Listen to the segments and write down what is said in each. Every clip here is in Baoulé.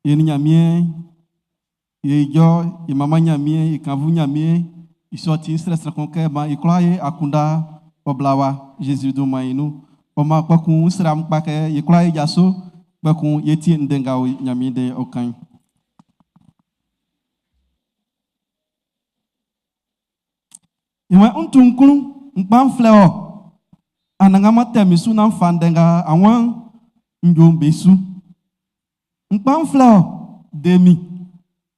E nin Ɲanmiɛn e ijɔ, e manman Ɲanmiɛn, e kannvu Ɲanmiɛn. I sɔ ti'n, n srɛ sran kun kɛ maan e kwlaa e akunndan ɔ bla wa Zezi dunman'n i nun. Ɔ maan kpɛkun n srɛ amun kpa kɛ e kwlaa e jaso, kpɛkun e tie ndɛ nga Ɲanmiɛn ndɛ'n ɔ kan'n. I waan, N tu n klun, n kpan n flɛ wɔ. Anannganman tɛ min su naan fa ndɛ nga a waan n yo'n be su. N kpan n flɛ wɔ, de min.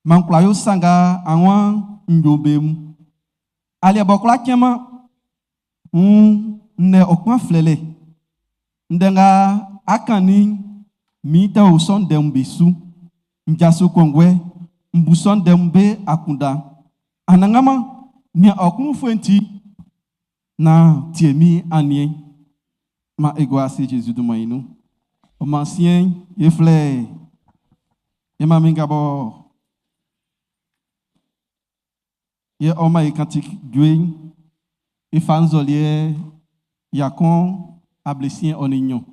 Man n kwla yo sa nga a waan n yo'n be mun. Aliɛ b'ɔ kwla cɛn-man, wuun n lɛ ɔ kpan flɛlɛ. Ndɛ nga a kannin'n, min tɛ o sɔ ndɛ'm be su. N jaso kɔnguɛ, n bu sɔ ndɛ'm be akunndan. Anannganman, nian ɔ klun-ufue'n ti, naan tie min aniɛn'n. Man e gua ase Jésus dunman'n i nun. Ɔ maan siɛn'n, e flɛ e manmin nga bɔ yɛ ɔ man e kantik jue'n, e fa nzɔliɛ 162.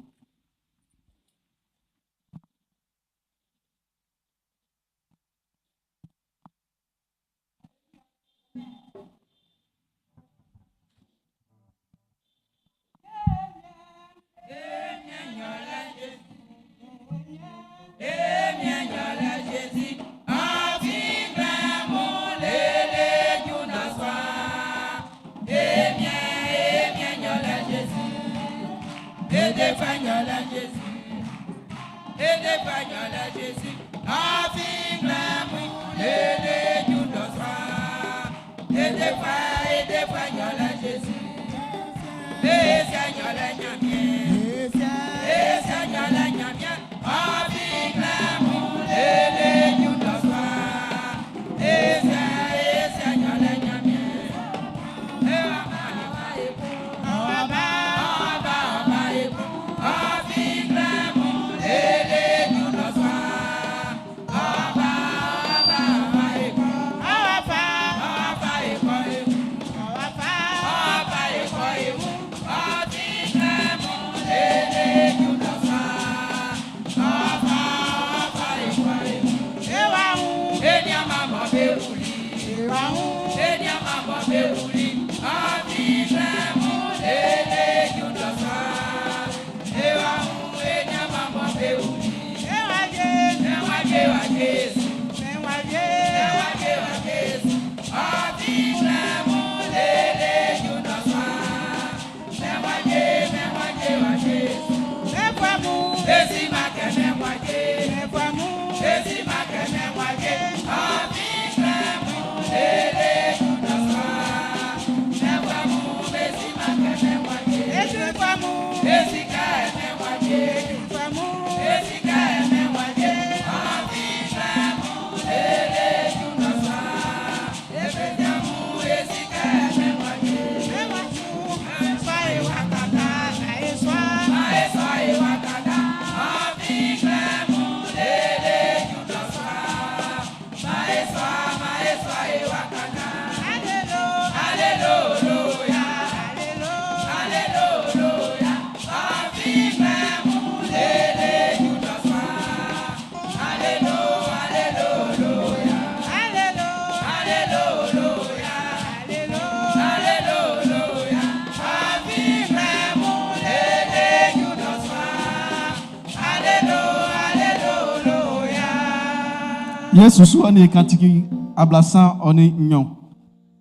Yesu su ɔ nin e kantiki 32,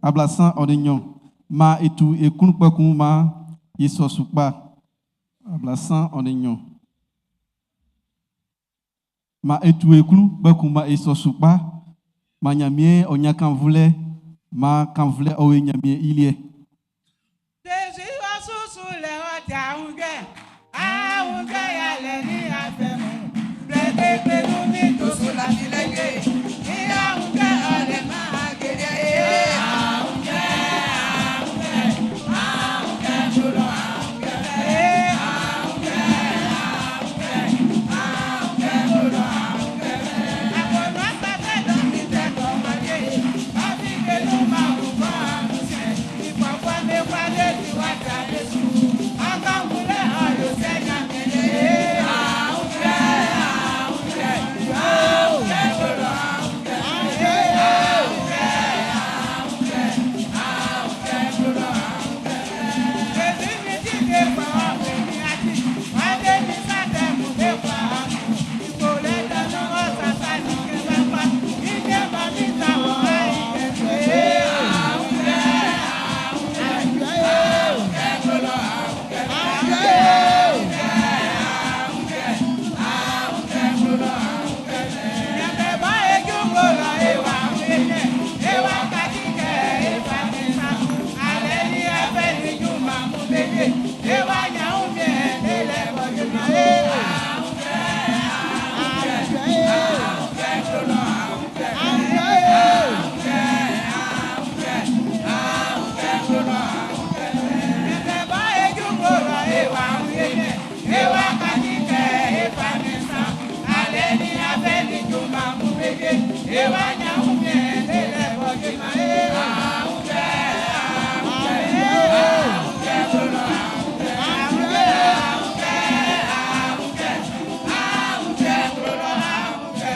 32. Maan e tu e klun kpɛkun maan e sɔ su kpa. 32. Maan e tu e klun kpɛkun maan e sɔ su kpa. Maan Ɲanmiɛn ɔ ɲan kannvulɛ. Maan kannvulɛ ɔ wie Ɲanmiɛn i liɛ. Zezi ɔ su sulɛ ɔ ti aunjuɛ, aunjuɛ yalɛ nin afɛ mun. Blɛ kekle nun min to su lafilɛ jue, i aunjuɛ ɔ lɛ-man awieliɛ ee. Aunjuɛ, aunjuɛ, aunjuɛ nglo lɔ aunjuɛ ee. Aunjuɛ, aunjuɛ, aunjuɛ nglo lɔ aunjuɛ. Abonuan sa fɛ dɔ mi tɛ tɔ man ye, ɔ fite nun ma wun kɔ amun siɛn. E wa ɲan wunmiɛn lele b'ɔ juman e.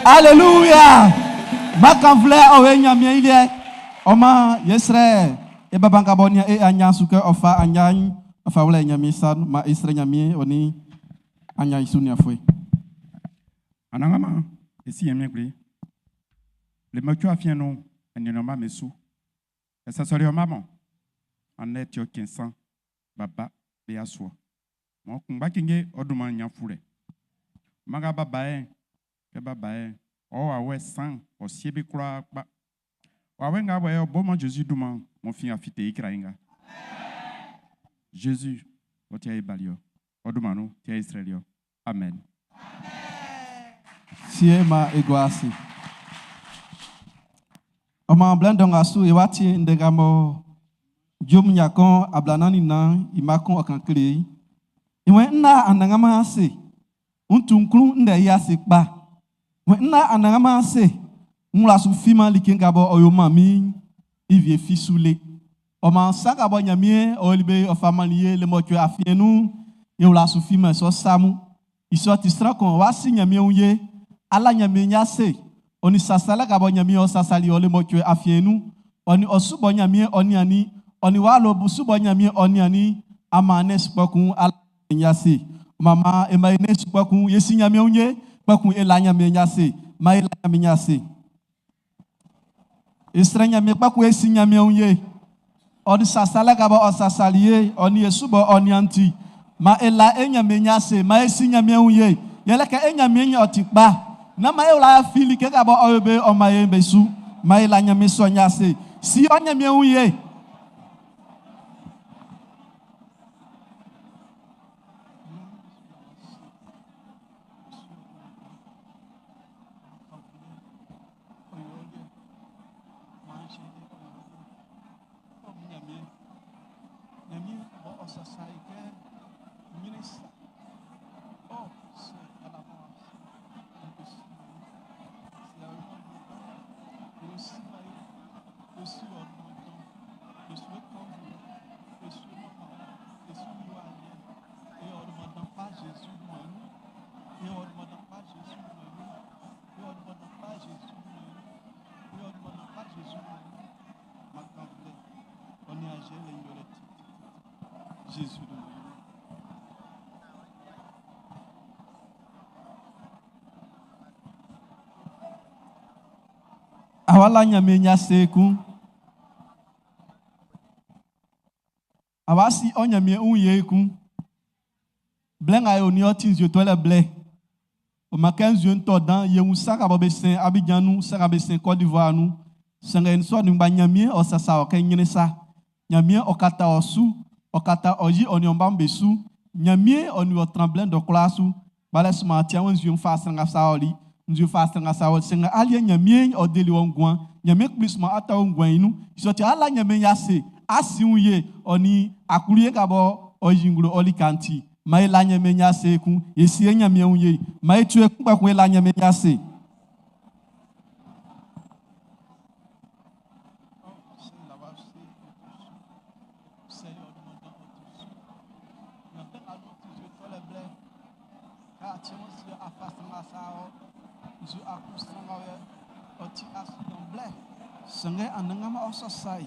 Alléluia. Makanvlɛ ɔ ye Ɲanmiɛn i liɛ. Ɔ maan yɛsrɛ e baba nga bɔ nian e anyan su kɛ ɔ fa anyan'n ɔ fa wlɛ Ɲanmiɛn sa nun. Maan e srɛ Ɲanmiɛn ɔ nin anyan i su nianfuɛ. Anannganman, e si Ɲanmiɛn Kpli, le mɔcuɛ afiɛn nun'n, e niannin ɔ mma'm be su. E sɔsɔli ɔ mma mɔ andɛ ti ɔ cɛn nsan, baba be yasua. Mɔ kunngba cenje ɔ dunman'n ɲan fulɛ. Mma nga b'a ba yɛ'n, kɛ b'a ba yɛ'n, ɔ wawɛ sa'n ɔ sie be kwlaa kpa. Wawɛ nga wɔ yɛ ɔ bo man Zezi dunman m'ɔ fin a fite icra nga. Zezi, ɔ ti e bali ɔ. Ɔ dunman nun ti e srɛli ɔ. Amen. Sie ma e gua ase. Ɔ maan blɛ dɔ nga su e wa tie ndɛ nga mɔ Dwom ya 44 i mma kun ɔ kan kle e. I wɛn nna Anannganman ase. N tu n klun ndɛ i ase kpa. Wɛn nna Anannganman ase. N wla su fiman like nga bɔ ɔ yo man min'n i wie fi su le. Ɔ maan sa nga bɔ Ɲanmiɛn ɔ yoli be ɔ fa mannin ye le mɔcuɛ afiɛn nun'n, e wla su fiman sɔ sa mun. I sɔ ti sran kun wá sí Ɲanmiɛn wun ye, ala Ɲanmiɛn i ase, ɔ nin sasalɛ nga bɔ Ɲanmiɛn ɔ sasali ɔ le mɔcuɛ afiɛn nun, ɔ nin ɔ su bɔ Ɲanmiɛn ɔ niannin, ɔ nin w'a lo su bɔ Ɲanmiɛn ɔ niannin, aman ne su kpɔkun ala Ɲanmiɛn i ase. Mama e ma e ne su kpɔkun ye si Ɲanmiɛn wun ye, kpɔkun e la Ɲanmiɛn i ase. Ma e la Ɲanmiɛn i ase. E srɛ Ɲanmiɛn kpɔkun e si Ɲanmiɛn wun ye. Ɔ nin sasalɛ nga bɔ ɔ sasali ye, ɔ nin e su bɔ ɔ nian ti. Ma e la e Ɲanmiɛn i ase, ma e si Ɲanmiɛn wun ye. Yɛlɛ kɛ e Ɲanmiɛn ɔ ti kpa. Na ma e wla fi like nga bɔ ɔ yo be ɔ man e be su. Ma e la Ɲanmiɛn sɔ'n i ase. Si ɔ Ɲanmiɛn wun ye. Jésus Awala Ɲanmiɛn i ase kun. Awa si ɔ Ɲanmiɛn wun ye kun. Blɛ nga e o ni ɔ ti nzue tɔlɛ blɛ. O ma kɛ nzue tɔ dan ye wun sa ka bɔ be sɛn Abidjan nun, sa ka be sɛn Côte d'Ivoire nun. Sanngɛ nsɔ nin gba Ɲanmiɛn ɔ sasa ɔ kɛ ɲrɛn sa. Ɲanmiɛn ɔ kata ɔ su, ɔ kata ɔ yi ɔ nin ɔ ba'm be su. Ɲanmiɛn ɔ nin ɔ tran blɛ dɔ kwlaa su. Gbalɛ suma tia wɔn nzue fa sran sa ɔli. Nzue fa sran sa ɔli. Sanngɛ aliɛ Ɲanmiɛn ɔ deli wɔ nguan. Ɲanmiɛn kpli suma ata wɔ nguan yi nun. Sɔ ti ala Ɲanmiɛn i ase. Asi wun ye ɔ nin akulie ka bɔ ɔ yi nglo ɔ lika nti. Ma e la Ɲanmiɛn i ase kun. E sie Ɲanmiɛn wun ye. Ma e tu e kun kpɛkun e la Ɲanmiɛn i ase. Sanngɛ Anannganman ɔ sasa e.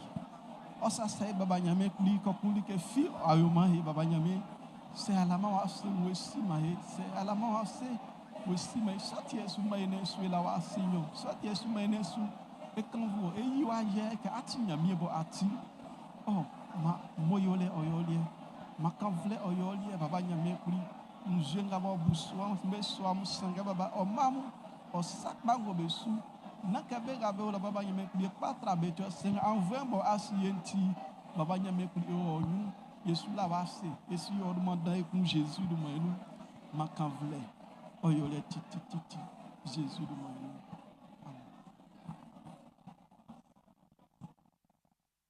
Ɔ sasa e baba Ɲanmiɛn kpli kɔkun like fi ɔ yoman e baba Ɲanmiɛn. Sɛ alama wa se wo si ma e. Sɛ alama wa se wo si ma e. Sɔti esu ma e ne su e la wa si nyo. Sɔti esu ma e ne su. E kan vo e yi wa yɛ kɛ ati Ɲanmiɛn bɔ ati. Ɔ ma mo yole ɔ yɔliɛ. Ma kan vlɛ ɔ yɔliɛ baba Ɲanmiɛn kpli. Nzue nga bɔ bu sua be sua mu sanngɛ baba ɔ ma mu ɔ sakpa ngo be su. Na kɛ be nga be wla baba Ɲanmiɛn kpli kpatra be tɔ sɛngɛ anvɔɛ bɔ asi ye nti baba Ɲanmiɛn kpli e wɔ nyu. Yesu la wa se Yesu yɔ ɔduma dan ekun Jésus du ma enu. Ma kan vlɛ ɔ yɔliɛ titititi Jésus du ma enu. Amen.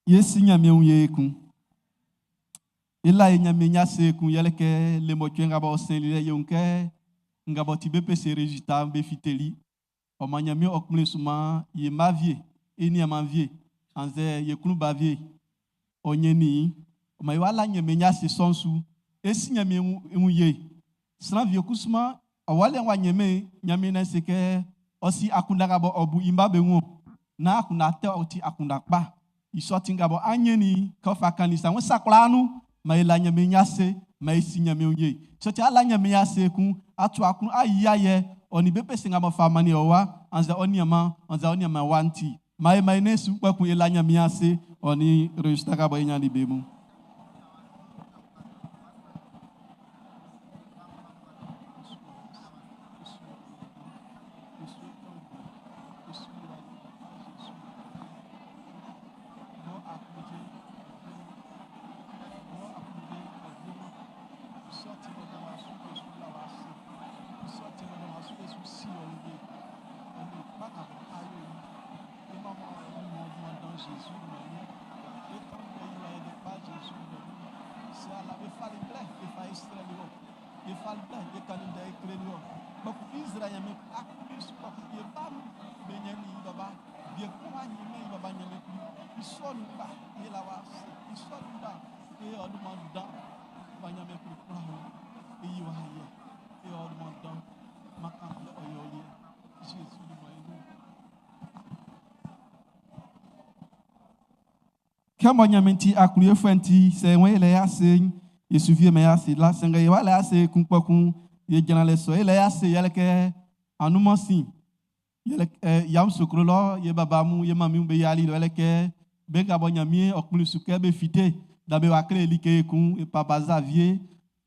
Ye si Ɲanmiɛn wun ye ekun. E la e Ɲanmiɛn i ase ekun yɛlɛ kɛ le mɔcuɛ nga bɔ sɛn li lɛ ye wun kɛ nga bɔ ti BEPC résultat be fiteli. Ɔ maan Ɲanmiɛn ɔ kplin su maan ye mma wie, e niaanman wie, annzɛ ye klun ba wie ɔ ɲɛnnin i. Ɔ maan e wá lá Ɲanmiɛn i ase sɔ'n su. E si Ɲanmiɛn i wun ye. Sran wie kusuman ɔ wale'n w'a ɲɛnmɛn i. Ɲanmiɛn Ndɛ'n se kɛ ɔ si akunndan nga bɔ ɔ bu i mma be wun-ɔn. Nán akunndan tɛ ɔ ti akunndan kpa. I sɔ ti nga bɔ an ɲɛnnin i'n, kɛ ɔ fa kannin sa ng'ɔ sa kwlaa nun'n, maan e la Ɲanmiɛn i ase, maan e si Ɲanmiɛn wun ye. Sɛ ɔ ti a la Ɲanmiɛn i ase ekun, a tu aklun a yi ayɛ, ɔ nin be pese nga b'ɔ fa mannin ɔ wa, annzɛ ɔ nianman, annzɛ ɔ nianman wa'n ti. Maan e man e nɛn'n su kpɛkun e la Ɲanmiɛn ase, ɔ nin résultat nga bɔ e ɲannin be mun. Kɛ mɔ Ɲanmiɛn ti aklunyefuɛ'n ti, sɛ e wun e lɛ i ase'n, e su fiemɛn i ase la. Sanngɛ e wa lɛ ase ekun kpɔkun e jran lɛ sɔ. E lɛ i ase yɛlɛ kɛ anunman sin. Yɛlɛ kɛ Yamoussoukro lɔ, ye baba mun, ye mami mun be yiali lɔ. Yɛlɛ kɛ be nga bɔ Ɲanmiɛn ɔ kplin su kɛ be fite, dan be wa kle like ekun. E Papa Xavier,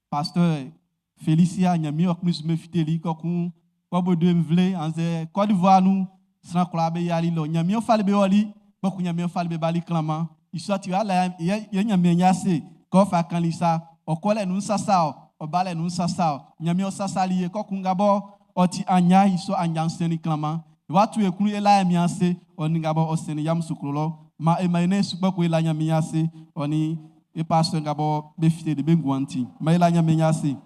Pasteur Felicia, Ɲanmiɛn ɔ kplin su be fiteli kɔkun kɔbo de nvle annzɛ Côte d'Ivoire nun sran kwlaa be yiali lɔ. Ɲanmiɛn fali be ɔli, kpɔkun Ɲanmiɛn fali be bali klanman. I sɔ ti ala yɛ Ɲanmiɛn i ase kɛ ɔ fa kannin sa. Ɔ kɔlɛ nun sasa ɔ, ɔ balɛ nun sasa ɔ. Ɲanmiɛn ɔ sasali ye kɔkun nga bɔ ɔ ti anya i sɔ anya'n sɛnnin klanman. E wa tu e klun e la Ɲanmiɛn ase ɔ nin nga bɔ ɔ sɛnnin Yamoussoukro lɔ. Man e man e nɛn'n su kpɔkun e la Ɲanmiɛn i ase ɔ nin e pasteur nga bɔ be fiteli be nguan'n ti. Man e la Ɲanmiɛn i ase.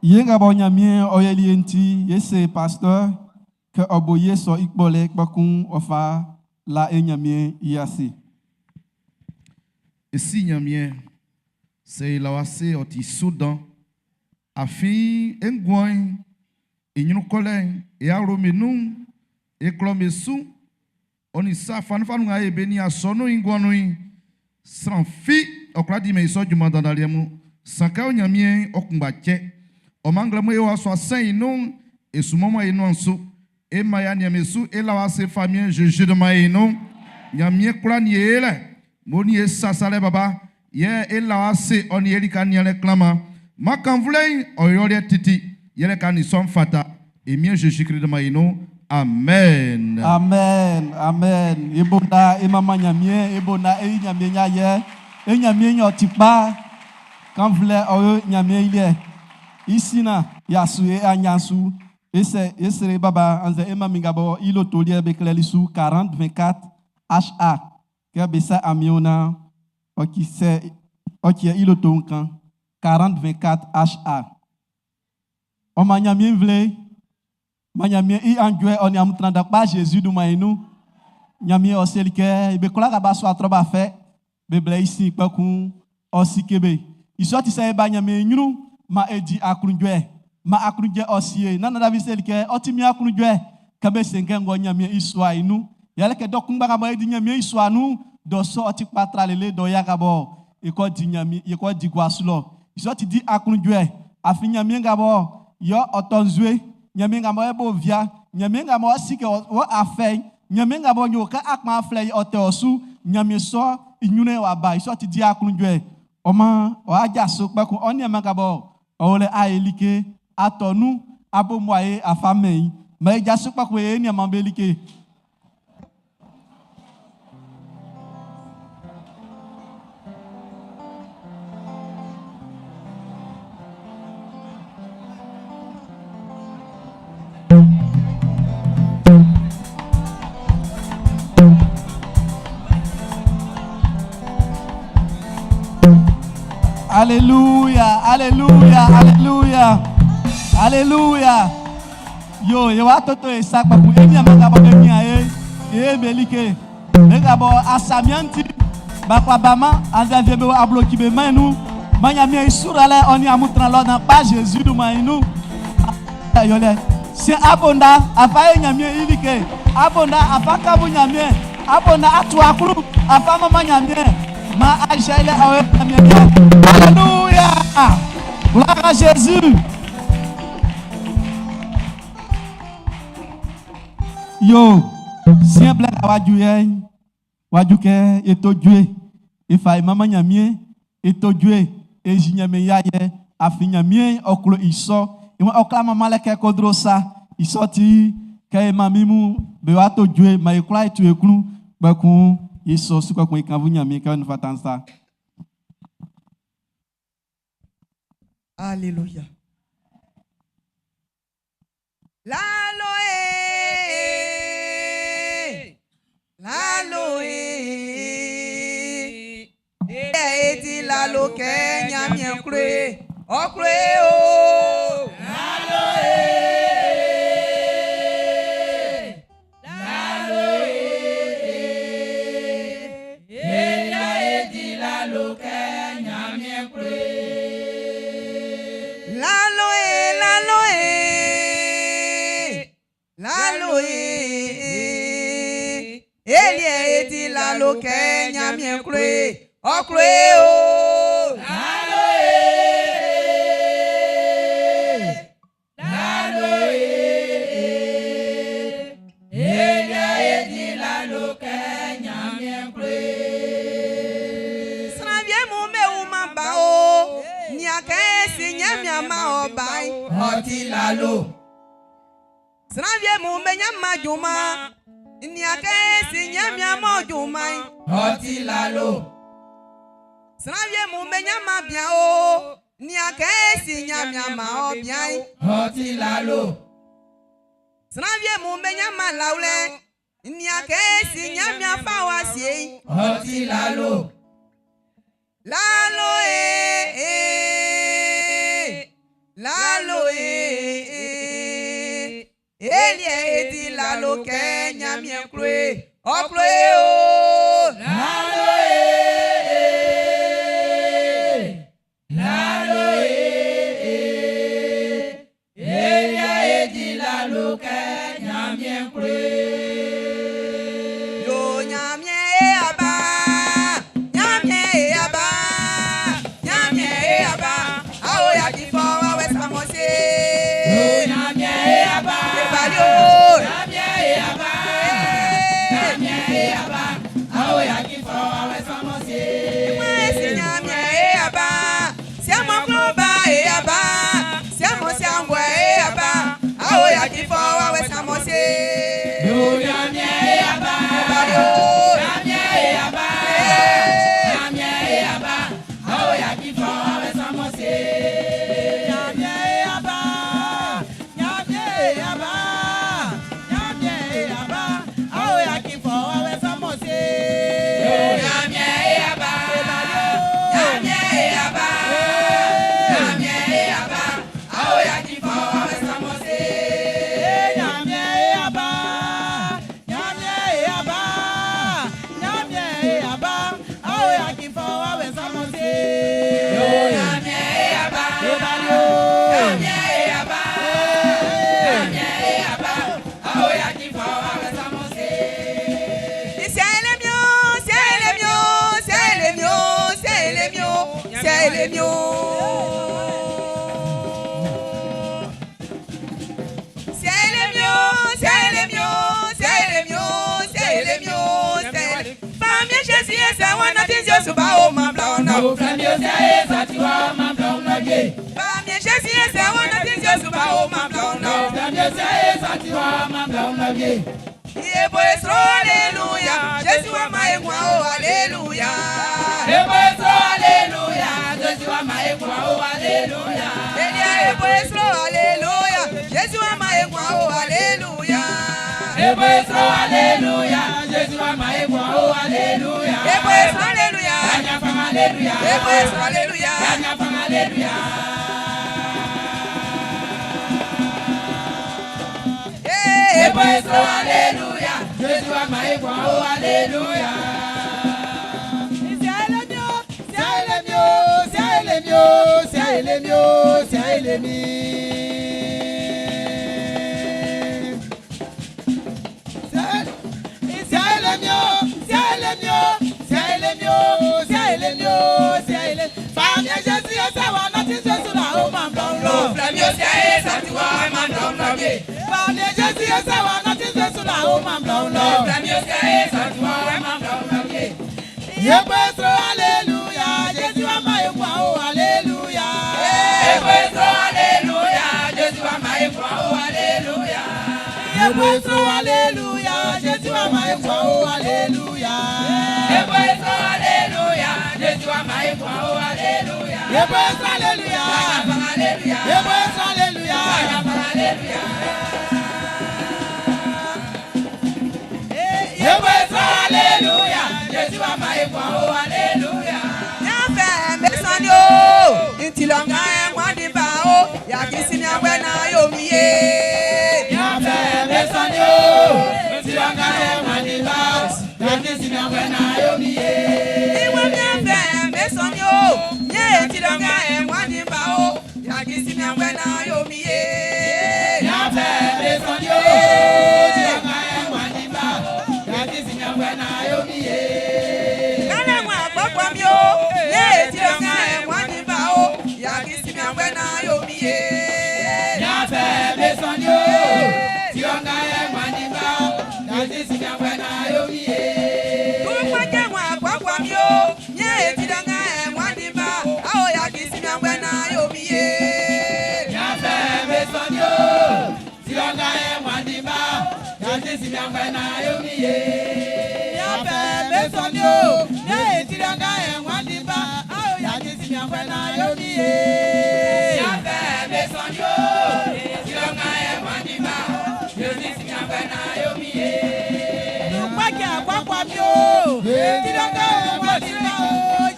Ye nga bɔ Ɲanmiɛn ɔ yɛli e'n ti, ye se pasteur kɛ ɔ bo ye sɔ i kpɔlɛ kpɔkun ɔ fa la e Ɲanmiɛn i ase. E Si Ɲanmiɛn, sɛ e la wɔ ase ɔ ti su dan. Afin e nguan'n i ɲrun kɔlɛ'n, e awlo'm be nun'n, e klɔ'm be su'n, ɔ nin sa fanunfanun nga e be nin asɔnun'n i nguan nun'n, sran fi ɔ kwlá dimɛn i sɔ junman dandan liɛ mun. San kɛ ɔ Ɲanmiɛn'n ɔ kunngba cɛ. Ɔ maan nglɛmun e wa sua sɛ'n i nun'n, e su manman e nuan'n su. E mma y'a nian be su e la wɔ ase Famiɛn Zezi dunman i nun. Ɲanmiɛn kwla nin e lɛ, m'ɔ nin e sasalɛ baba, yɛ e la wɔ ase ɔ nin e lika nianlɛ klanman. Man kannvulɛ'n ɔ yo ɔ liɛ titi, yɛlɛ kɛ a nin sɔ'n fata. E Miɛn Zezi Klist dunman i nun. Amen. Amen, amen. E bo nda e manman Ɲanmiɛn, e bo nda e yi Ɲanmiɛn i ayɛ. E Ɲanmiɛn'n ɔ ti kpa. Kannvulɛ ɔ yo Ɲanmiɛn i liɛ. I sin na y'a su e aɲia'n su. E sɛ e srɛ baba annzɛ e manmin nga bɔ i loto liɛ be klɛli su 40 24 HA kɛ be sa amiɛn naan ɔ ki sɛ ɔ kiɛ i loto'n kan 40 24 HA. Ɔ man Ɲanmiɛn nvle, man Ɲanmiɛn i anjuɛ ɔ nin amun tran dan kpa Zezi dunman i nun. Ɲanmiɛn ɔ seli kɛ be kwlaa nga b'a sua trɔ b'a fɛ, be blɛ i sin kpɛkun ɔ sike be. I sɔ ti sɛ e ba Ɲanmiɛn ɲrun'n, maan e di aklunjuɛ. Maan aklunjuɛ ɔ sie e. Nannan Davidi seli kɛ, ɔ ti min aklunjuɛ kɛ be se kɛ n kɔ Ɲanmiɛn i sua'n i nun. Yɛle kɛ dɔ kunngba nga bɔ e di Ɲanmiɛn i sua'n nun'n, dɔ sɔ'n ɔ ti kpa tra lele dɔ ya nga bɔ e kɔ di Ɲanmiɛn, e kɔ di gua su lɔ. I sɔ ti di aklunjuɛ. Afin Ɲanmiɛn nga bɔ yɛ ɔ tɔ nzue, Ɲanmiɛn nga bɔ e bo via, Ɲanmiɛn nga m'ɔ si kɛ wɔ afɛ'n, Ɲanmiɛn nga m'ɔ yo kɛ a kpan flɛ i ɔ tɛ ɔ su, Ɲanmiɛn sɔ i ɲrun'n w'a ba, i sɔ ti di aklunjuɛ. Ɔ maan ɔ aja so kpɛkun ɔ nianman ka bɔ ɔ o lɛ a ye like atɔ nun abo muaye afa mɛn i. Ma e jaso kpɛkun e nianman be like. Alléluia, alléluia, alléluia, alléluia. Yo, ye wa toto e sa kpɛkun e nianman ka bɔ be mian e, e be like. Be ka bɔ asamianti, bakwa bama, annzɛ vie be abloki be man nu. Ma Ɲanmiɛn i suralɛ ɔ ni amun tran lɔ nan kpa Jésus dunman i nun. Yɔlɛ. Sɛ abonda afa e Ɲanmiɛn i like. Abonda afa kabu Ɲanmiɛn. Abonda atu aklu afa mama Ɲanmiɛn. Ma aisha ile ɔ e Ɲanmiɛn yɛ. Alléluia. Gloire à Jésus. Yo, siɛ blɛ nga waju yɛ, waju kɛ eto due, efa emama Ɲanmiɛn, eto due, ezi Ɲanmiɛn ya yɛ, afi Ɲanmiɛn ɔklo isɔ, iwọn ɔkla mama lɛ kɛ kodro sa, isɔ ti kɛ mami mu be wa to due, ma ekura etu eklu, kpɛkun isɔ su kpɛkun ikanfu Ɲanmiɛn kɛ nufa tan sa. Alléluia. Lalo e, lalo e, e ti lalo kɛ Ɲanmiɛn klo e, ɔ klo e o. Lalo e, lalo e, eya edi lalo kɛ Ɲanmiɛn klo e. Lalo e, lalo e, lalo e, elie eti lalo kɛ Ɲanmiɛn klo e, ɔ klo e o. Lalo e, lalo e, eya edi lalo kɛ Ɲanmiɛn klo e. Sran wie mun be wunman ba o, nia kɛ e si Ɲanmiɛn ma ɔ ba yi. Ɔ ti lalo. Sran wie mun be ɲanman junman, nia kɛ e si Ɲanmiɛn m'ɔ junman yi. Ɔ ti lalo. Sran wie mun be ɲanman bian o, nia kɛ e si Ɲanmiɛn ma ɔ bian yi. Ɔ ti lalo. Sran wie mun be ɲanman lawlɛ, nia kɛ e si Ɲanmiɛn fa wa sie yi. Ɔ ti lalo. Lalo e, e, lalo e, e, elie eti lalo kɛ Ɲanmiɛn klo e, ɔ klo e o. Lalo e, lalo e, eya edi lalo kɛ Ɲanmiɛn klo e. Yo Ɲanmiɛn e aba, Ɲanmiɛn e aba, Ɲanmiɛn e aba, awo ya ki fɔ wa wɛ samɔ se. Yo Ɲanmiɛn e aba, Ebali o. Ɲanmiɛn e aba, Ɲanmiɛn e aba, awo ya ki fɔ awɛ sɔmɔ se. Ìwọ̀n èsì Ɲanmiɛn e aba, siamɔ kuloba e aba, siamɔ siangwɛ e aba, awo ya ki fɔ wa wɛ samɔ se. Yo Ɲanmiɛn e aba, Ebali o. Ɲanmiɛn e aba, Ɲanmiɛn e aba, awo ya ki fɔ awɛ sɔmɔ se. Ɲanmiɛn e aba, Ɲanmiɛn e aba, Ɲanmiɛn Alléluia, Jésus wa ma oh alléluia. Alléluia, Jésus wa ma oh alléluia. Alléluia, Jésus wa ma oh alléluia. Alléluia, Jésus wa ma oh alléluia. Alléluia, alléluia. Alléluia, alléluia. Alléluia, Jésus wa ma oh alléluia. Alléluia, Jésus wa ma oh alléluia. Alléluia, Jésus wa ma oh alléluia. Alléluia, Jésus wa ma oh alléluia. Alléluia, Jésus wa ma oh alléluia. Alléluia. Alléluia. Alléluia. Alléluia. Alléluia, Jésus wa ma oh alléluia. Ntilonga enwadiba o, yakisini awena yomiye. Nyafe mesani o, ntilonga enwadiba o, yakisini awena yomiye. Iwe nyafe mesani o, nye ntilonga enwadiba o, yakisini awena yomiye. Nyafe mesani o, ntilonga enwadiba o, yakisini awena yomiye. Kálẹ̀ wọn àgbọ̀gbọ̀ mi o, nye ntilonga enwadiba o, yakisini awena yomiye. Nyafe mesani o, ntilonga enwadiba o, yakisini awena yomiye. Tukpẹ́jẹ́ wọn àgbọ̀gbọ̀ mi o, nye ntilonga enwadiba o, yakisini awena yomiye. Nyafe mesani o, ntilonga enwadiba o, yakisini awena yomiye. Nyafe mesani o, nye ntilonga enwadiba o, yakisini awena yomiye. Nyafe mesani o, ntilonga enwadiba o, yakisini awena yomiye. Tukpẹ́jẹ́ àgbọ̀gbọ̀ mi o, ntilonga enwadiba o,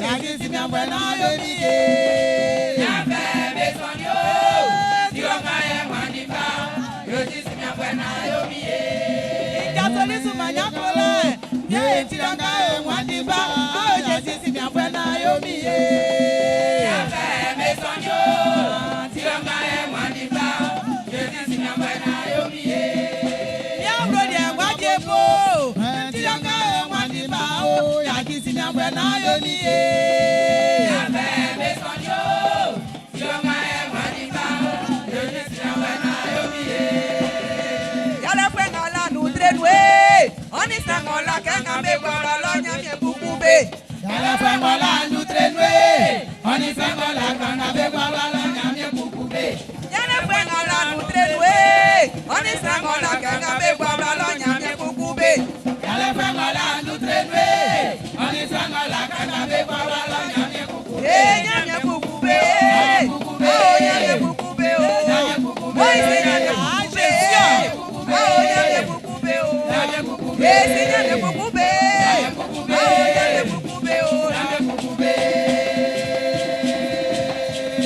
yakisini awena yomiye. Nyafe mesani o, ntilonga enwadiba o, yakisini awena yomiye. Nye ntilonga enwadiba o, yakisini awena yomiye. Nyafe mesani o, ntilonga enwadiba o, yakisini awena yomiye. Nyamrodi enwajepo, ntilonga enwadiba o, yakisini awena yomiye. Nyafe mesani o, ntilonga enwadiba o, yakisini awena yomiye. Yálẹ̀ fẹ́ ŋa la nùdírẹ́nu ee, ọ́nìsàn ŋọ̀ la kẹ́ŋà bẹ́ gbọ́dọ̀ lọ́nyàmíẹ̀ kúkú bẹ́. Yálẹ̀ fẹ́ ŋọ̀ la nùdírẹ́nu ee, ọ́nìsàn ŋọ̀ la kàŋà bẹ́ gbọ́dọ̀ lọ́nyàmíẹ̀ kúkú bẹ́. Yálẹ̀ fẹ́ ŋa la nùdírẹ́nu ee, ọ́nìsàn ŋọ̀ la kẹ́ŋà bẹ́ gbọ́dọ̀ lọ́nyàmíẹ̀ kúkú bẹ́. Yálẹ̀ fẹ́ ŋọ̀ la nùdírẹ́nu ee, ọ́nìsàn ŋọ̀ la kàŋà bẹ́ gbọ́dọ̀ lọ́nyàmíẹ̀ kúkú bẹ́. Ee nyàmíẹ̀ kúkú bẹ́. Ó nyàmíẹ̀ kúkú bẹ́ o. Moise nyàmíẹ̀ kúkú bẹ́. Ó nyàmíẹ̀ kúkú bẹ́ o. Esi nyàmíẹ̀ kúkú bẹ́. Ó nyàmíẹ̀ kúkú bẹ́ o.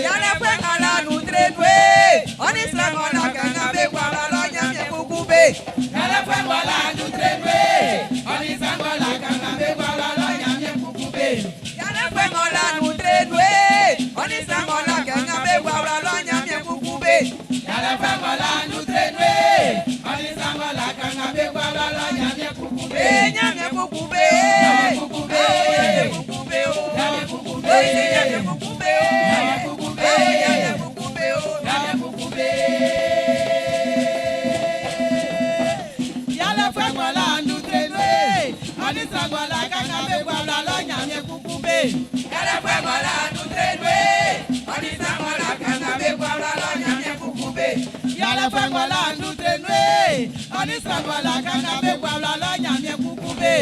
Yálẹ̀ fẹ́ ŋa la nùdírẹ́nu ee, ọ́nìsàn ŋọ̀ la kẹ́ŋà bẹ́ gbọ́dọ̀ lọ́nyàmíẹ̀ kúkú bẹ́. Yálẹ̀ fẹ́ ŋọ̀ la nùdírẹ́nu ee, ọ́nìsàn ŋọ̀ la kàŋà bẹ́ gbọ́dọ̀ lọ́nyàmíẹ̀ kúkú bẹ́. Yálẹ̀ fẹ́ ŋọ̀ la nùdírẹ́nu ee, ọ́nìsàn ŋọ̀ la kẹ́ŋà bẹ́ gbọ́dọ̀ lọ́nyàmíẹ̀ kúkú bẹ́. Yálẹ̀ fẹ́ ŋọ̀ la nùdírẹ́nu ee, ọ́nìsàn ŋọ̀ la kàŋà bẹ́ gbọ́dọ̀ lọ́nyàmíẹ̀ kúkú bẹ́. Ee nyàmíẹ̀ kúkú bẹ́. Ó nyàmíẹ̀ kúkú bẹ́ o. Moise nyàmíẹ̀ kúkú bẹ́ o. Ó nyàmíẹ̀ kúkú bẹ́ o. Yálẹ̀ fẹ́ ŋọ̀ la nùdírẹ́nu ee, ọ́nìsàn ŋọ̀ la kàŋà bẹ́ gbọ́dọ̀ lọ́nyàmíẹ̀ kúkú bẹ́. Yálẹ̀ fẹ́ ŋọ̀ la nùdírẹ́nu ee, ọ́nìsàn ŋọ̀ la kẹ́ŋà bẹ́ gbọ́dọ̀ Yalɛfuɛ ng'ɔ la ndutre nun'n, ɔ nin sran ng'ɔ la kanga be guawla lɔ Ɲanmiɛn kuku be.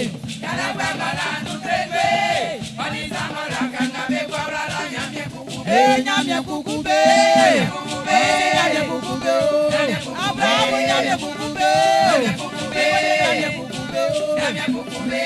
Yalɛfuɛ ng'ɔ la ndutre nun'n, ɔ nin sran ng'ɔ la kanga be guawla lɔ Ɲanmiɛn kuku be. Ɲanmiɛn kuku be. Ɲanmiɛn kuku be o. Abrahamu Ɲanmiɛn kuku be. Ɲanmiɛn kuku be. Ɲanmiɛn kuku be o. Ɲanmiɛn kuku be.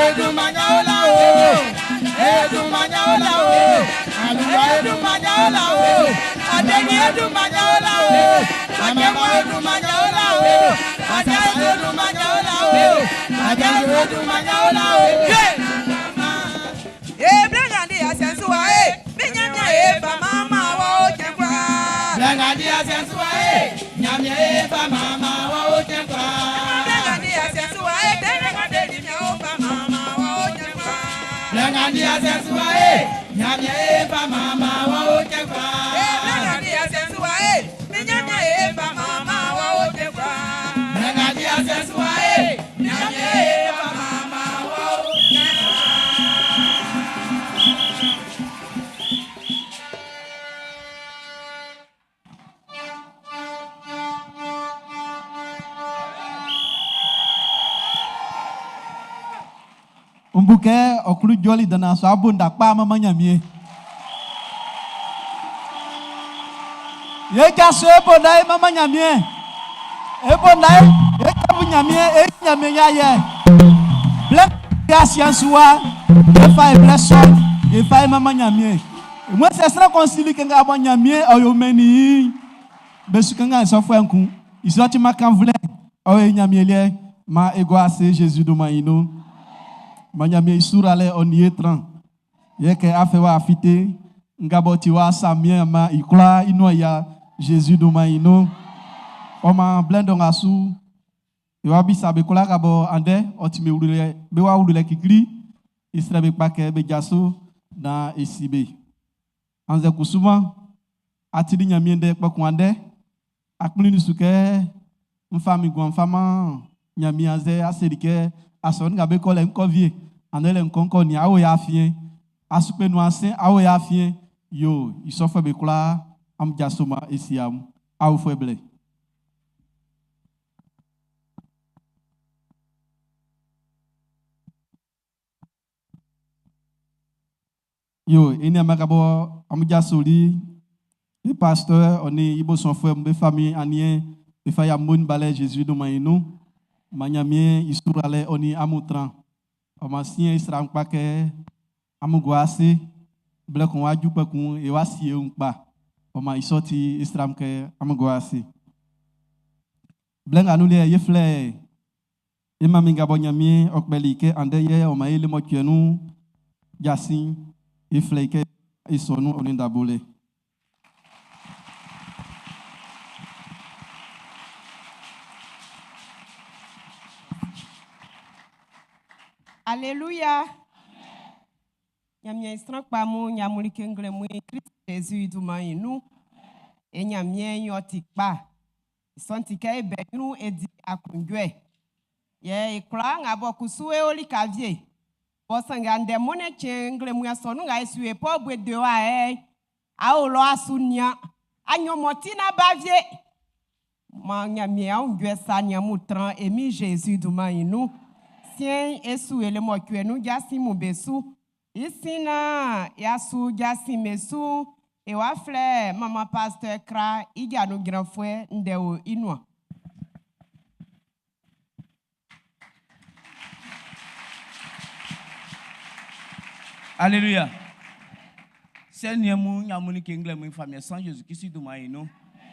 Edumanya ola o, Edumanya ola o, Aluwa Edumanya ola o, Adeni Edumanya ola o, Akemo Edumanya ola o, Ajayi Edumanya ola o, Ajayi Edumanya ola o. Eblengandi asensuwa e, minyanya e fa mama wa o jẹnkwa. Blengandi asensuwa e, nyamie e fa mama wa o jẹnkwa. Blengandi asensuwa e, blengandi limia o fa mama wa o jẹnkwa. Blengandi asensuwa e, nyamie e fa mama wa o jẹnkwa. Blengandi asensuwa e, minyanya e fa mama wa o jẹnkwa. Blengandi asensuwa e, nyamie e fa mama wa o jẹnkwa. Mbuke okulu joli dana so abunda kpa mama nyamie. Ye ja so ebo na e mama nyamie. Ebo na e e kabu nyamie e nyamie ya ye. Ble ya siansuwa e fa e ble so e fa e mama nyamie. E mo se sra konsili kenga bo nyamie oyo meni. Besu kenga so fo enku. Iso ti makan vle oyo nyamie le ma ego ase Jésus do ma ino. Ma nyamie isura le on tran. Ye ke afe wa afite ngabo ti wa samie ma ikla ino ya Jésus do ma ino. O ma blendo ngasu. Iwa bisa be kula ka bo ande o ti me wulule be wa wulule kikiri. Isra be pake be jaso na esibe. Anze kusuma atili nyamie nde kpakun ande. Akpini ni suke mfami gwan mfama nyamie anze aserike aso nga be kole nkovie. Ande le nkonko ni awo ya fien. Asupe nu asen awo ya fien. Yo isofo be kula am jasoma esiam awo feble. Yo eni amakabo am jasoli e pasteur oni ibo son frère be famille anien be fa ya mon balé Jésus do mainu. Manyamie isurale oni amutran. O ma sien isra nkpa ke amuguase ble kun waju pe kun e wa sie nkpa. O ma isoti isram ke amuguase. Ble nganu le ye fle e ma mi ngabo nyamie okpeli ke ande ye o ma ile mo tuenu jasin e fle ke isonu oni ndabole. Alléluia. Nyamien sran kpa mu nyamuli kengle mu Christ Jésus duma inu. E nyamien yo ti kpa. Sonti ke be nu e di akunjwe. Ye ikla nga bo kusu e oli kavie. Bo sanga nde mone chengle mu aso nu nga esu e po bwe de wa e. A o lo asu nia. Anyomoti na bavie. Ma nyamien aunjwe sa nyamu tran e mi Jésus duma inu. Sien esu ele mo kwe nu jasi mu besu. Isina yasu jasi mesu. E wa fle mama pasteur kra ija nu grand fwe nde o inua. Alléluia. Seigneur mu nyamu ni kengle mu famille sans Jésus Christ do ma ino.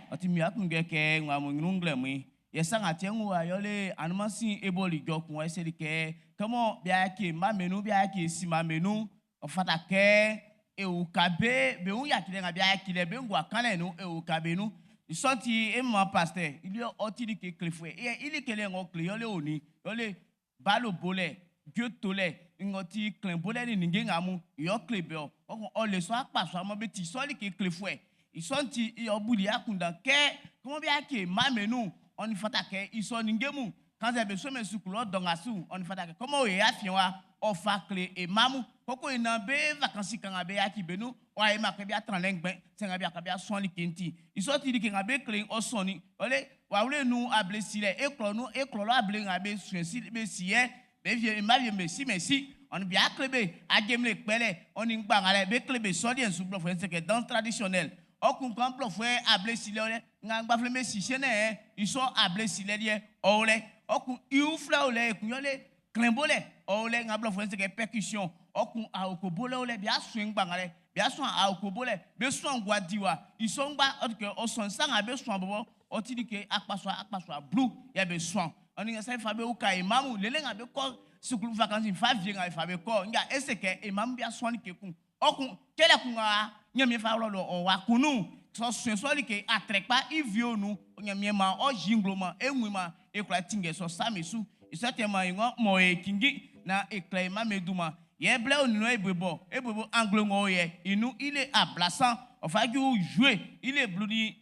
Ati mi akun ge ke nwa mu ngungle mu. Ye sang ati ngu ayole anumasi eboli jokun eseli ke comment bia ke ma menu bia ke si ma menu o fata ke e o kabe be un ya kile nga bia kile be ngwa kan nu e o kabe nu. Sorti e ma pasteur il y a oti di ke klefwe e il kele ngo kle yole oni yole balo bole Dieu tole ngoti klen bole ni ninge ngamu yo kle be o o le so apa so mo be ti so li ke klefwe isonti yo buli akunda ke comment bia ke ma menu on fata ke iso ninge mu quand j'ai besoin me sukulo dongasu on fata ke comment o ya fiwa o fa kle e mamu koko ina be vacances kan be ya ki benu o ayi ma ke bia tran lengben se nga bia ka bia son li kenti iso ti di ke nga be kle o son ni ole wa wule nu able sile e klo nu e klo lo able nga be sun si be si ye be vie ma vie me si me si on bia kle be agemle pele on ngba nga le be kle be so di ensu blo fo c'est que danse traditionnelle o kun kan blo fo able sile ole nga gba fle me si se ne iso able sile die o le o kun iu fla o le kun yo le klenbole Ɔ lɛ nga blɔfuɛ se kɛ percussion. Ɔ kun aokobo lɛ o lɛ bia suen gba nga lɛ. Bia suen aokobo lɛ. Be suen gua diwa. Isɔ ngba ɔ ti kɛ ɔ sɔn sa nga be suen bɔbɔ. Ɔ ti di ke akpasua akpasua blu yɛ be suen. Ɔni nga sɛ fa be uka imamu lele nga be kɔ sukulu vacances fa vie nga fa be kɔ nga ese kɛ imamu bia suen like kun. Ɔ kun kɛlɛ kun nga nyamie fa wlɔ lɔ ɔ wa kunu. Sɔ suen sɔ like atrɛkpa ivio nu nyamie ma ɔ jinglo ma enwi ma ekura tingɛ sɔ sami su. Isɔ tɛ ma ŋɔ mɔ ye kingi na ekle ma me du ma. Yɛ blɛ oninu ebobo ebobo anglo ŋɔ yɛ inu ile ablasan ɔfa ju jouer ile bluni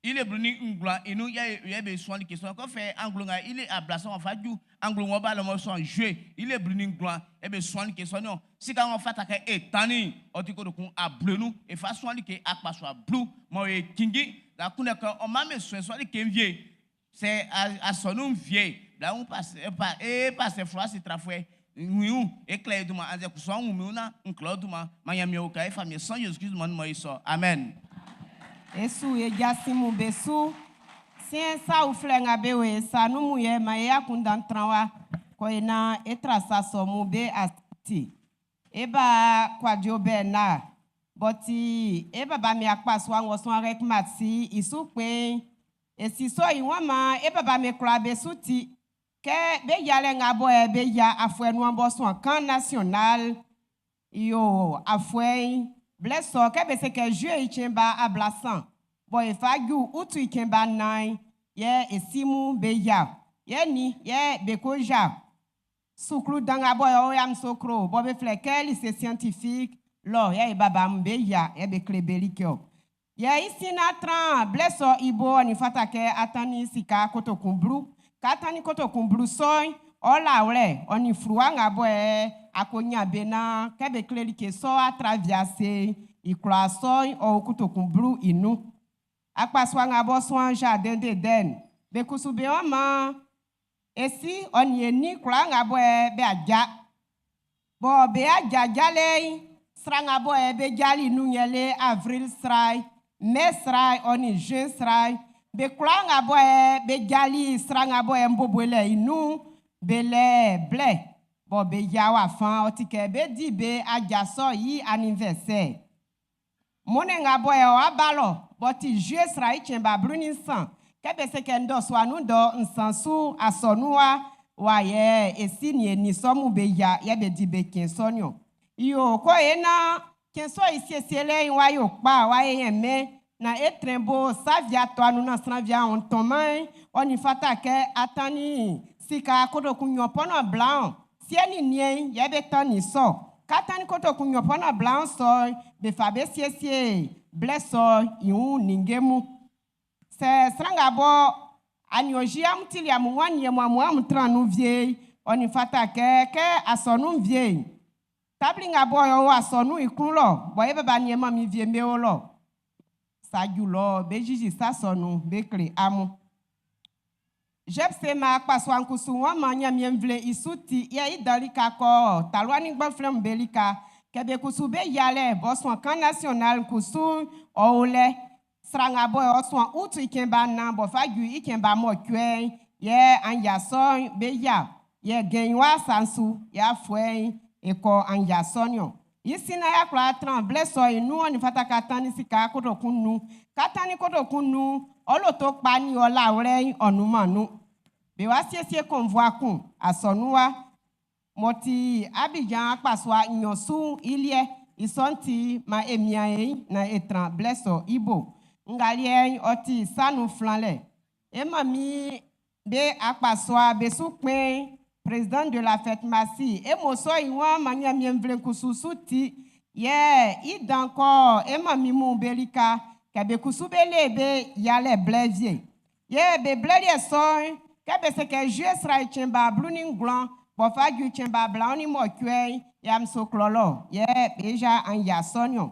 ile bluni ngla inu yɛ yɛ be sɔn like sɔn kɔfɛ anglo ŋa ile ablasan ɔfa ju anglo ŋɔ ba lɔmɔ sɔn jouer ile bluni ngla ebe sɔn like sɔn yɔ sika ŋɔ fata kɛ etani ɔti ko do kun ablenu efa sɔn like akpaso ablu mɔ ye kingi la kunɛ kɛ ɔma me sɔn sɔn like vie c'est asɔnu vie la ŋu passe pa e passe froid c'est trafoué ŋuiu ekle duma anze kusɔn ŋumiu na ŋklɔ duma manyamiwo ka efa mi sɔn Yesu Kristu mɔ nu mɔ yi amen. Esu ye jasimu besu. Sien sa uflɛ nga be we sa numu ye ma ye akundan tran wa ko ye na etra sa so mu be ati. Eba kwadio be na. Bɔti e baba mi akpa so anwɔ so arek mati isu kpe esi so yi wɔn ma e baba mi kura be su ti kɛ be yalɛ nga bɔ yɛ be ya afɔɛ nuan bɔ sɔn camp national yo afɔɛ blɛ sɔ kɛ be se kɛ juillet yi tse ba ablasan bɔn efa ju utu yi tse ba nan yɛ esimu be ya yɛ ni yɛ be ko ja sukulu danga bɔ yɛ o yam sokro bɔ be filɛ kɛ lycée scientifique lɔ yɛ baba mu be ya yɛ be kle beli kɛ o yɛ isi na tran blɛ sɔ ibo ni fata kɛ atani sika kotokun blu katani kotokun blu sɔn ɔla wlɛ ɔni fruwa ŋa bɔ yɛ akonya be na kɛ be kle like sɔ atravia se ikura sɔn ɔ kotokun blu inu akpasua ŋa bɔ sɔn jardin d'Eden be kusu be wɔn ma esi ɔni eni kura ŋa bɔ yɛ be adza bɔn be adza dza lɛ sra ŋa bɔ yɛ be dzali nu yɛ le avril sra mai sra ɔni juin sra be kura ŋa bɔ yɛ be dzali sra ŋa bɔ yɛ nbobo lɛ inu be lɛ blɛ bɔn be ya wa fan ɔti kɛ be di be adzasɔ yi anniversaire mone ŋa bɔ yɛ ɔ abalɔ bɔti juillet sra yi tse ba blu ni san kɛ be se kɛ ŋdɔ so anu dɔ nsan su asɔnua wa yɛ esi ni eni sɔmu be ya yɛ be di be kɛ sɔniɔ iyo ko ye na kɛ sɔ yi siesie lɛ yi wa yo kpa wa ye yɛ mɛ na etrɛn bo savia tɔ anu na sranvia ɔntɔn ɔni fata kɛ atani sika kotokun nyɔpɔnɔ blan sie ni nie yɛ be tɔ ni sɔ katani kotokun nyɔpɔnɔ blan sɔ befa be siesie blɛ sɔ iwu ningemu sɛ sranga bɔ anioji amutili amu wani emu amu amu tran nu vie ɔni fata kɛ kɛ asɔnu vie tabli ŋa bɔ yɔ asɔnu ikun lɔ bɔn ebe ba nie ma mi vie mewo lɔ saju lɔ be zizi sasɔnu be kle amu jepse ma akpaso ankusu wɔn ma nyamie nvle isu ti yɛ idali ka kɔ taluani gbɔ filɛmu beli ka kɛbɛ kusu be yalɛ bɔsɔn camp national kusu ɔwolɛ sranga bɔ ɔsɔn utu ikɛnba na bɔfa ju ikɛnba mɔ tsɔɛ yɛ anyasɔ be ya yɛ gɛnyiwa sansu yɛ afɔɛ ekɔ anyasɔ niɔ isina ya kura tran blɛ sɔ inu ɔni fata ka tan ni sika kotokun nu katani kotokun nu ɔlòtó kpa ni ɔla wlɛ ɔnumanu be wa siesie convoi kun asɔnuwa mɔti Abidjan akpasua nyɔsu iliɛ isɔnti ma emia ye na etran blɛ sɔ ibo ngaliɛ ɔti sanu flan lɛ ema mi be akpasua be su kpɛ président de la fête masi emo sɔ yi wɔn ma nyamie nvle kususu ti yɛ idan kɔ ema mi mu belika kɛbe kusu be le be yalɛ blɛ vie yɛ be blɛ liɛ sɔ kɛbe se kɛ juillet sra itse ba blu ni ŋglɔn bɔfa ju itse ba bla ni mɔ tsɔe yamso klɔlɔ yɛ beja anya sɔniɔ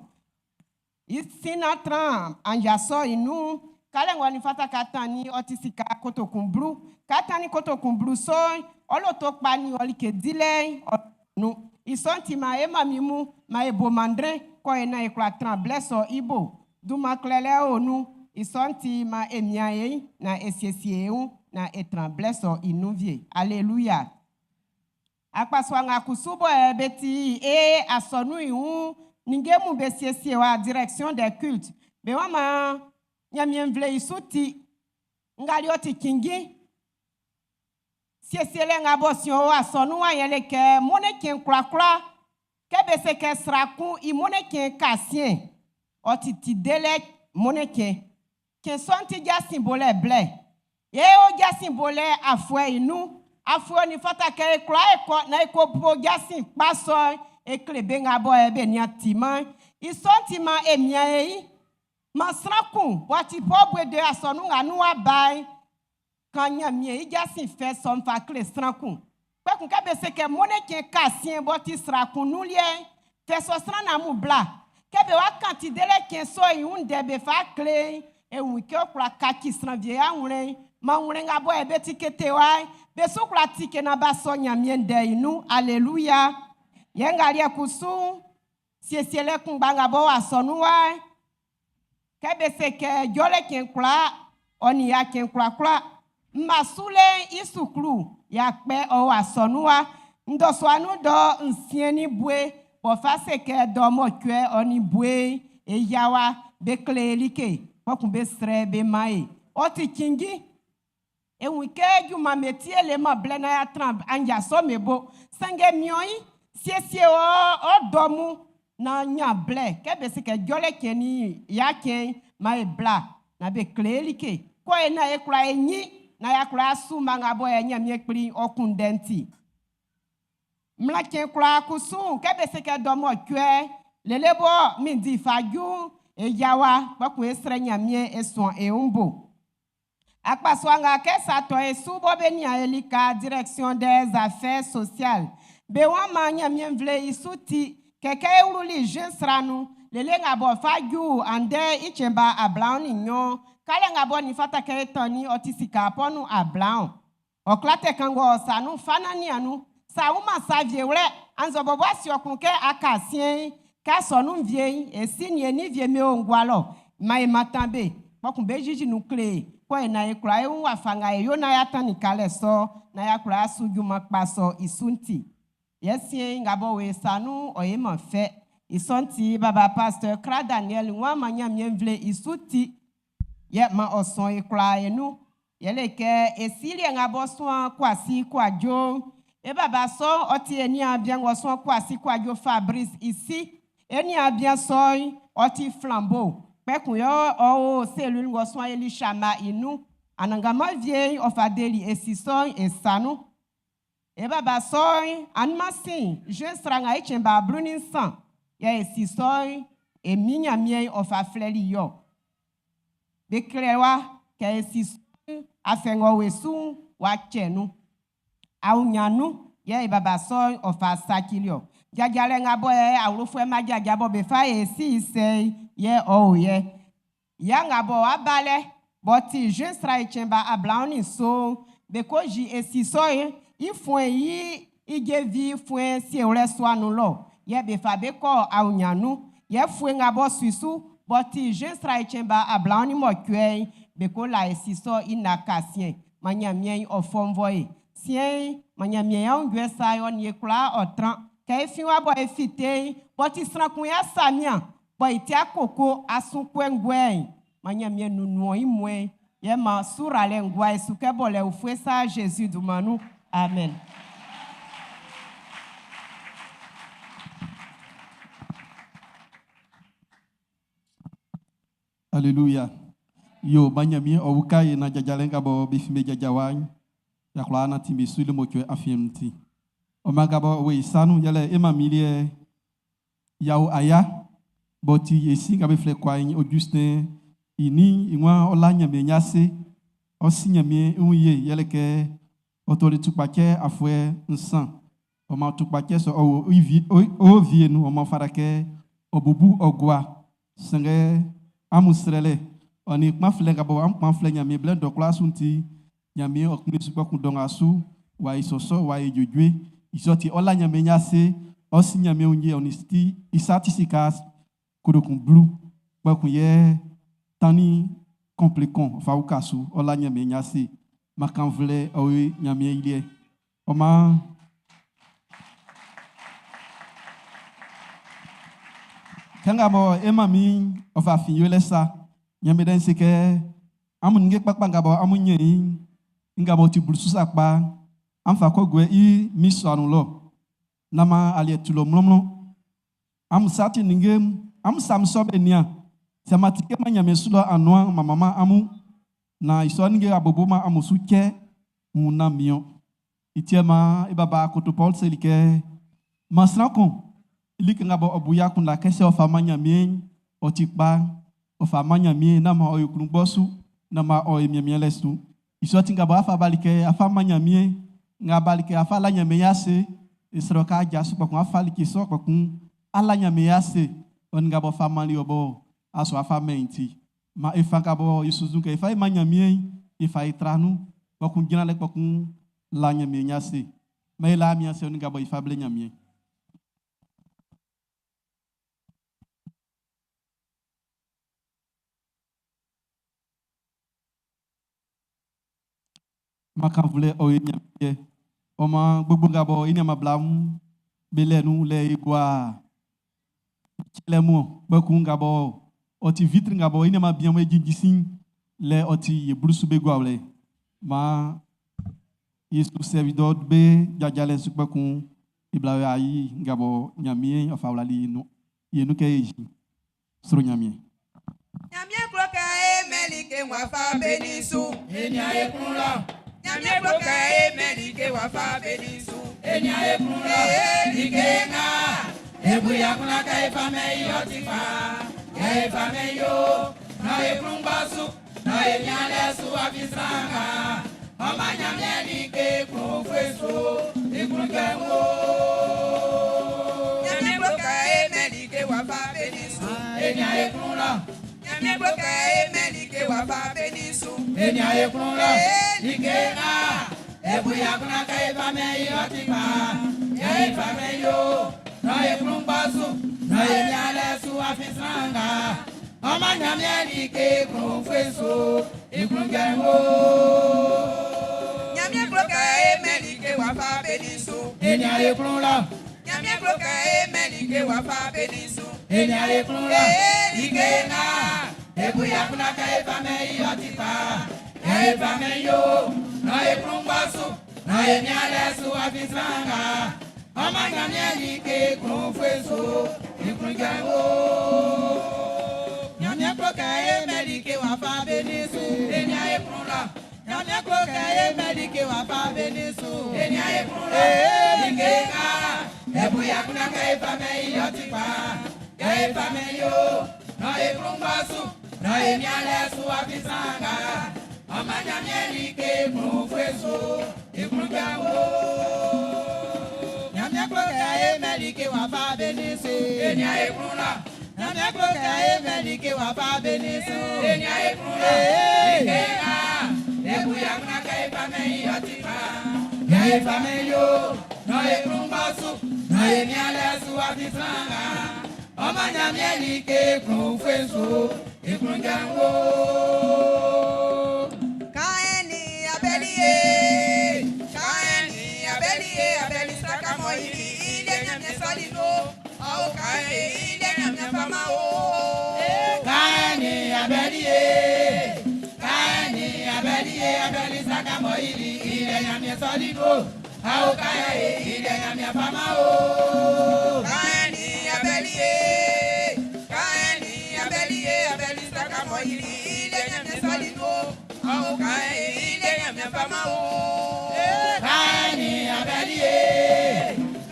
isina tran anya sɔ inu kálẹ̀ ŋgɔ ni fata ka tan ni ọtí sika kotokun blu ka tan ni kotokun blu sɔ ɔlòtó kpa ni ɔlike dilɛ ɔnu isɔnti ma ema mi mu ma ebo mandre kɔ ena ekura tran blɛ sɔ ibo duma klɛlɛ onu isɔnti ma emia ye na esiesie ŋu na etran blɛ sɔ inu vie alléluia. Akpasua nga kusu bɔ be ti e asɔnun'n i wun ninnge mun be siesie wa direction des cultes. Be wa man Ɲanmiɛn nvle i su ti nga li ɔ ti cinnjin. Siesielɛ nga bɔ si o asɔnun wa yɛle kɛ mɔnnɛn cɛn kwlakwla kɛ be se kɛ sran kun i mɔnnɛn cɛn kasiɛn ɔ ti ti delɛ mɔnnɛn cɛn. Cɛn sɔ'n ti jasin bolɛ blɛ. Ye o jasin bolɛ afuɛ i nun. Afuɛ ni fata kɛ e kwla e kɔ na e ko bo jasin kpa sɔ'n e kle be nga bɔ e be nian timan. I sɔ'n ti man e mian e yi. Man sran kun bɔ ti pɔ bue de asɔnun nga nun wa ba'n kan Ɲanmiɛn i jasin fɛ sɔ'n fa kle sran kun. Kpɛkun kɛ be se kɛ mɔnnɛn cɛn kasiɛn bɔ ti sran kun nun liɛ'n, fɛ sɔ sran na mun bla. Kɛ be wa kan ti delɛ cɛn sɔ'n i wun ndɛ be fa kle e wun kɛ ɔ kwla kaci sran wie awlɛn. Man wlɛn nga bɔ e be ti kete wa, be su kwla tike na ba sɔ Ɲanmiɛn ndɛ i nun. Alléluia. Yɛ nga liɛ kusu siesielɛ kunngba nga bɔ wa sɔnun wa kɛ be se kɛ jɔlɛ cɛn kwlaa ɔ nin ya cɛn kwlakwla mma sulɛ'n i suklu ya kpɛ ɔ wa sɔnun wa ndɔsua nun dɔ nsiɛn ni bue bɔ fa se kɛ dɔ mɔcuɛ ɔ nin bue e ya wa be kle e like kpɔkun be srɛ be man e ɔ ti cinnjin e wun kɛ junman metie le ma blɛ na ya tran anja sɔ me bo sanngɛ miɔn yi siesie ɔ ɔ dɔ mu na nya blɛ kɛ be se kɛ jɔlɛ cɛn ni ya cɛn ma e bla na be kle e like kɔ e na e kwla e nyi na ya kwla su ma nga bɔ e Ɲanmiɛn kpli ɔ kunndɛ'n ti mmla cɛn kwlaa kusu kɛ be se kɛ dɔ mɔcuɛ lele bɔ min di fa ju e yawa kpɔkun e srɛ Ɲanmiɛn e suan e wun bo. Akpasua nga kɛ sa tɔ e su bɔ be nian e lika direction des affaires sociales be wa man Ɲanmiɛn nvle i su ti kɛkɛ e wluli jeune sran nun lele nga bɔ fa ju andɛ i cɛn ba 22 kalɛ nga bɔ ni fata kɛ e tɔni ɔ ti sika pɔnu 20 ɔ kla tɛ kan ngɔ sa nun fa na nian nun sa wuma sa vie wlɛ anzɔ bɔbɔ asi ɔkun kɛ aka siɛn kɛ asɔnun vie e si ni e ni vie mi o ngua lɔ ma e ma tan be kpɔkun be jiji nun kle kɔ e na e kura e wun wafa nga e yo na ya tan ni kalɛ sɔ na ya kura su junman kpa sɔ i su ti yɛ sie nga bɔ we sa nun ɔ ye man fɛ i sɔ'n ti baba pasteur Kra Daniel wa ma Ɲanmiɛn nvle i su ti yɛ ma ɔ sɔn e kwlaa e nun yɛle kɛ e si liɛ nga bɔ suan Kwasi Kwadwo e baba sɔ'n ɔ ti e niaan bian ng'ɔ suan Kwasi Kwadwo Fabrice i si e niaan bian sɔ'n ɔ ti flambeau kpɛkun yɛ ɔ o cellule ng'ɔ suan Elishama i nun ananganman vie ɔ fa deli e si sɔ'n e sa nun e baba sɔ'n anumansin jeune sran nga i cɛn ba 13 yɛ e si sɔ'n e mi Ɲanmiɛn ɔ fa flɛli yɔ be klɛ wa kɛ e si sɔ'n afɛ ng'ɔ we su'n wa cɛ nun awunyanu yɛ e baba sɔ'n ɔ fa sacili ɔ jajalɛ nga bɔ yɛ awlofuɛ ma jaja bɔ be fa e si i sɛ'n yɛ ɔ o yɛ ya nga bɔ wa ba lɛ bɔ ti jeune sran i cɛn ba 27 be ko ji e si sɔ'n i fuen yi i jevi fuen siewlɛ sua nun lɔ yɛ be fa be kɔ awunyanu yɛ fue nga bɔ sui su bɔ ti jeune sran i cɛn ba 28 be ko la e si sɔ i na kasiɛn ma Ɲanmiɛn ɔ fɔnvɔ e siɛn ma Ɲanmiɛn awunjuɛ sa ɔ ni e kwla ɔ tran kɛ e fi wa bɔ e fite bɔ ti sran kun ya sa mian bɔ i ti akoko asun kɔnguɛ'n ma Ɲanmiɛn nunu i mue yɛ ma suralɛ ngua e su kɛ bɔlɛ ufue sa Jésus dunman nun amen. Alléluia. Yo, ma Ɲanmiɛn ɔ wuka ye na jajalɛ nga bɔ be fi be jaja wa ya kwla na ti be su le mɔcuɛ afiɛn ti. Ɔ ma nga bɔ we sanu yɛlɛ e ma milie yawo aya bɔ ti e si nga be flɛ kwa Augustin i ni i nwan ɔ la Ɲanmiɛn ɲase ɔ si Ɲanmiɛn i wun ye yɛlɛ kɛ ɔ tɔli tukpacɛ afuɛ nsan ɔ ma tukpacɛ sɔ ɔ wo i vie o vie nu ɔ ma fara kɛ ɔ bubu ɔ gua sanngɛ amun srɛlɛ ɔ ni kpan filɛ nga bɔ am kpan filɛ Ɲanmiɛn blɛ dɔ kwlaa su'n ti Ɲanmiɛn ɔ kun su kpɛkun dɔ nga su wa i sɔsɔ wa i dzodzue i sɔ ti ɔ la Ɲanmiɛn ɲase ɔ si Ɲanmiɛn wun ye ɔ ni ti i sa ti sika kodokun blu kpɛkun yɛ tannin complet kɔn fa uka su ɔ la Ɲanmiɛn ɲase makan vlɛ ɔ ye Ɲanmiɛn i liɛ ɔ ma. Kɛ nga bɔ e manmin ɔ fa fin yolɛ sa, Ɲanmiɛn Ndɛ'n se kɛ, Amun ninnge kpakpa nga bɔ amun ɲɛn i'n, nga b'ɔ ti blusu sakpa'n, an fa ko guɛ i min sua nun lɔ. Nán maan aliɛ tu lɔ mlɔnmlɔn. Amun sa ti ninnge'm, amun sa min sɔ be nian. Sɛ m'an tikeman Ɲanmiɛn su lɔ anuan'n m'an manman amun, naan i sɔ ninnge a boboman amun su cɛ, wuun nán min-ɔn. I ti yɛ maan e baba akoto Pɔlu seli kɛ, Maan sran kun i like nga bɔ ɔ bu i akunndan kɛ sɛ ɔ fa man Nyanmiɛn'n ɔ ti kpa'n, ɔ fa man Nyanmiɛn, nán maan ɔ yo klunngbɔ su, nán maan ɔ yo mianmianlɛ su. I sɔ ti nga bɔ a fa bali kɛ a fa man Nyanmiɛn'n, nga a bali kɛ a fa la Nyanmiɛn i ase, e srɛ wɔ kɛ a jaso kpɛkun a fa like sɔ kpɛkun a la Nyanmiɛn i ase, ɔ nin nga b'ɔ fa manli wɔ bɔ a su a fa mɛn i'n ti. Maan e fa nga bɔ e sunnzun kɛ é fá é mán Nyanmiɛn'n, e fa e tra nun, kpɛkun jranlɛ kpɛkun la Nyanmiɛn i ase. Maan e la min ase ɔ nin nga bɔ e fa blɛ Nyanmiɛn'n. Man kannvulɛ ɔ yo Nyanmiɛn liɛ. Ɔ maan gbogbo nga bɔ e niaanman bla'm be lɛ nun lɛ e gua cɛlɛ mun-ɔn, kpɛkuun nga bɔ ɔ ti vitri nga bɔ e niaanman bian'm e jinjin sin'n lɛ ɔ ti ye blusu be guawlɛ. Maan ye su sɛvidɔr be jajalɛ'n su kpɛkuun e bla y'a yi nga bɔ Nyanmiɛn ɔ fa wlali ye nun ye nun kɛ e yi. Sro Nyanmiɛn. Ɲanmiɛn klo kɛ e mɛn like wafa benin su? E nian e klun lɔ. Ɲanmiɛn klo kɛ e mɛn like wafa benin su? E nian e klun lɔ. Like nga e bu i akunndan kɛ e fa mɛn i ɔ ti kpa. Kɛ e fa mɛn i o, nán e klunngbɔ su, nán e mianlɛ su afin sran nga ɔ man Ɲanmiɛn like klun ufue su, i klun jɔ i wun. Ɲanmiɛn klo kɛ e mɛn like wafa benin su? E nian e klun lɔ. Ɲanmiɛn klo kɛ e mɛn like wafa benin su? E nian e klun lɔ. Like nga e bu i akunndan kɛ e fa mɛn i ɔ ti kpa. Kɛ e fa mɛn i o, nán e klunngbɔ su, nán e mianlɛ su afin sran nga ɔ man Ɲanmiɛn like klun ufue su, i klun jɔ i wun. Ɲanmiɛn klo kɛ e mɛn like wafa benin su? E nian e klun lɔ. Ɲanmiɛn klo kɛ e mɛn like wafa benin su? E nian e klun lɔ. Like nga e bu i akunndan kɛ e fa mɛn i ɔ ti kpa. Kɛ e fa mɛn i o, nán e klunngbɔ su, nán e mianlɛ su afin sran nga ɔ man Ɲanmiɛn like klun ufue su, i klun jɔ i wun. Ɲanmiɛn klo kɛ e mɛn like wafa benin su? E nian e klun lɔ. Ɲanmiɛn klo kɛ e mɛn like wafa benin su? E nian e klun lɔ. Like nga e bu i akunndan kɛ e fa mɛn i ɔ ti kpa. Kɛ e fa mɛn i o, nán e klunngbɔ su, nán e mianlɛ su afin sran nga ɔ man Ɲanmiɛn like klun ufue su, i klun jɔ i wun. Ɲanmiɛn klo kɛ e mɛn like wafa benin su? E nian e klun lɔ. Ɲanmiɛn klo kɛ e mɛn like wafa benin su? E nian e klun lɔ. Like nga e bu i akunndan kɛ e fa mɛn i ɔ ti kpa. Kɛ e fa mɛn i o, nán e klunngbɔ su, nán e mianlɛ su afin sran nga ɔ man Ɲanmiɛn like klun ufue su, i klun jɔ i wun. Kaɛn nin Abɛli ye, Kaɛn nin Abɛli ye, Abɛli saka m'ɔ yili i liɛ Ɲanmiɛn sɔli nun. Ɔ o Kaɛn i liɛ Ɲanmiɛn fama o. Kaɛn nin Abɛli ye, Kaɛn nin Abɛli ye, Abɛli saka m'ɔ yili i liɛ Ɲanmiɛn sɔli nun. A o Kaɛn i liɛ Ɲanmiɛn fama o. Kaɛn nin Abɛli ye, Kaɛn nin Abɛli ye, Abɛli saka m'ɔ yili i liɛ Ɲanmiɛn sɔli nun. Ɔ o Kaɛn i liɛ Ɲanmiɛn fama o. Kaɛn nin Abɛli ye,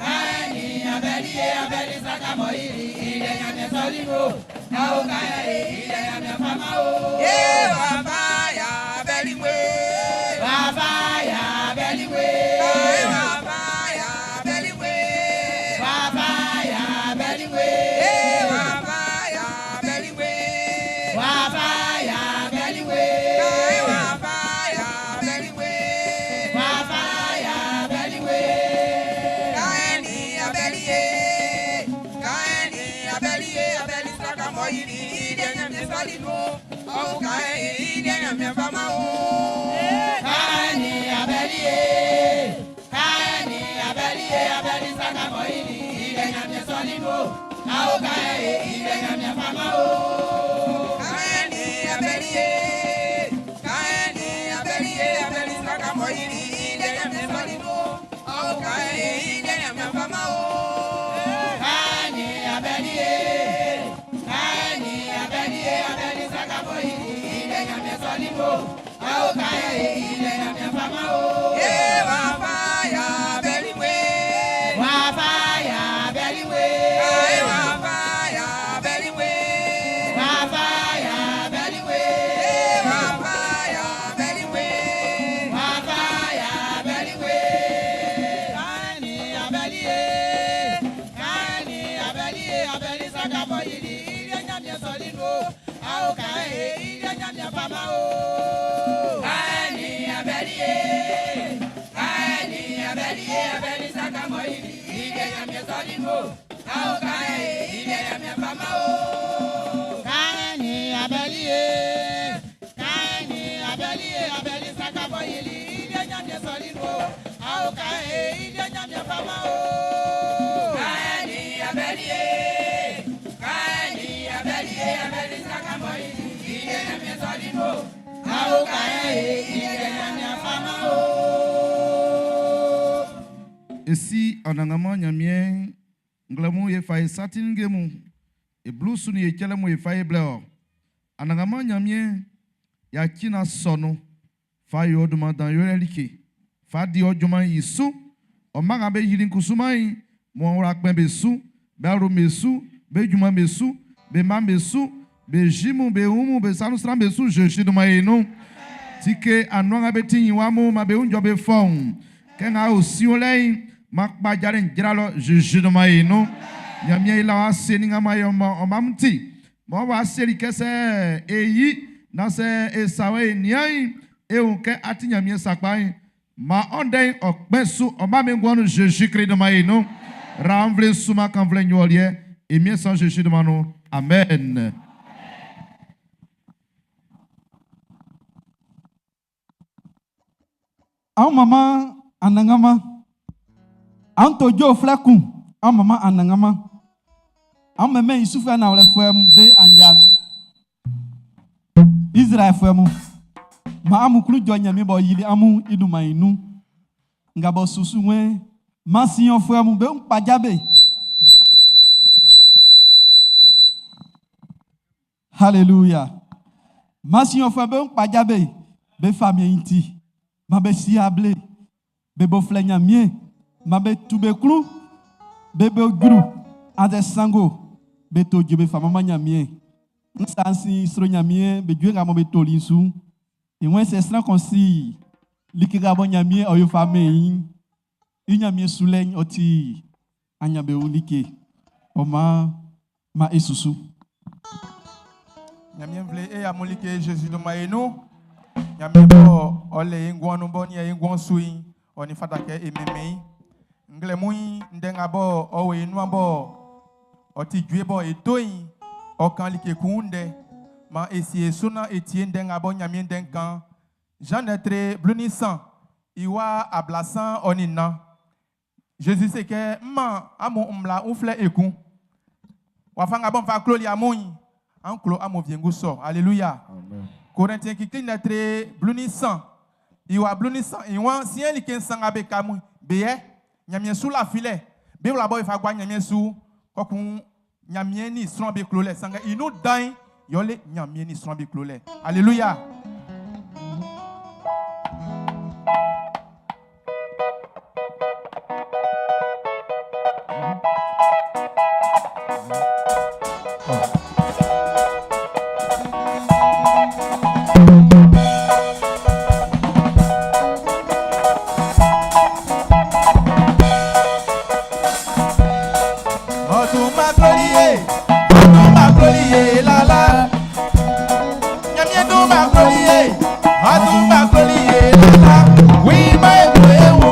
Kaɛn nin Abɛli ye, Abɛli saka m'ɔ yili i liɛ Ɲanmiɛn sɔli nun. A o Kaɛn i liɛ Ɲanmiɛn fama o. Ye wafa ya Abɛli we. Wafa ya Abɛli we. Kaɛn wafa ya Abɛli we. Wafa ya Abɛli we. Ye wafa ya Abɛli we. Wafa ya Abɛli we. Kaɛn wafa ya Abɛli we. Wafa ya Abɛli we. Kaɛn nin Abɛli ye, Kaɛn nin Abɛli ye, Abɛli saka m'ɔ yili i liɛ Ɲanmiɛn sɔli nun. Ɔ o Kaɛn i liɛ Ɲanmiɛn fama o. Kaɛn nin Abɛli ye, Kaɛn nin Abɛli ye, Abɛli saka m'ɔ yili i liɛ Ɲanmiɛn sɔli nun. A o Kaɛn i liɛ sɔli mo, awo ka ye ilé Ɲanmiɛn fama o. Ee wafa ya bɛli we. Wafa ya bɛli we. Ee wafa ya bɛli we. Wafa ya bɛli we. Ee wafa ya bɛli we. Wafa ya bɛli we. Kaani abɛli ye, kaani abɛli ye, abɛli saka bɔ yili, ilé Ɲanmiɛn sɔli mo, awo ka ye ilé Ɲanmiɛn fama o. Kaani abɛli ye, kaani abɛli ye, abɛli saka mɔ yili, ilé Ɲanmiɛn sɔli mo, awo ka ye ilé Ɲanmiɛn fama o. Kaani abɛli ye, kaani abɛli ye, abɛli saka bɔ yili, ilé Ɲanmiɛn sɔli mo, awo ka ye ilé Ɲanmiɛn fama o. Kaani abɛli ye, kaani abɛli ye, abɛli saka mɔ yili, ilé Ɲanmiɛn sɔli mo, awo ka ye ilé Ɲanmiɛn fama o. Esi anangama Ɲanmiɛn nglɛmun e fa e sa ti ninnge mun e blusu nin e cɛlɛ mun e fa e blɛ wɔ. Anannganman Ɲanmiɛn, yaci naan sɔ nun. Fa yo ɔ dunman dan yolɛ like. Fa di ɔ junman'n i su. Ɔ mma nga be yili'n kusuman'n, mɔ ɔ wla kpɛn be su, be awlo'm be su, be junman'm be su, be mma'm be su, be ji mun, be wun mun, be sa nun sran'm be su Zezi dunman i nun. Tike anuan nga be ti ɲinwa mun, maan be wun jɔ be fɔuun. Kɛ nga o Siɔn lɛ'n, maan kpajalɛ'n jra lɔ Zezi dunman i nun. Ɲanmiɛn i la w'a se ni nga man ye ɔ man ti. Mɔ w'a seli kɛ sɛ e yi naan sɛ e sa wɛ e nian'n, e wun kɛ a ti Ɲanmiɛn sakpa'n, maan ɔ ndɛ'n ɔ kpɛn su ɔ man be nguan nun Zezi Klist dunman i nun. Ra nvle sunman kan nvle nyɔliɛ e Miɛn San Zezi dunman nun. Amen. An manman Anannganman. An to jue uflɛ kun, an manman Anannganman. An mɛnmɛn i sufuɛ nanwlɛfuɛ'm be aɲia nun. Izraɛlfuɛ mun, man amun klun jɔ Nyanmiɛn b'ɔ yili amun'n i dunman'n i nun. Nga b'ɔ su su wɛ'n, man Siɔnfuɛ mun be wun kpaja be. Hallelujah. Man Siɔnfuɛ'm be wun kpaja be, be famiɛn'n i ti. Man be si able, be bo flɛ Nyanmiɛn. Man be tu be klun, be bo jru annzɛ sanngo, be to jue be fa manman Nyanmiɛn. N sa n sin sro Nyanmiɛn be jue nga mɔ be toli'n su. I wɛn sɛ sran kun si like nga bɔ Nyanmiɛn ɔ yo fa mɛn i'n, i Nyanmiɛn sulɛ'n ɔ ti anyanbeun like. Ɔ maan, man e susu. Ɲanmiɛn nvle e amun like Zezi dunman e nun. Ɲanmiɛn bɔ ɔ le e nguan nun b'ɔ nian e nguan'n su'n, ɔ nin fata kɛ e mɛnmɛn i. Nglɛmun'n, ndɛ nga bɔ ɔ o e nuan bɔ ɔ ti jue bɔ e to'n, ɔ kan like kun ndɛ. Maan e sie e su naan e tie ndɛ nga bɔ Ɲanmiɛn ndɛ'n kan'n. Zan ndɛ tre 13, i wa 34. Zezi se kɛ, M man amun mmla uflɛ ekun. Wafa nga bɔ n fa kloli amun'n, an klo amun wiengu sɔ. Aleluya. Korɛntien klikli ndɛ tre 13, i wa 13, i waan, Siɛn'n like nsan nga be ka mun'n, be yɛ, Nyanmiɛn su lafilɛ, be wla bɔ be fa gua Nyanmiɛn su, kpɔkun Nyanmiɛn nin sran be klolɛ. Sanngɛ i nun dan'n, yɛle Nyanmiɛn nin sran be klolɛ. Aleluya. Ɔtuma kloli ye, ɔtuma kloli ye la la. Ɲanmiɛn tuma kloli ye, ɔtuma kloli ye la la. Wi ma e klo e wo.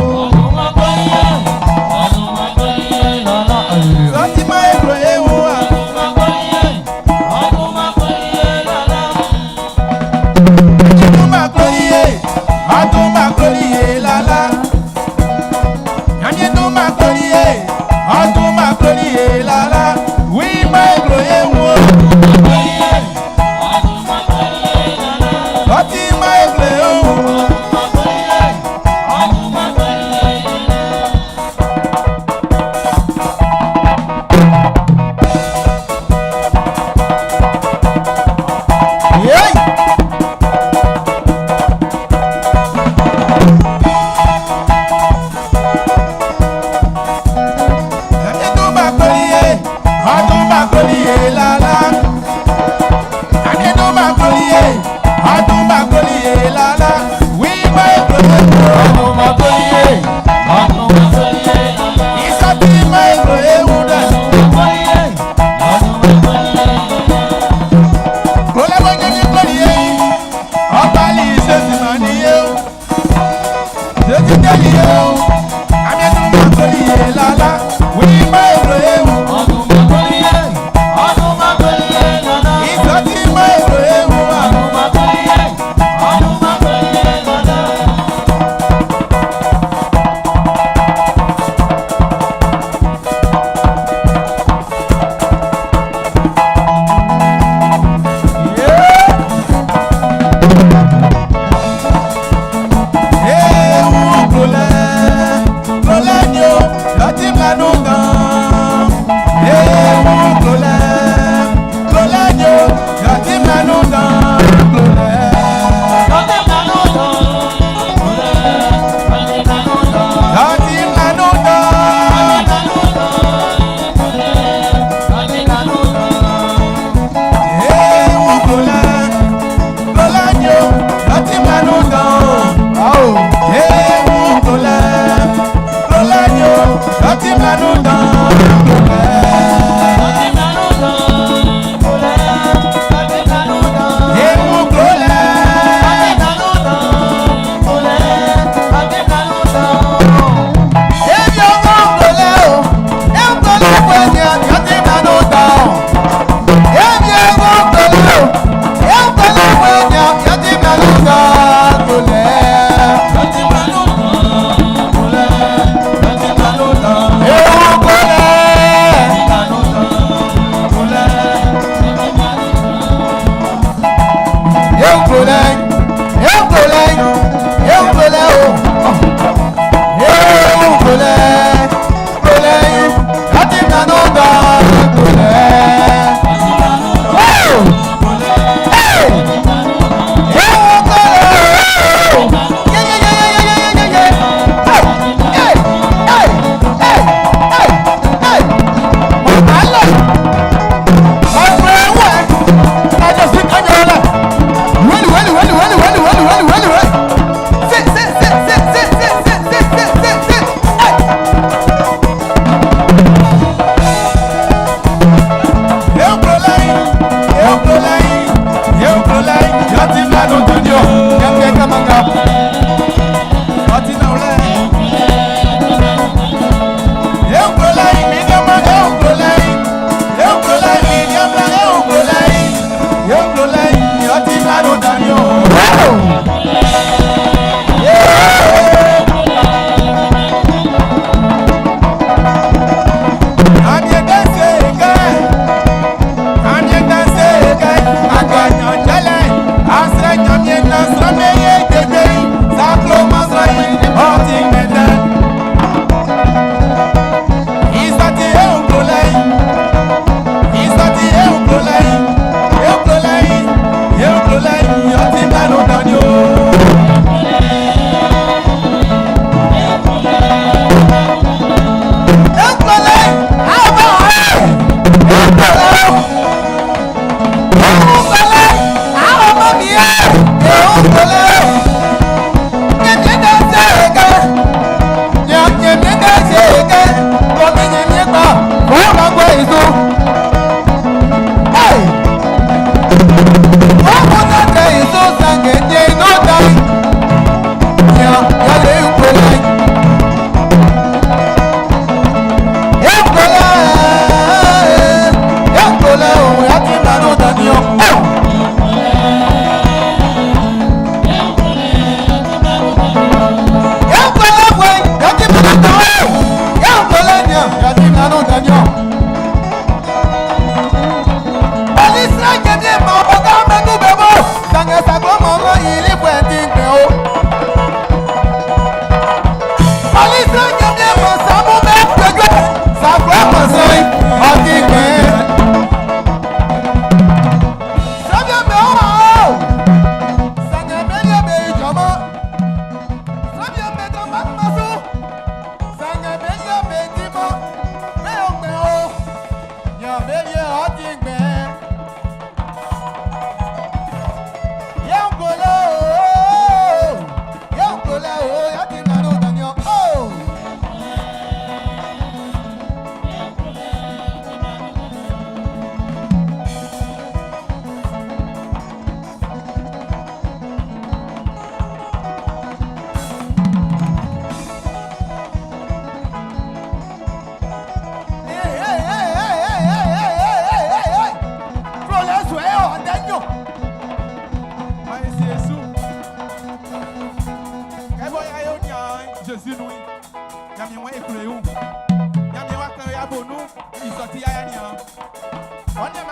Sɔti ma e klo e wo wa. Tuma kloli ye, ɔtuma kloli ye la la. Ɲanmiɛn tuma kloli ye, ɔtuma kloli ye la la. Wi ma e klo e wo. Sɔti ma e klo e wo. Hey!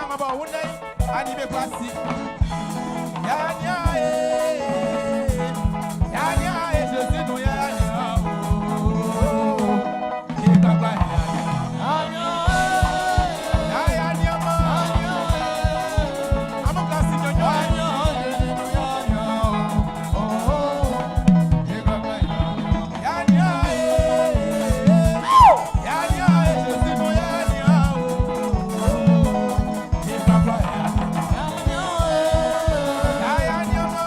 Anannganman b'ɔ wunnin i'n, a nin be kwla si. Ya nian e, ya nian e, Zezi nun ya nian o. E gbagba ya nian. Ya ya nian ma. Amun kwla si nyɔnyɔn. Ya nian e, ya nian e, Zezi nun ya nian o. E gbagba ya nian. Ya ya nian ma.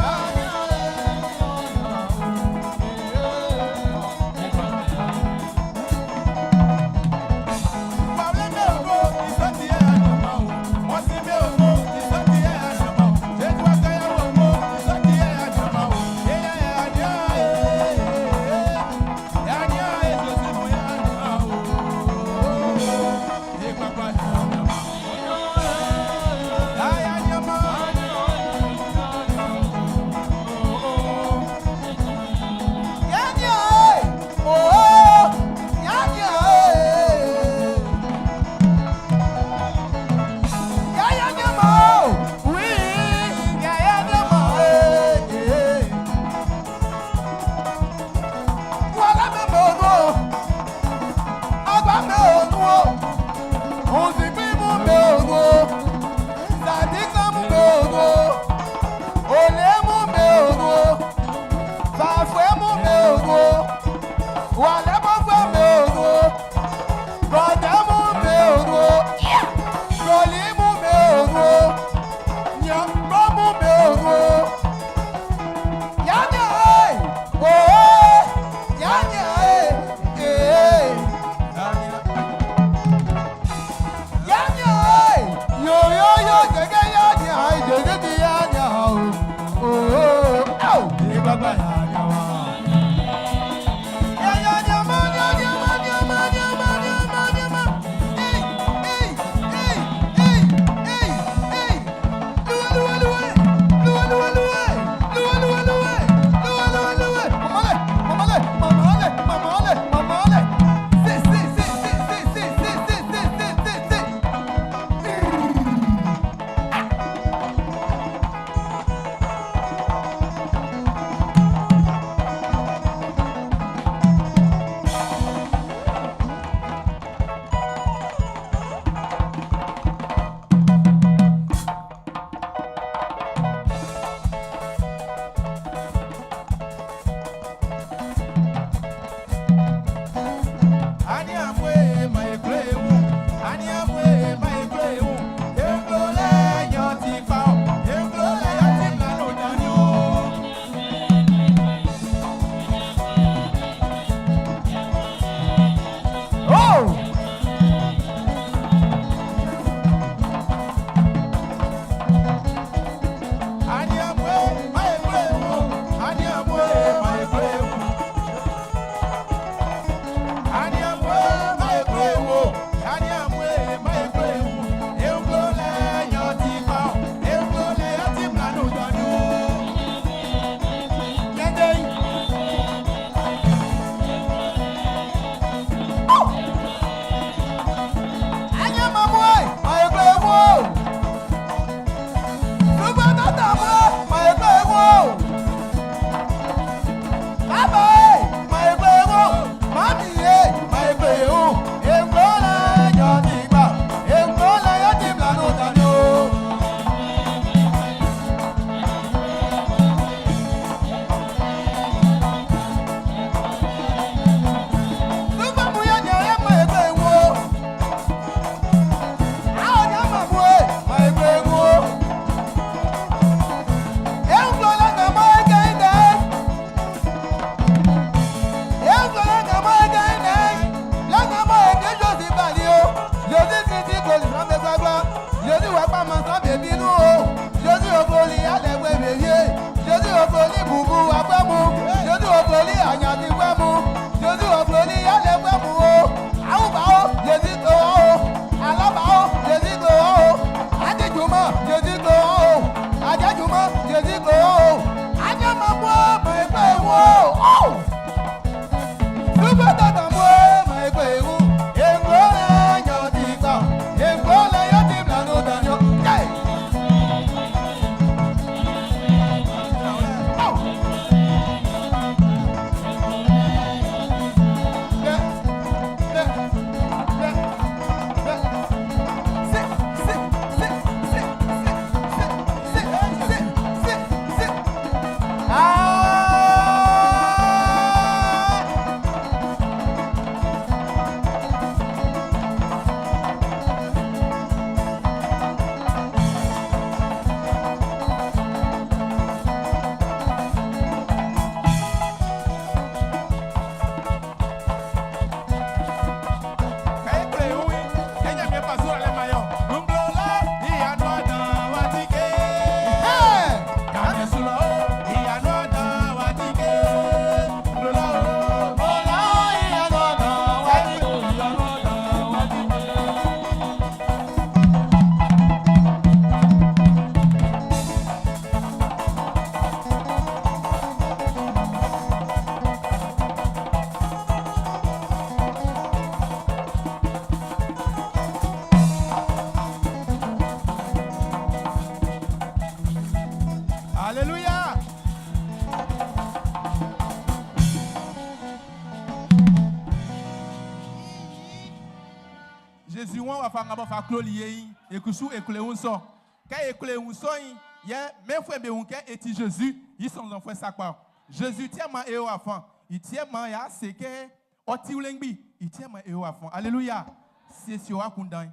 Wafa nga b'ɔ fa kloli ye'n, e kusu e klo e wun sɔ. Kɛ e klo e wun sɔ'n, yɛ mɛnfuɛ'm be wun kɛ e ti Zezi i sɔnnzɔnfuɛ sakpa. Zezi ti yɛ man e o afan. I ti yɛ man y'a se kɛ ɔ ti wlengbi. I ti yɛ man e o afan. Alléluia. Siesie wɔ akunndan'n.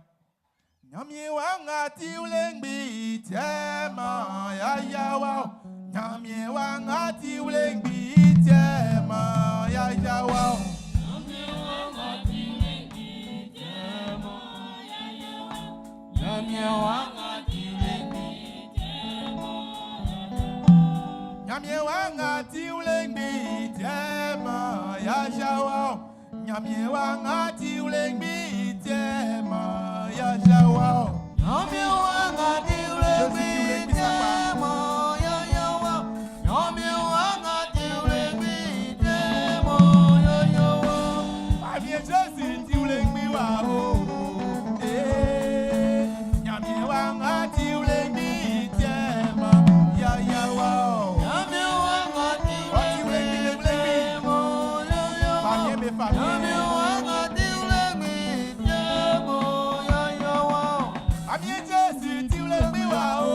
Ɲanmiɛn wa nga ti wlengbi tiɛ man ya ya wa. Ɲanmiɛn wa nga ti wlengbi tiɛ man ya ya wa. Ɲanmiɛn wa nga ti wlengbi tiɛ man ya ya wa. Ɲanmiɛn wa nga ti wlengbi tiɛ man ya ya wa. Ɲanmiɛn wa nga ti Jésus ti wlengbi sakpa. Famiɛn Jésus ti wlengbi wa o. Eh, Ɲanmiɛn wa nga ti wlengbi tiɛ man ya ya wa. Ɔ ti wlengbi le wlengbi. Famiɛn be famiɛn. Famiɛn Jésus ti wlengbi wa o.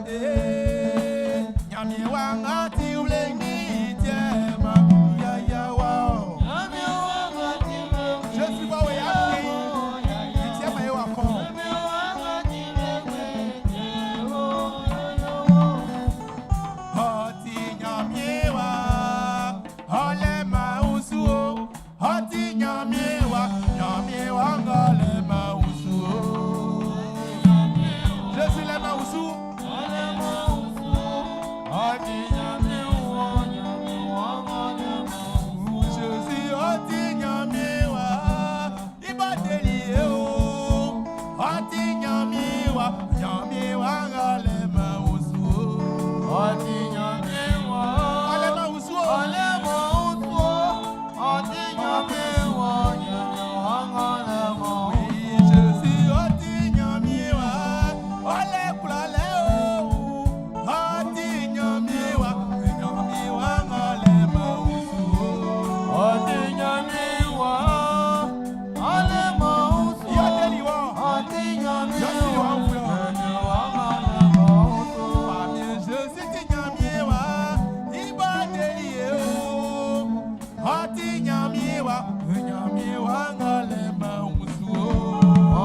Eh, Ɲanmiɛn wa nga ti wlengbi tiɛ man ya ya wa. Jésus bɔ wo ya fi. I tiɛ man ye wa kɔn. Ɔ ti Ɲanmiɛn wa, ɔ lɛ ma wusu o. Ɔ ti Ɲanmiɛn wa, Ɲanmiɛn wa ŋgɔ lɛ ma wusu o. Jésus lɛ ma wusu. Jésus ɔ ti Ɲanmiɛn wa, i b'a deli ye o. Ɔ ti Ɲanmiɛn wa, Ɲanmiɛn wa ŋgɔ lɛ ma wusu o. Ɔ lɛ ma wusu o. Oui, Jésus ɔ ti Ɲanmiɛn wa, ɔ lɛ kwlalɛ o. Ɔ ti Ɲanmiɛn wa, Ɲanmiɛn wa ŋgɔ lɛ ma wusu o. Yɔ deli wɔ. Yɔ sili wɔ anfue ɔ. Famiɛn Jésus ti Ɲanmiɛn wa, i b'a deli ye o. Ɔ ti Ɲanmiɛn wa, Ɲanmiɛn wa ŋgɔ lɛ ma wusu o.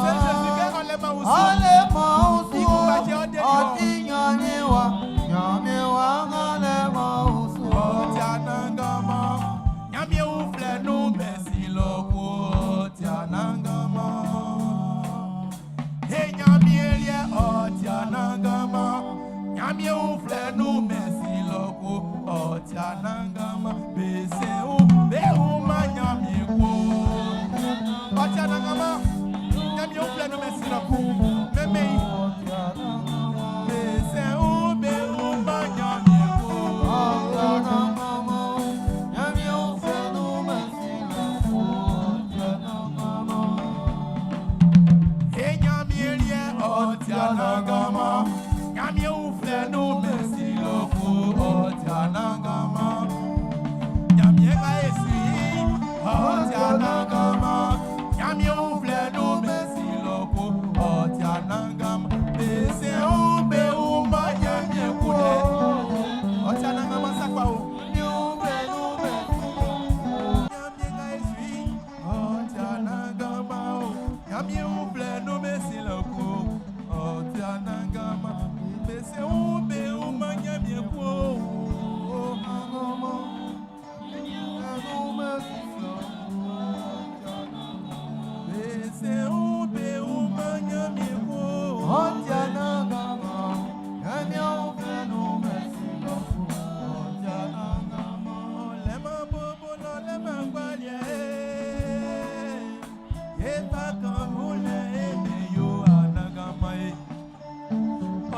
C'est Jésus kɛ ɔ lɛ ma wusu. I kunngba cɛ ɔ deli wɔ. Ɔ ti Anannganman, Ɲanmiɛn uflɛ nunmɛn sin lɔ kun. Ɔ ti Anannganman. E Ɲanmiɛn liɛ ɔ ti Anannganman, Ɲanmiɛn uflɛ nunmɛn sin lɔ kun. Ɔ ti Anannganman. Be se wo, be wunman Ɲanmiɛn kun. Ɔ ti Anannganman, Ɲanmiɛn uflɛ nunmɛn sin lɔ kun. Mɛmɛ i. Be se wo, be wunman Ɲanmiɛn kun. E Ɲanmiɛn liɛ ɔ ti Anannganman, Ɲanmiɛn uflɛ nunmɛn sin lɔ kun. Ɔ ti Anannganman. Ɲanmiɛn nga e su i'n, ɔ ti Anannganman, Ɲanmiɛn uflɛ nunmɛn sin lɔ kun. Ɔ ti Anannganman. Be se wo, be wunman Ɲanmiɛn kun lɛ. Ɔ ti Anannganman sakpa o. Ɲanmiɛn nga e su i'n, ɔ ti Anannganman o. Ɲanmiɛn uflɛ nunmɛn sin lɔ kun. Ɔ ti Anannganman. Be se wo, be wunman Ɲanmiɛn kun o. Be se wo, be wunman Ɲanmiɛn kun o. Lẹ́mọ̀ bobo lọ lẹ́mọ̀ gbalẹ̀ yé bá kan múlẹ̀ èmi yóò ànàgàmọ̀ yé.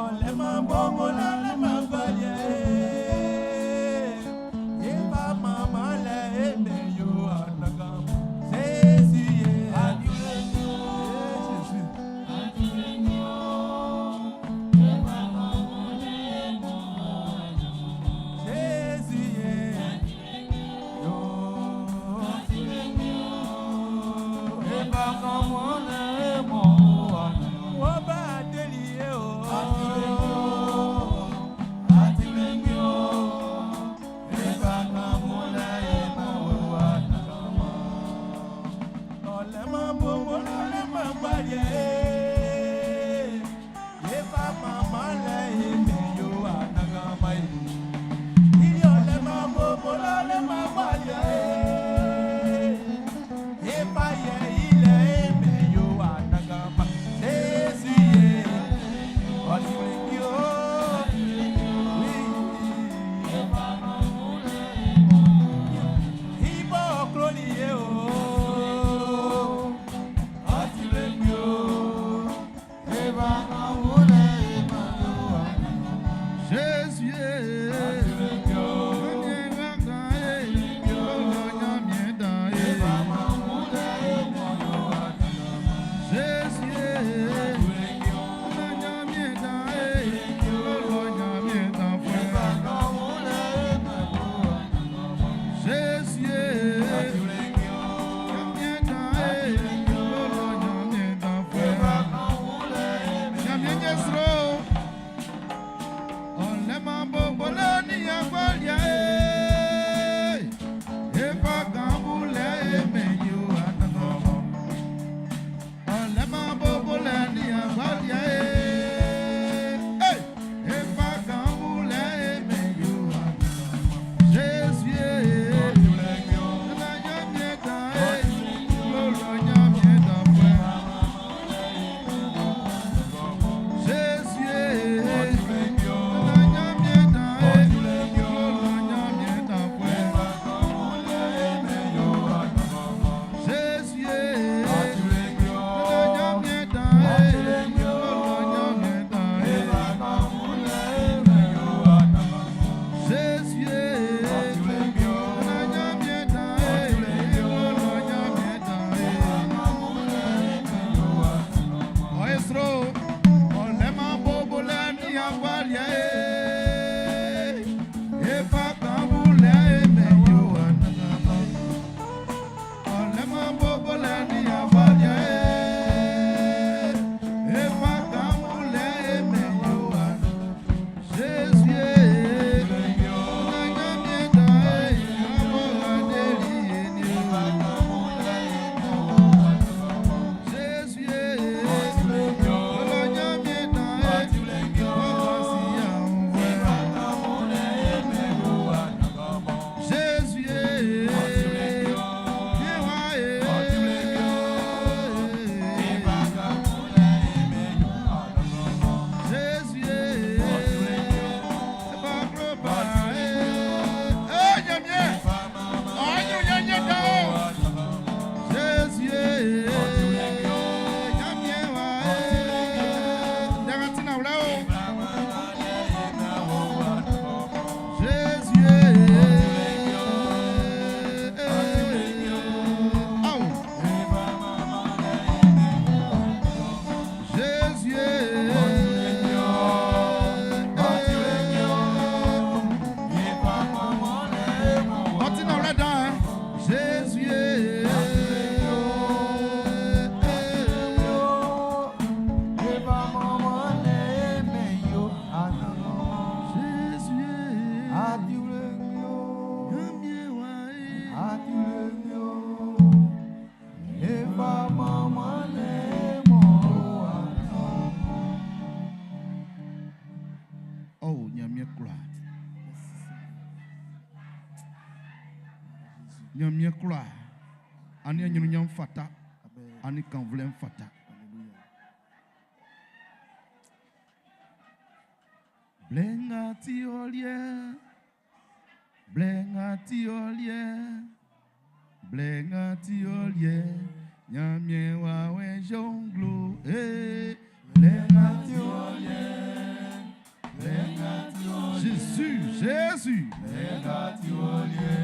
Ọ̀lẹ́mọ̀ bobo lọ lẹ́mọ̀ gbalẹ̀ yé bá màmá lẹ̀ èmi yóò ànàgàmọ̀. Jésù yé Jésù. Jésù yé. Yo. Nyamie kura. Ani anyunyam fata. Ani kanvlem fata. Blenga tiolie. Blenga tiolie. Blenga tiolie. Nyamie wawe jonglo. Eh. Blenga tiolie. Blenga tiolie. Jésus, Jésus. Blenga tiolie.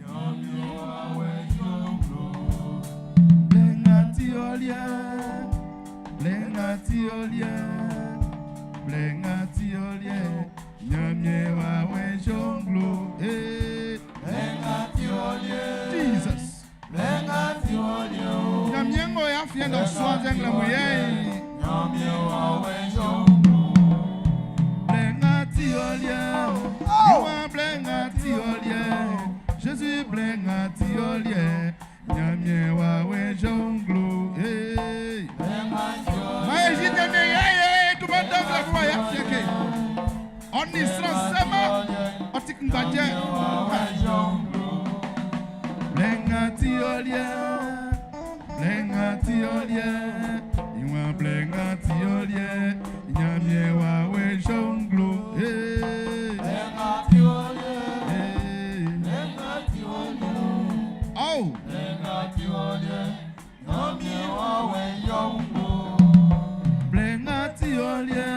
Nyamie wawe jonglo. Blenga tiolie. Blenga tiolie. Blenga tiolie. Nyamie wawe jonglo. Eh. Blenga tiolie. Jesus. Blenga tiolie. Nyamie ngo ya fien do soin zengle muye. Nyamie wawe jonglo. Blenga tiolie. Iwa blenga tiolie. Jésus blenga tiolie. Nyamie wawe jonglo. Eh. Blenga tiolie. Maëji nyamie ya ye. Tout le monde la voix ya fien ke. On y sera sema. Otik ngbaje. Blenga tiolie. Blenga tiolie. Iwa blenga tiolie. Nyamie wawe jonglo. Eh. Blenga tiolie. Eh. Blenga tiolie. Oh. Blenga tiolie. Nyamie wawe jonglo. Blenga ɔ liɛ,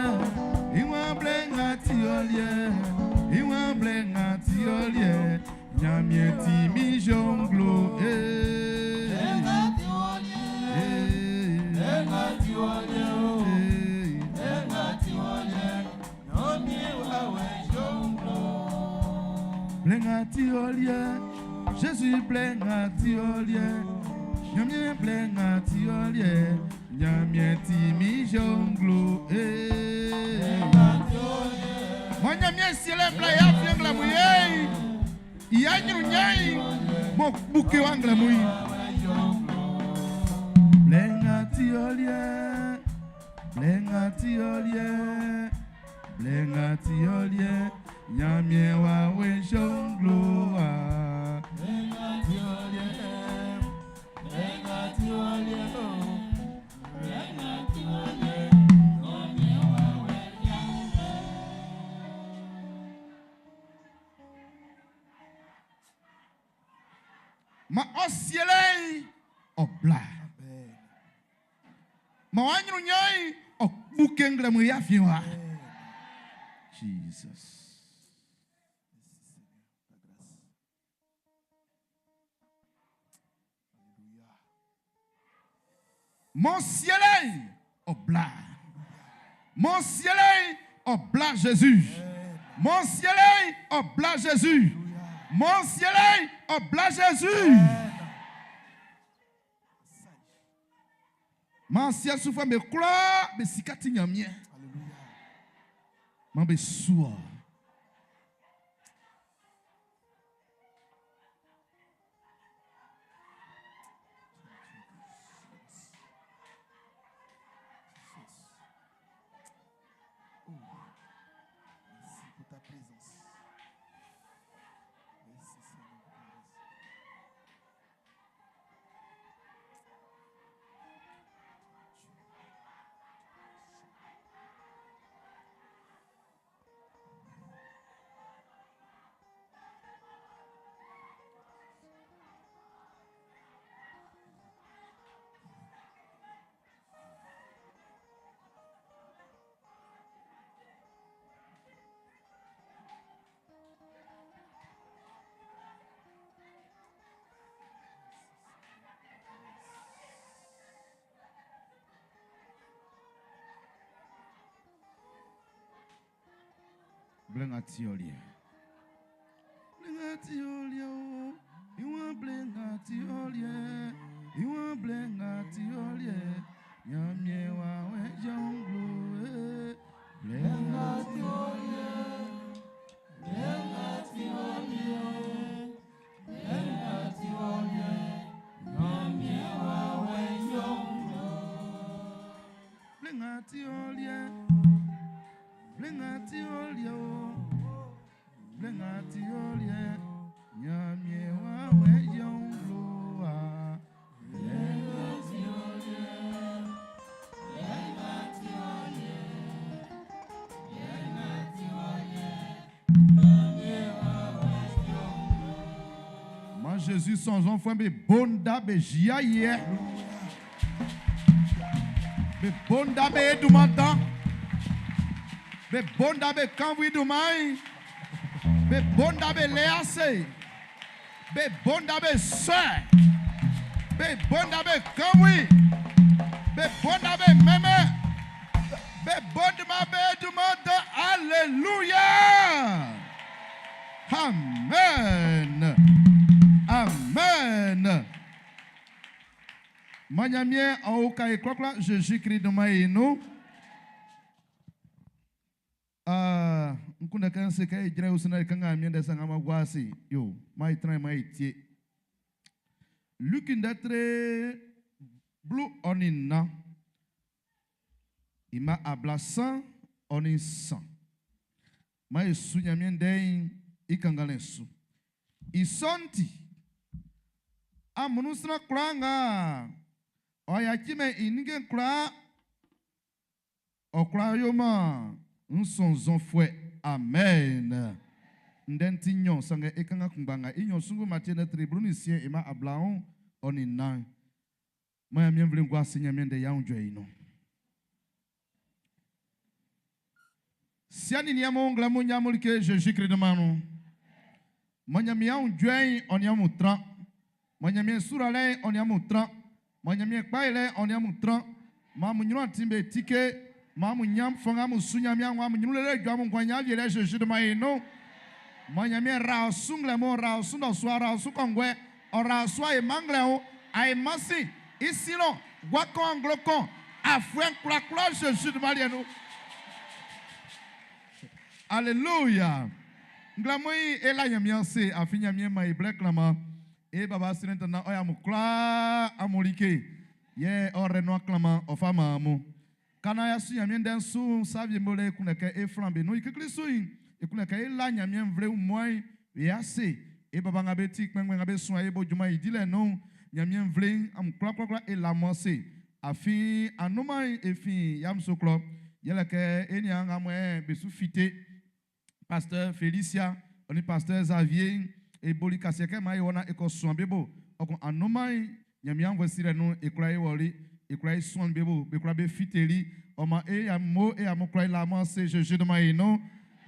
i waan blɛ nga ti ɔ liɛ, i waan blɛ nga ti ɔ liɛ, Ɲanmiɛn ti min jonglo. Blɛ nga ti ɔ liɛ, blɛ nga ti ɔ liɛ o, blɛ nga ti ɔ liɛ, Ɲanmiɛn wawɛ jonglo. Blɛ nga ti ɔ liɛ, Jésus blɛ nga ti ɔ liɛ, Ɲanmiɛn blɛ nga ti ɔ liɛ, Ɲanmiɛn ti min jonglo. Blɛ nga ti ɔ liɛ. Mɔ Ɲanmiɛn sielɛ blɛ ya fiɛ nglɛmun ye, ya ɲrun ɲɛi, mɔ kpuke wa nglɛmun yi. Blɛ nga ti ɔ liɛ, blɛ nga ti ɔ liɛ, blɛ nga ti ɔ liɛ, Ɲanmiɛn wawɛ jonglo wa. Blɛ nga ti ɔ liɛ, blɛ nga ti ɔ liɛ o, blɛ nga ti ɔ liɛ, Ɲanmiɛn wawɛ jonglo. Ma ɔ sielɛ ɔ bla. Ma wa ɲrun ɲɛi ɔ kpuke nglɛmun ya fiɛ wa. Jesus. Merci Seigneur, ta grâce. Alléluia. Mon sielɛ ɔ bla. Mon sielɛ ɔ bla Jésus. Mon sielɛ ɔ bla Jésus. Mon sielɛ ɔ bla Jésus. Ma siɛ sufɛ be kura be sika ti Ɲanmiɛn. Alléluia. Ma be suɔ. Merci pour ta présence. Merci Seigneur pour ta grâce. Blɛ nga ti ɔ liɛ. Blɛ nga ti ɔ liɛ o, i waan blɛ nga ti ɔ liɛ, i waan blɛ nga ti ɔ liɛ, Ɲanmiɛn wawɛ jonglo e. Blɛ nga ti ɔ liɛ, Blɛ nga ti ɔ liɛ, blɛ nga ti ɔ liɛ, Ɲanmiɛn wawɛ jonglo. Blɛ nga ti ɔ liɛ, blɛ nga ti ɔ liɛ o, blɛ nga ti ɔ liɛ, Ɲanmiɛn wawɛ jonglo wa. Blɛ nga ti ɔ liɛ, blɛ nga ti ɔ liɛ, blɛ nga ti ɔ liɛ, Ɲanmiɛn wawɛ jonglo. Ma Jésus sans enfant be bonda be jia ye. Be bonda be edumata. Be bonda be kanwi dumai. Be bonda be lease. Be bonda be se. Be bonda be kanwi. Be bonda be meme. Be bonda be edumata. Alléluia. Amen. Amen. Manyamie en haut klokla Jésus-Christ de nous. Ah, nkunda kan se kai jira usina kan ga mi ndesa ngama gwasi yo mai train mai tie. Luc ndatre blue onina. Ima abla 100 onin 100. Mai su nyamie ndei ikangalen su. Isonti amunu sina kura nga ɔya kime inige kura ɔkura yoma nsɔnzɔnfuɛ amen ndɛnti nyɔ sange ekanga kungbanga inyo sungu matie ne tri bruni sie ima ablaon ɔni nan maya mienvle ngwa si nyamie de yaun jɔ ino. Siɛ nin niɛn mun, nglɛmun nyamun like Jésus Christ dunman nun. Man Ɲanmiɛn aunjuɛ'n ɔ nin amun tran. Man Ɲanmiɛn suralɛ'n ɔ nin amun tran. Man Ɲanmiɛn kpa yilɛ'n ɔ nin amun tran. Man amun ɲrun atin'm be tike. Man amun ɲan fanngan amun su Ɲanmiɛn amun ɲrun lele ju amun nguan ɲan awieliɛ Jésus dunman i nun. Man Ɲanmiɛn ra ɔ su nglɛmun, ra ɔ su nnɔsua, ra ɔ su kɔnguɛ, ɔ ra ɔ su ainman nglɛmun, ainman sin, i sin lɔ, gua kɔn anglo kɔn, afuɛ'n kwlakwla Jésus dunman liɛ nun. Alléluia. Nglɛmun yi e la Ɲanmiɛn ase afin Ɲanmiɛn man e blɛ klanman. E baba Srɛntana ɔ yɛ amun kwlaa amun like yɛ ɔ rɛ nuan klanman ɔ fa man amun. Ka naan y'a su Ɲanmiɛn ndɛ'n su'n, sa wie'm be o lɛ e kunndɛ kɛ é flán be nun. I klikli su'n, e kunndɛ kɛ é lá Ɲanmiɛn nvle wunmuan'n i ase. E baba nga be ti kpɛnngbɛn nga be suan e bo junman'n i dilɛ'n nun'n, Ɲanmiɛn nvle'n, amun kwlakwlakwla e la amun ase. Afin anunman'n e fin Yamoussoukro. Yɛle kɛ e niaan nga mɔ be su fite, Pasteur Felicia ɔ nin Pasteur Xavier e boli kasiɛ kɛ maan e wɔ naan e kɔ suan be bo. Ɔ kun anunman'n Ɲanmiɛn aunnvuɛ silɛ nun'n, e kwla e wɔli, e kwla e suannin be bo, be kwla be fiteli. Ɔ maan e mo e amun kwla e la amun ase Zezi dunman i nun.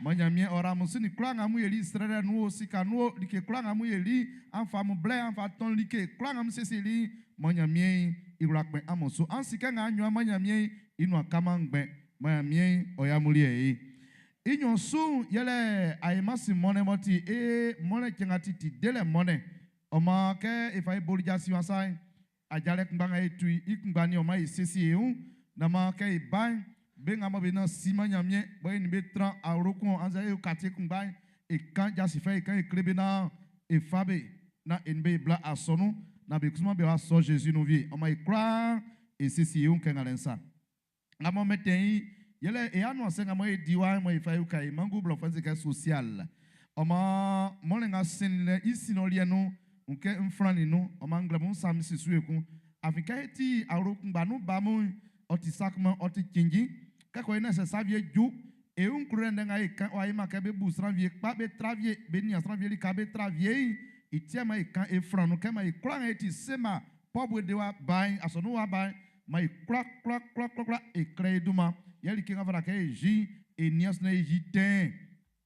Maan Ɲanmiɛn ɔ ra amun su nin kwlaa nga amun yeli srɛlɛ nun o, sika nun o, like kwlaa nga amun yeli, an fa amun blɛ'n an fa tɔn like kwlaa nga amun siesieli'n, maan Ɲanmiɛn i wla kpɛn amun su. An si kɛ nga an yo'n man Ɲanmiɛn i nuan kaman ngbɛn. Maan Ɲanmiɛn ɔ yɛ amun liɛ ye. I nɲɔn su'n yɛlɛ ainman sin mɔnnɛn m'ɔ ti e mɔnnɛn cɛn nga ti ti delɛ mɔnnɛn. Ɔ maan kɛ e fa e boli jasin wa sa'n, ajalɛ kunngba nga e tu i kunngba nin ɔ maan e siesie e wun naan maan kɛ e ba'n, be nga mɔ be nan siman Ɲanmiɛn bɔ e nin be tran awlo kun annzɛ e o kartie kunngba'n, e kan jasin fɛ'n e kan e kle be naan e fa be naan e nin be e bla asɔnun naan be kusuman be wa sɔ Zezi nun wie. Ɔ maan e kwlaa e siesie e wun kɛ ngalɛ'n sa. Nga mɔ mɛtɛn i, yɛlɛ e anuansɛ nga mɔ e di wa'n mɔ e fa e uka e manngu blɔfuɛ'n se kɛ social. Ɔ maan mɔlɛ nga sinnin lɛ i sin ɔliɛ nun'n, n kɛ n flannin nun, ɔ maan nglɛmun n sa min sin su ekun. Afin kɛ e ti awlo kunngba nun ba mun'n, ɔ ti sa kun mɔ ɔ ti cinnjin. Kɛ kɔ e nɛn sɛ sa wie ju e wun klolɛ ndɛ nga e kan'n, ɔ'a yiman kɛ be bu sran wie kpa be tra wie, be nian sran wie lika be tra wie'n, i tiɛ man e kan e flan nun kɛ man e kwlaa nga e ti sema pɔbu e de wa ba'n, asɔnun wa ba'n, Man e kwlakwlakwlakwla e klɛ e dunman, yɛ like nga fata kɛ e yi'n, e nian su naan e yi tɛɛn.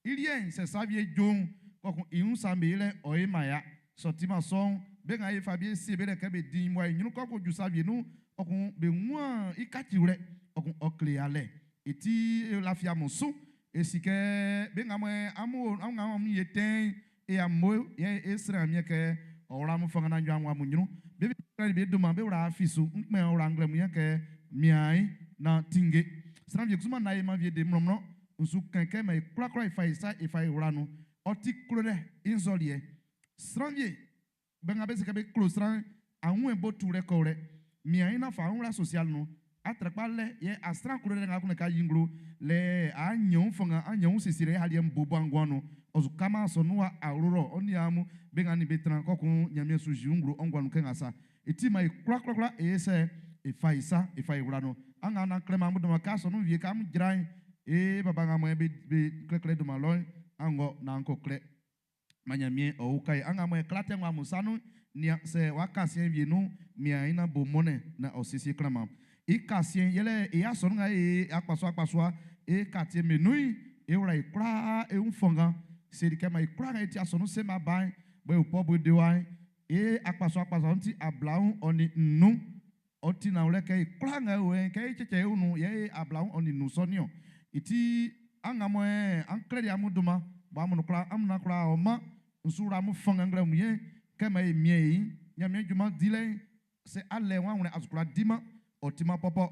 I liɛ'n, sɛ sa wie ju'n, kpɔkun i wun sa'm be yilɛ'n ɔ e man ya. Sɛ ɔ timan sɔ'n, be nga e fa be e sie be lɛ kɛ be di mmuae ɲrun kɔ ko ju sa wie nun'n, kpɔkun be nguan'n i kaciwlɛ, kpɔkun ɔ kle yalɛ. I ti e lafi amun su. E si kɛ be nga mɔ amun o, amun nga amun ye tɛɛn'n, E amo yɛ e srɛ Ɲanmiɛn kɛ ɔ wla amun fanngan naan amun amun ɲrun. Be klɛli be dunman be wla fi su. N kpɛn ɔ wla nglɛmun yɛ kɛ mian naan tinnge. Sran wie kusu man naan e man wie de mlɔnmlɔn. N su kɛn kɛ man e kwlakwla e fa e sa e fa e wla nun. Ɔ ti klolɛ i nzɔliɛ. Sran wie be nga be se kɛ be klo sran'n, awuɛn bo tulɛ kɔwlɛ. Mian naan fa wla sosial nun. Atrɛkpa lɛ yɛ a sran klolɛ nga kunndɛ kɛ á yí nglo lɛ a ɲan wun fanngan, a ɲan wun siesielɛ yɛ aliɛ'n bobo anguan nun. Ɔ su kaman asɔnun wa awlo lɔ, ɔ niaan mun, be nga nin be tran kɔkun Ɲanmiɛn su zi nglo ɔnguan nun kɛ nga sa. I ti man e kwlakwlakwla e ye sɛ e fa e sa e fa e wla nun. An nga nan klɛman amun dunman kɛ asɔnun wie kɛ amun jran'n, e baba nga mɔ be be klɛklɛ dunman lɔ'n, an ngɔ naan an ko klɛ. Man Ɲanmiɛn ɔ uka e. An nga mɔ e kla tɛ ngɔ amun sa nun'n, nian, sɛ w'a ka siɛn wie nun'n, mian i naan bo mɔnnɛn naan ɔ siesie klanman. I kasiɛn'n, yɛlɛ e asɔnun nga e akpasua akpasua e katie be nun'n, e wla e kwlaa e wun fanngan. Seli kɛ man e kwlaa nga e ti asɔnun sema ba'n, bɔ e o pɔbu e dewa'n, e akpasua akpasua ti 25. Ɔ ti nanwlɛ kɛ e kwlaa nga e o yɛ'n, kɛ e cɛcɛ e wun nun'n, yɛ e 25 sɔ niɔn. I ti, an nga mɔ an klɛli amun dunman, bɔ amun kwla amun a kwla ɔ-man, n su wla amun fanngan nglɛmun yɛ'n, kɛ man e miɛn i Nyanmiɛn junman dilɛ'n, sɛ alɛ wanwlɛn a su kwla di-man, ɔ ti-man pɔpɔ.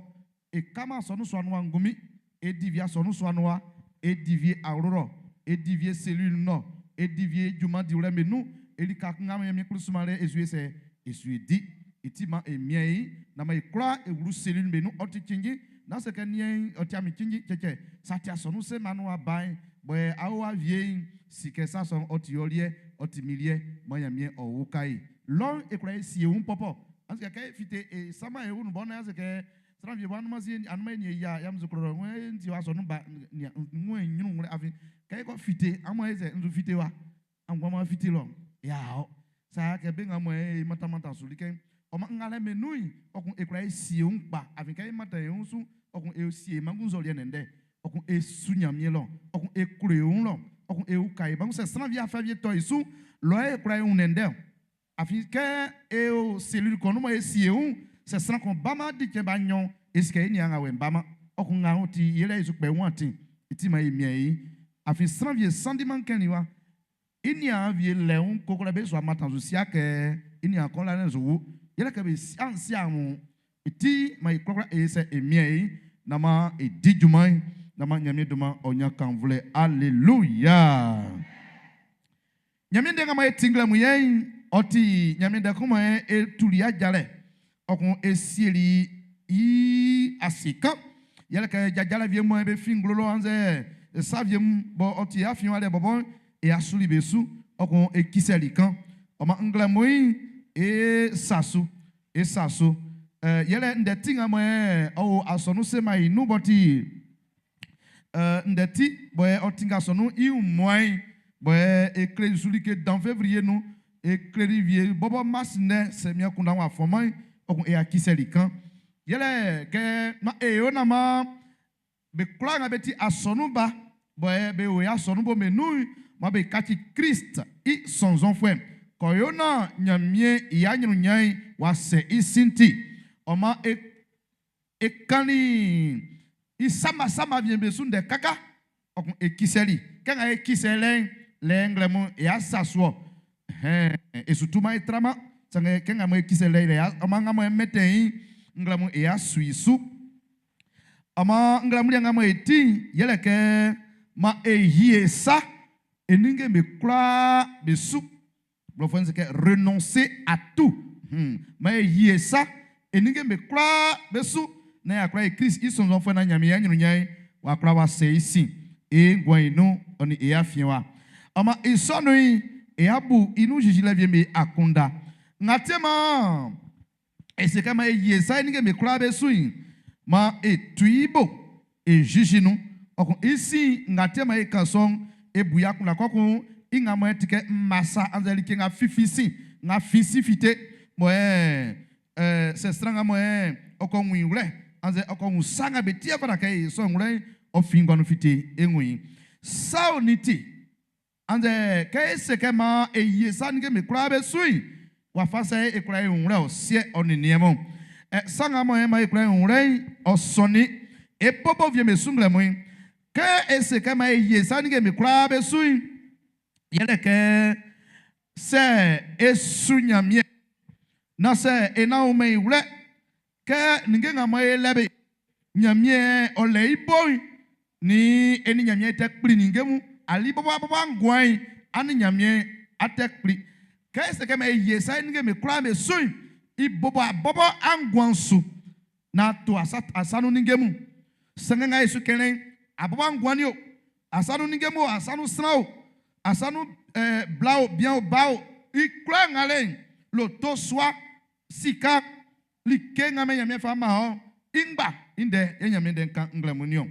E kaman asɔnun sua nun wa ngunmin, e di vie asɔnun sua nun wa, e di vie awlo lɔ, e di vie cellule nun lɔ, e di vie junman diwlɛ'm be nun, e lika kun nga Ɲanmiɛn kpli sunman lɛ e su e sɛ, e su e di. I ti man e miɛn i naan man e kwlaa e wlu cellule be nun. Ɔ ti cinnjin. Nán se kɛ niɛn'n ɔ ti amun cinnjin. Cɛcɛ. Sa ti asɔnun seman nun wa ba'n, bɔ e aowa wie'n si kɛ sa sɔ'n ɔ ti ɔ liɛ, ɔ ti min liɛ. Man Ɲanmiɛn ɔ uka e. Lɔ'n e kwla e sie e wun pɔpɔ. An se kɛ kɛ e fite e saman e wun bɔ nán y'a se kɛ Sran wie bɔ anunman sie anunman e nin e yia ya muso klɔ ŋue e nti wa sɔnun ba nia ŋue ɲrun ŋlɛ afin kɛ e kɔ fite amun e sɛ nzu fite wa angua ma fite lɔ ya ɔ sa kɛ be nga mo e mantan mantan su like ɔ ma nga lɛ me nun'n ɔ kun e kwla e sie wun kpa afin kɛ e mantan e wun su ɔ kun e sie e mangun nzɔliɛ nɛndɛ ɔ kun e su Ɲanmiɛn lɔ ɔ kun. E klo e wun lɔ, ɔkun e uka e ba mun. Sɛ sran wie afɛ wie tɔ e su, lɔ yɛ e kwla e wun ndɛndɛ ɔ. Afin kɛ e o cellule kun nun mɔ e si e wun, sɛ sran kun ba ma di cɛn ba nɲɔn, e si kɛ e niaan nga wɛ ba ma. Ɔkun nga ɔ ti yɛlɛ e su kpɛ wun atin, i ti man e miɛn i. Afin sran wie sanndi-man kɛn i wa. I niaan wie lɛ wun kokolɛ be su amantan su sia kɛ i niaan kɔn la su wu. Yɛlɛ kɛ be sia'n sia mun. I ti man e kwlakwla e sɛ e miɛn i, nan man e di junman'n, nan man Nyanmiɛn dunman ɔ nyan kannvulɛ. Aleluya! Nyanmiɛn ndɛ nga man e ti nglɛmun yɛ'n, ɔ ti Nyanmiɛn ndɛ kun man e tuli ajalɛ, ɔ kun e sieli i ase kan. Yɛlɛ kɛ jajalɛ wie mɔ be fin nglo lɔ annzɛ sa wie mun bɔ ɔ ti afiɛn alɛ bɔbɔ'n, e asuli be su, ɔ kun e kisɛli kan. Ɔ man nglɛmun'n e sa su, e sa su. Yɛlɛ ndɛ ti nga mɔ ɔ o asɔnun sema i nun b'ɔ ti ndɛ ti bɔ ɔ ti nga asɔnun i wunmuan'n bɔ e kle su like dan février nun, e kleli wie bɔbɔ mars ndɛ sɛ min akunndan w'a fɔnman'n, ɔ kun e akisɛli kan. Yɛlɛ kɛ ma e yo nan man be kwlaa nga be ti asɔnun ba bɔ be o e asɔnun bo be nun'n, man be kaci Krist i sɔnnzɔnfuɛ. K'ɔ yo nan Nyanmiɛn i anyrunnyan'n w'a sɛ i sin ti, ɔ man e e kannin i sama-sama wie'm be su ndɛ kaka, ɔ kun e kisɛli. Kɛ nga e kisɛ lɛ'n, lɛ nglɛmun e asa su-ɔ. Ɛhɛn, e su tuman e traman. Sanngɛ kɛ nga mɔ e kisɛ lɛ'n, lɛ ɔ man nga mɔ e mɛntɛn i'n, nglɛmun e asu i su. Ɔ man nglɛmun liɛ nga mɔ e ti'n, yɛlɛ kɛ man e yi e sa e ninnge'm be kwlaa be su. Blɔfuɛ'n se kɛ renoncer à tout. Man e yi e sa e ninnge'm be kwlaa be su naan y'a kwla yi Klist i sɔnnzɔnfuɛ naan Ɲanmiɛn i aɲrunɲan'n w'a kwla w'a sɛ i sin e nguan'n i nun ɔ nin e afiɛn wa. Ɔ maan i sɔ nun'n, e a bu i nun zizilɛ wie'm be akunndan. Nga ti maan e se kɛ man e yi e sa e ninnge'm be kwlaa be su'n, maan e tu i bo e zizi nun. Ɔ kun i sin nga ti maan e kan sɔ'n, e bu i akunndan kɔkun i nga mɔ e ti kɛ mma sa annzɛ like nga fifi sin nga fin sin fite mɔ e sɛ sran nga mɔ e ɔ kɔ wun i wlɛ annzɛ ɔ kɔ wun sa nga be ti ɔ fata kɛ e sɔ'n wlɛ'n ɔ fin nguan nun fite e wun i. Sa o nin ti Annzɛ kɛ e se kɛ maan e yi e sa ninnge'm be kwlaa be su'n, wafa sɛ yɛ e kwla e wun wlɛ ɔ? Siɛ ɔ nin niɛn mun, sa nga mɔ e man e kwla e wun wlɛ'n, ɔ sɔnnin. E bobo wie'm be su nglɛmun'n. Kɛ e se kɛ maan e yi e sa ninnge'm be kwlaa be su'n, yɛle kɛ sɛ e su Ɲanmiɛn naan sɛ e nan wunmɛn i wlɛ Kɛ ninnge nga mɔ e lɛ be Ɲanmiɛn ɔ lɛ i bo'n, nin e nin Ɲanmiɛn e tɛ kpli ninnge mun, ali bɔbɔ abɔbɔ anguan'n, a nin Ɲanmiɛn a tɛ kpli. Kɛ e se kɛ man e yie sa e ninnge be kwlaa be su'n, i bɔbɔ abɔbɔ anguan'n su naan to asa asa nun ninnge mun. Sanngɛ nga e su kɛnlɛ'n, abɔbɔ anguan'n nin o, asa nun ninnge mun o, asa nun sran o, asa nun bla o, bian o, ba o, i kwlaa ngalɛ'n, loto, sua, sika, like nga mɛn Ɲanmiɛn fa man ɔ, i ngba i ndɛ yɛ Ɲanmiɛn ndɛ'n kan nglɛmun'n niɔn.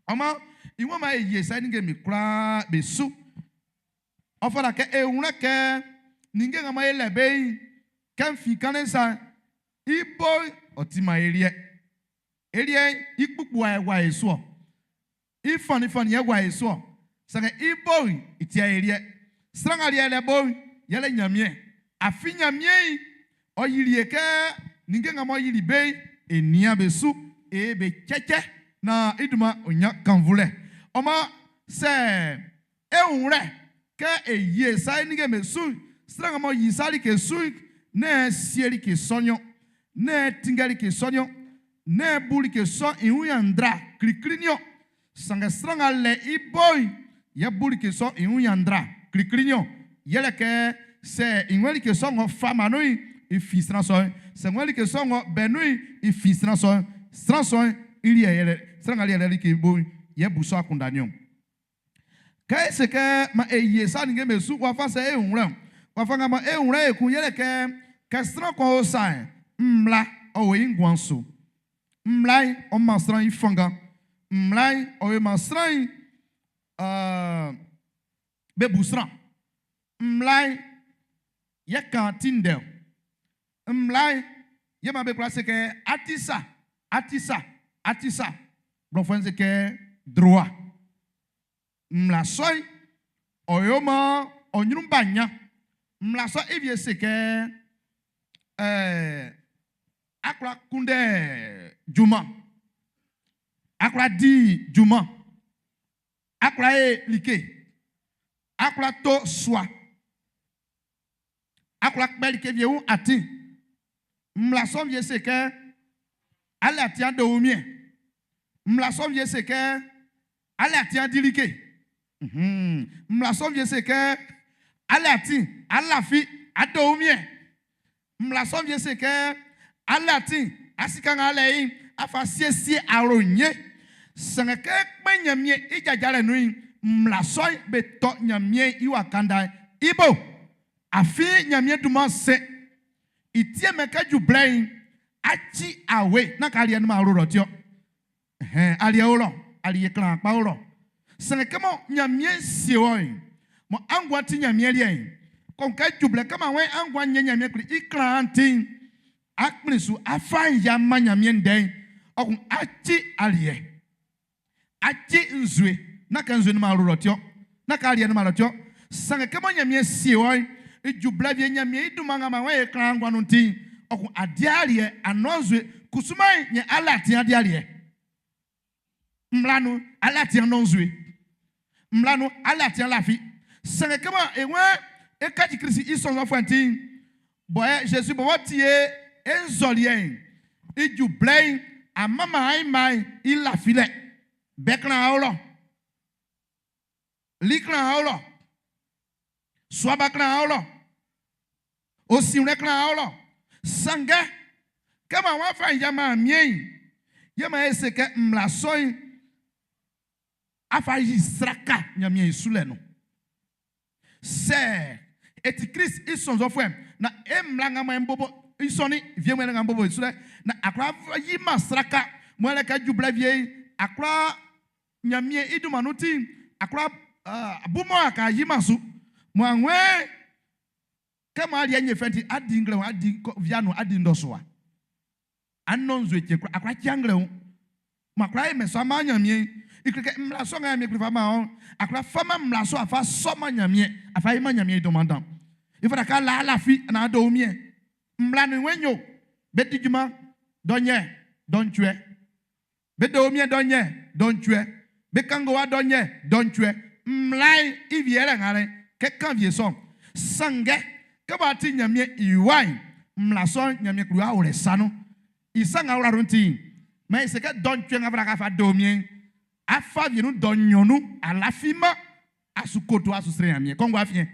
Ɔ maan, i waan maan e yi e sa ninnge'm be kwlaa be su. Ɔ fata kɛ e wlɛ kɛ ninnge nga maan e lɛ be'n, kɛ n fin kanlɛ'n sa'n, i bo'n ɔ timan e liɛ. E liɛ'n i kpukpuwa yɛ gua e su ɔ. I fanninfannin yɛ gua e su ɔ. Sanngɛ i bo'n i ti yɛ e liɛ. Sran nga liɛ lɛ bo'n, yɛle Ɲanmiɛn. Afin Ɲanmiɛn'n, ɔ yili e kɛ ninnge nga m'ɔ yili be'n, e nian be su, e be cɛcɛ naan i dunman ɲan kannvunlɛ. Ɔ maan, sɛ e wun wlɛ kɛ e yi e sa e ninnge'm be su'n, sran nga m'ɔ yi sa like su'n, nán e sie like sɔ'n niɔn, nán e tinngɛ like sɔ'n niɔn, nán e bu like sɔ'n i wun ɲanndra klikli niɔn. Sanngɛ sran nga lɛ i bo'n, yɛ bu like sɔ'n i wun ɲanndra klikli niɔn. Yɛlɛ kɛ sɛ i wɛn like sɔ'n ng'ɔ fa man nun'n, i fin sran sɔ'n. Sɛ wɛn like sɔ'n ng'ɔ bɛ nun'n, i fin sran sɔ'n. Sran sɔ'n i liɛ yɛlɛ sran nga liɛ lɛ like bo'n, yɛ bu sɔ akunndan niɔn. Kɛ e se kɛ man e yi e sa ninnge'm be su, wafa sɛ e wun wlɛ-ɔ? Wafa nga man e wun wlɛ ekun yɛlɛ kɛ, kɛ sran kun o sa'n, mmla ɔ o i nguan'n su. Mmla'n ɔ man sran'n i fanngan. Mmla'n ɔ yo man sran'n be bu sran. Mmla'n yɛ kan ti ndɛ-ɔ. Mmla'n yɛ man be kwla se kɛ a ti sa, a ti sa, a ti sa. Blɔfuɛ'n se kɛ droit. Mmla sɔ'n, ɔ yo maan ɔ ɲrun ba ɲan. Mmla sɔ'n i wie se kɛ, ɛɛ, a kwla kunndɛ junman, a kwla di junman, a kwla ye like, a kwla to sua, a kwla kpɛ like wie wun atin. Mmla sɔ'n wie se kɛ, a le atin a de wunmiɛn. Mmla sɔ'n wie se kɛ, a le atin a di like. Mmla sɔ'n wie se kɛ, a le atin a lafi, a de wunmiɛn. Mmla sɔ'n wie se kɛ, a le atin a sika nga a lɛ i'n, a fa siesie awlo nye. Sanngɛ kɛ é kpɛ́n Ɲanmiɛn i jajalɛ nun'n, mmla sɔ'n be tɔ Ɲanmiɛn i wa kanda'n i bo. Afin Ɲanmiɛn dunman sɛn i ti mɛn kɛ ju blɛ'n, a ci awe na ka aliɛ nunman awlo lɔ ti-ɔ. Ɛhɛn, aliɛ o lɔ, aliɛ klanman kpa o lɔ. Sanngɛ kɛ mɔ Ɲanmiɛn sie wɔ'n, mɔ anguan ti Ɲanmiɛn liɛ'n, kɔn kɛ ju blɛ kɛ ma wɛn anguan ɲɛn Ɲanmiɛn kpli i klan'n ti'n, a kplin su a fa ya man Ɲanmiɛn ndɛ'n, ɔ kun a ci aliɛ. A ci nzue, nán kɛ nzue nunman awlo lɔ ti-ɔ, nán kɛ aliɛ nunman lɔ ti-ɔ. Sanngɛ kɛ mɔ Ɲanmiɛn sie wɔ'n, i ju blɛ wie Ɲanmiɛn i dunman nga man wɛn e klan nguan nun'n ti'n, ɔ kun a di aliɛ, a nɔn nzue, kusuman yɛ a le atin a di aliɛ. Mmla nun'n, a le atin a nɔn nzue. Mmla nun'n, a le atin a lafi. Sanngɛ kɛ mɔ e waan é káci Klisi i sɔnnzɔnfuɛ'n ti'n, bɔ yɛ Zezi bɔbɔ ti e e nzɔliɛ'n, i ju blɛ'n, a manman ainman'n i lafilɛ. Bɛ klan aolɔ, li klan aolɔ, sua ba klan aolɔ, osinwlɛ klan aolɔ. Sanngɛ, kɛ mɔ w'a fa ya man miɛn'n, yɛ man e se kɛ mmla sɔ'n a fa yi sraka Ɲanmiɛn i sulɛ nun. Sɛ e ti Klist i sɔnnzɔnfuɛ'n, na e mmla nga mɔ e bobo i sɔ'n wie mɔ nga bobo i sulɛ, na a kwla yi-man sraka mɔ yɛlɛ kɛ ju blɛ wie'n, a kwla Ɲanmiɛn i dunman nun ti'n, a kwla bu mɔ a ka yi-man su. Mɔ anwɛn kɛ mɔ aliɛ nye fɛ'n ti, a di nglɛmun, a di via nun, a di ndɔsua. A nɔn nzue cɛn kwlaa, a kwla cia nglɛmun. Mɔ a kwla ye mɛn sɔ a man Ɲanmiɛn. I kle kɛ mmla sɔ nga Ɲanmiɛn kpli fa man ɔn, a kwla fa-man mmla sɔ a fa sɔ man Ɲanmiɛn, a fa yi man Ɲanmiɛn i dunman dan. I fata kɛ a la lafi naan a do wunmiɛn. Mmla nun wɛn yo, be di junman dɔ nyɛ, dɔ ncuɛ. Be do wunmiɛn dɔ nyɛ, dɔ ncuɛ. Be kan ngowa dɔ nyɛ, dɔ ncuɛ. Mmla'n i wie yɛlɛ ngalɛ'n, kɛ kan wie sɔ'n. Sanngɛ, kɛ bɔ a ti Ɲanmiɛn i wa'n, mmla sɔ'n Ɲanmiɛn kpli w'a wlɛ sa nun. I sa nga wla nun ti'n, man e se kɛ dɔ ncuɛ nga fata kɛ a fa do wunmiɛn'n, a fa wie nun dɔ nɲɔn nun, a lafiman, a su koto, a su srɛ Ɲanmiɛn kɔnguɛ afiɛn.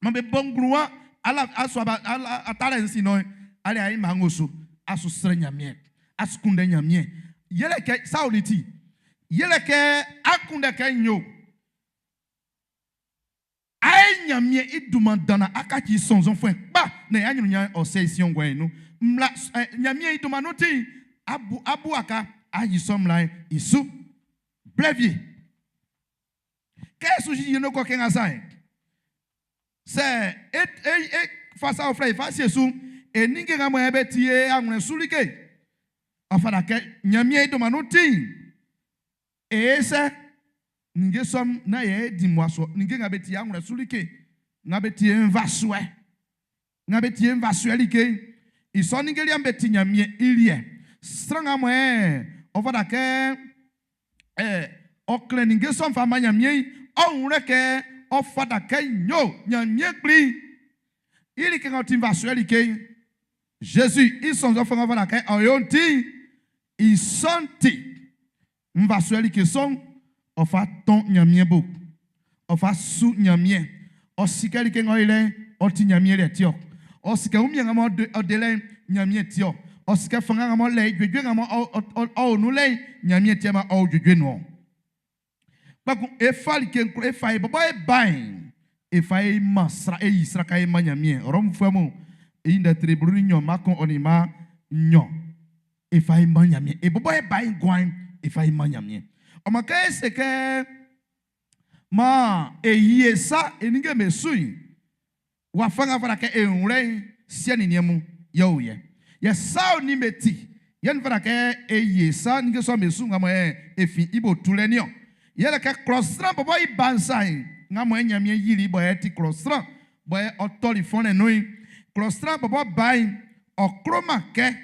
Man be bo ngluwa ala asua ba ala atalɛ nsi nɔn ale ayi ma ngo su a su srɛ Ɲanmiɛn, a su kunndɛ Ɲanmiɛn. Yɛlɛ kɛ Sauli ti, yɛlɛ kɛ a kunndɛ kɛ n yo a ye Ɲanmiɛn i dunman dan na a kaci i sɔnnzɔnfuɛ kpa na i aɲrunɲan'n ɔ sɛ i sin ɔ nguan'n nun. Mmla Ɲanmiɛn i dunman nun ti'n, a bu a bu aka a yi sɔ mmla'n i su. Blɛ wie. Kɛ e su yiyi nun kɔ kɛ nga sa'n, sɛ e e e fa sa uflɛ e fa sie su'n, e ninnge nga mɔ be ti e awlɛn su like'n, ɔ fata kɛ Ɲanmiɛn i dunman nun ti'n, e sɛ ninnge sɔ'm naan yɛ e di mmua su-ɔ. Ninnge nga be ti e awlɛn su like, nga be ti e nvasuɛ, nga be ti e nvasuɛ like'n, i sɔ ninnge liɛ'm be ti Ɲanmiɛn i liɛ. Sran nga mɔ ɔ fata kɛ ɔ klɛn ninnge sɔ'n fa man Ɲanmiɛn'n, ɔ wun wlɛ kɛ ɔ fata kɛ yo Ɲanmiɛn Kpli i like ng'ɔ ti nvasuɛ like'n. Zezi i sɔnnzɔnfuɛ ng'ɔ fata kɛ ɔ yo'n ti'n, i sɔ'n ti, nvasuɛ like sɔ'n, ɔ fa tɔn Ɲanmiɛn bo. Ɔ fa su Ɲanmiɛn. Ɔ si kɛ like ng'ɔ yi lɛ'n, ɔ ti Ɲanmiɛn liɛ ti-ɔ. Ɔ si kɛ wunmiɛn nga m'ɔ de lɛ'n, Ɲanmiɛn ti-ɔ. Ɔ si kɛ fanngan nga m'ɔ lɛ i, juejue nga m'ɔ o nun lɛ'n, Ɲanmiɛn ti yɛ maan ɔ o juejue nun-ɔn. Kpɛkun e fa like e fa e bɔbɔ e ba'n, e fa e man sran, e yi sraka e man Ɲanmiɛn. Rɔmufuɛ mun i ndɛ tre 12 mma 1 ɔ nin mma 2. E fa e man Ɲanmiɛn. E bɔbɔ e ba'n nguan'n, e fa e man Ɲanmiɛn. Ɔ maan kɛ e se kɛ maan e yi e sa e ninnge'm be su'n, wafa nga fata kɛ e wlɛ siɛ nin niɛn mun yɛ o yɛ. Yɛ sa nin be ti yɛ n fata kɛ e yi e sa ninnge sɔ'm be su nga mɔ e fin i bo tulɛ'n niɔn. Yɛlɛ kɛ klɔ sran bɔbɔ i ba'n sa'n, nga mɔ e Ɲanmiɛn yili bɔ e ti klɔ sran bɔ e ɔ tɔli fɔnlɛ nun'n, klɔ sran bɔbɔ ba'n, ɔ kloman kɛ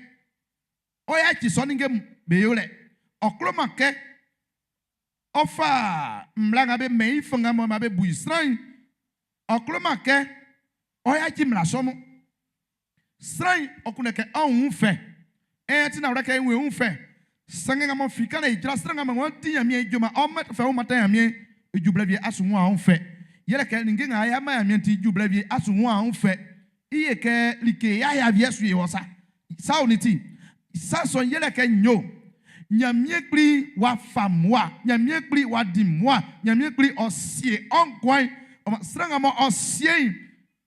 ɔ yaci sɔ ninnge'm be yolɛ. Ɔ kloman kɛ ɔ fa mmla nga be mɛn i fanngan mɔ maan be bu i sran'n, ɔ kloman kɛ ɔ yaci mmla sɔ mun. Sran'n ɔ kunndɛ kɛ ɔ́ wún fɛ. Ɛɛn, ti nanwlɛ kɛ e wun e wun fɛ. Sanngɛ nga m'ɔ fi kan e jra sran nga mɔ ɔ di Ɲanmiɛn i junman'n, ɔ fɛ wun mantan Ɲanmiɛn i ju blɛ wie a su wun a wun fɛ. Yɛlɛ kɛ ninnge nga y'a man Ɲanmiɛn ti i ju blɛ wie a su wun a wun fɛ. I yɛ kɛ like yaya wie su ye wɔ sa. Sa o ni ti. Sa sɔ'n yɛlɛ kɛ nyo. Ɲanmiɛn Kpli w'a fa mmua, Ɲanmiɛn Kpli w'a di mmua, Ɲanmiɛn Kpli ɔ sie ɔ nguan'n. Ɔ maan sran nga mɔ ɔ sie i'n,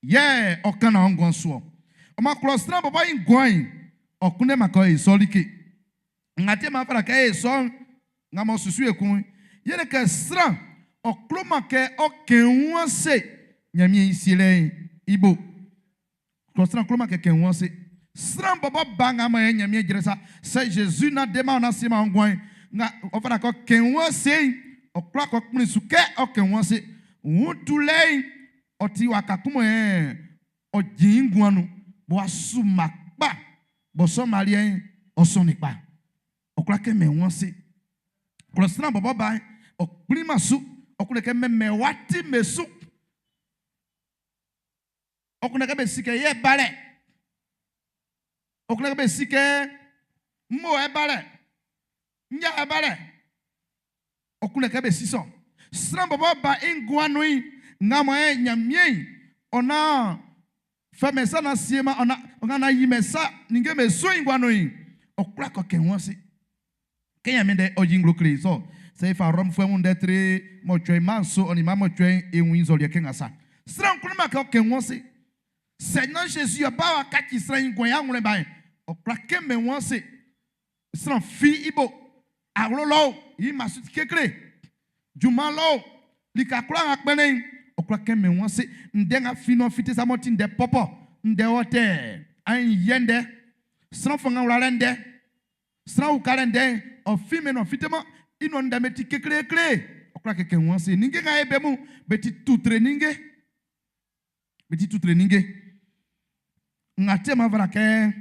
Yɛ ɔ kan ɔ nguan'n su-ɔ. Ɔ maan klɔ sran bɔbɔ i nguan'n, ɔ kunndɛman kɛ ɔ yo sɔ like. Nga ti yɛ maan fata kɛ e sɔ'n, nga m'ɔ susu ekun'n, yɛle kɛ sran ɔ kloman kɛ ɔ kɛn i wun ase Ɲanmiɛn i sielɛ'n i bo. Klɔ sran kloman kɛ kɛn i wun ase. Sran bɔbɔ ba nga mɔ yɛ Ɲanmiɛn jrɛn sa, sɛ Zezi na deman ɔ na sieman ɔ nguan'n, nga ɔ fata kɛ ɔ kɛn i wun ase'n, ɔ kwla kɔ kplin su kɛ ɔ kɛn i wun ase. Wun tulɛ'n Ɔ ti waka kun mɔ ɔ jin i nguan nun, bɔ w'a su mma kpa, b'ɔ sɔ mma liɛ'n, ɔ sɔnnin kpa. Ɔ kwla kɛn mɛn wun ase. Klɔ sran bɔbɔ ba'n, ɔ kplinman su. Ɔ kunndɛ kɛ mɛnmɛn w'a ti me su. Ɔ kunndɛ kɛ be si kɛ yɛ balɛ. Ɔ kunndɛ kɛ be si kɛ mmo ɛ balɛ, nja ɛ balɛ. Ɔ kunndɛ kɛ be si sɔ. Sran bɔbɔ ba i nguan nun'n, nga mɔ e Ɲanmiɛn'n, ɔ na fɛmɛn sa na sieman, ɔ na ɔ na yimɛn sa ninnge be su i nguan nun'n, ɔ kwla kɔ kɛ wun ase. Kɛ Ɲanmiɛn ndɛ ɔ yi nglo kle i sɔ. Sɛ e fa Rɔmfuɛ mun ndɛ tre mɔcuɛ mma nso ɔ nin mma mɔcuɛ'n e wun i nzɔliɛ kɛ nga sa. Sran kunndɛman kɛ ɔ kɛ wun ase. Sɛ nán Zezi ɔ ba wa kaci sran i nguan i awlɛn ba'n, ɔ kwla kɛnmɛn wun ase. Sran fi i bo. Awlo lɔ o, i mma su ti kekle. Junman lɔ o, lika kwlaa nga kpɛnnɛn'n, ɔ kwla kɛn mɛn wun ase. Ndɛ nga fin nuan fite sa m'ɔ ti ndɛ pɔpɔ, ndɛ wɛtɛɛ, aɲinyiɛ ndɛ, sran fanngan wlalɛ ndɛ, sran ukalɛ ndɛ'n, ɔ fin mɛn nuan fiteman. I nuan ndɛ'm be ti kekleekle. Ɔ kwla kɛn kɛn wun ase. Ninnge nga e be mun, be ti tutre ninnge. Be ti tutre ninnge. Nga ti ma fata kɛ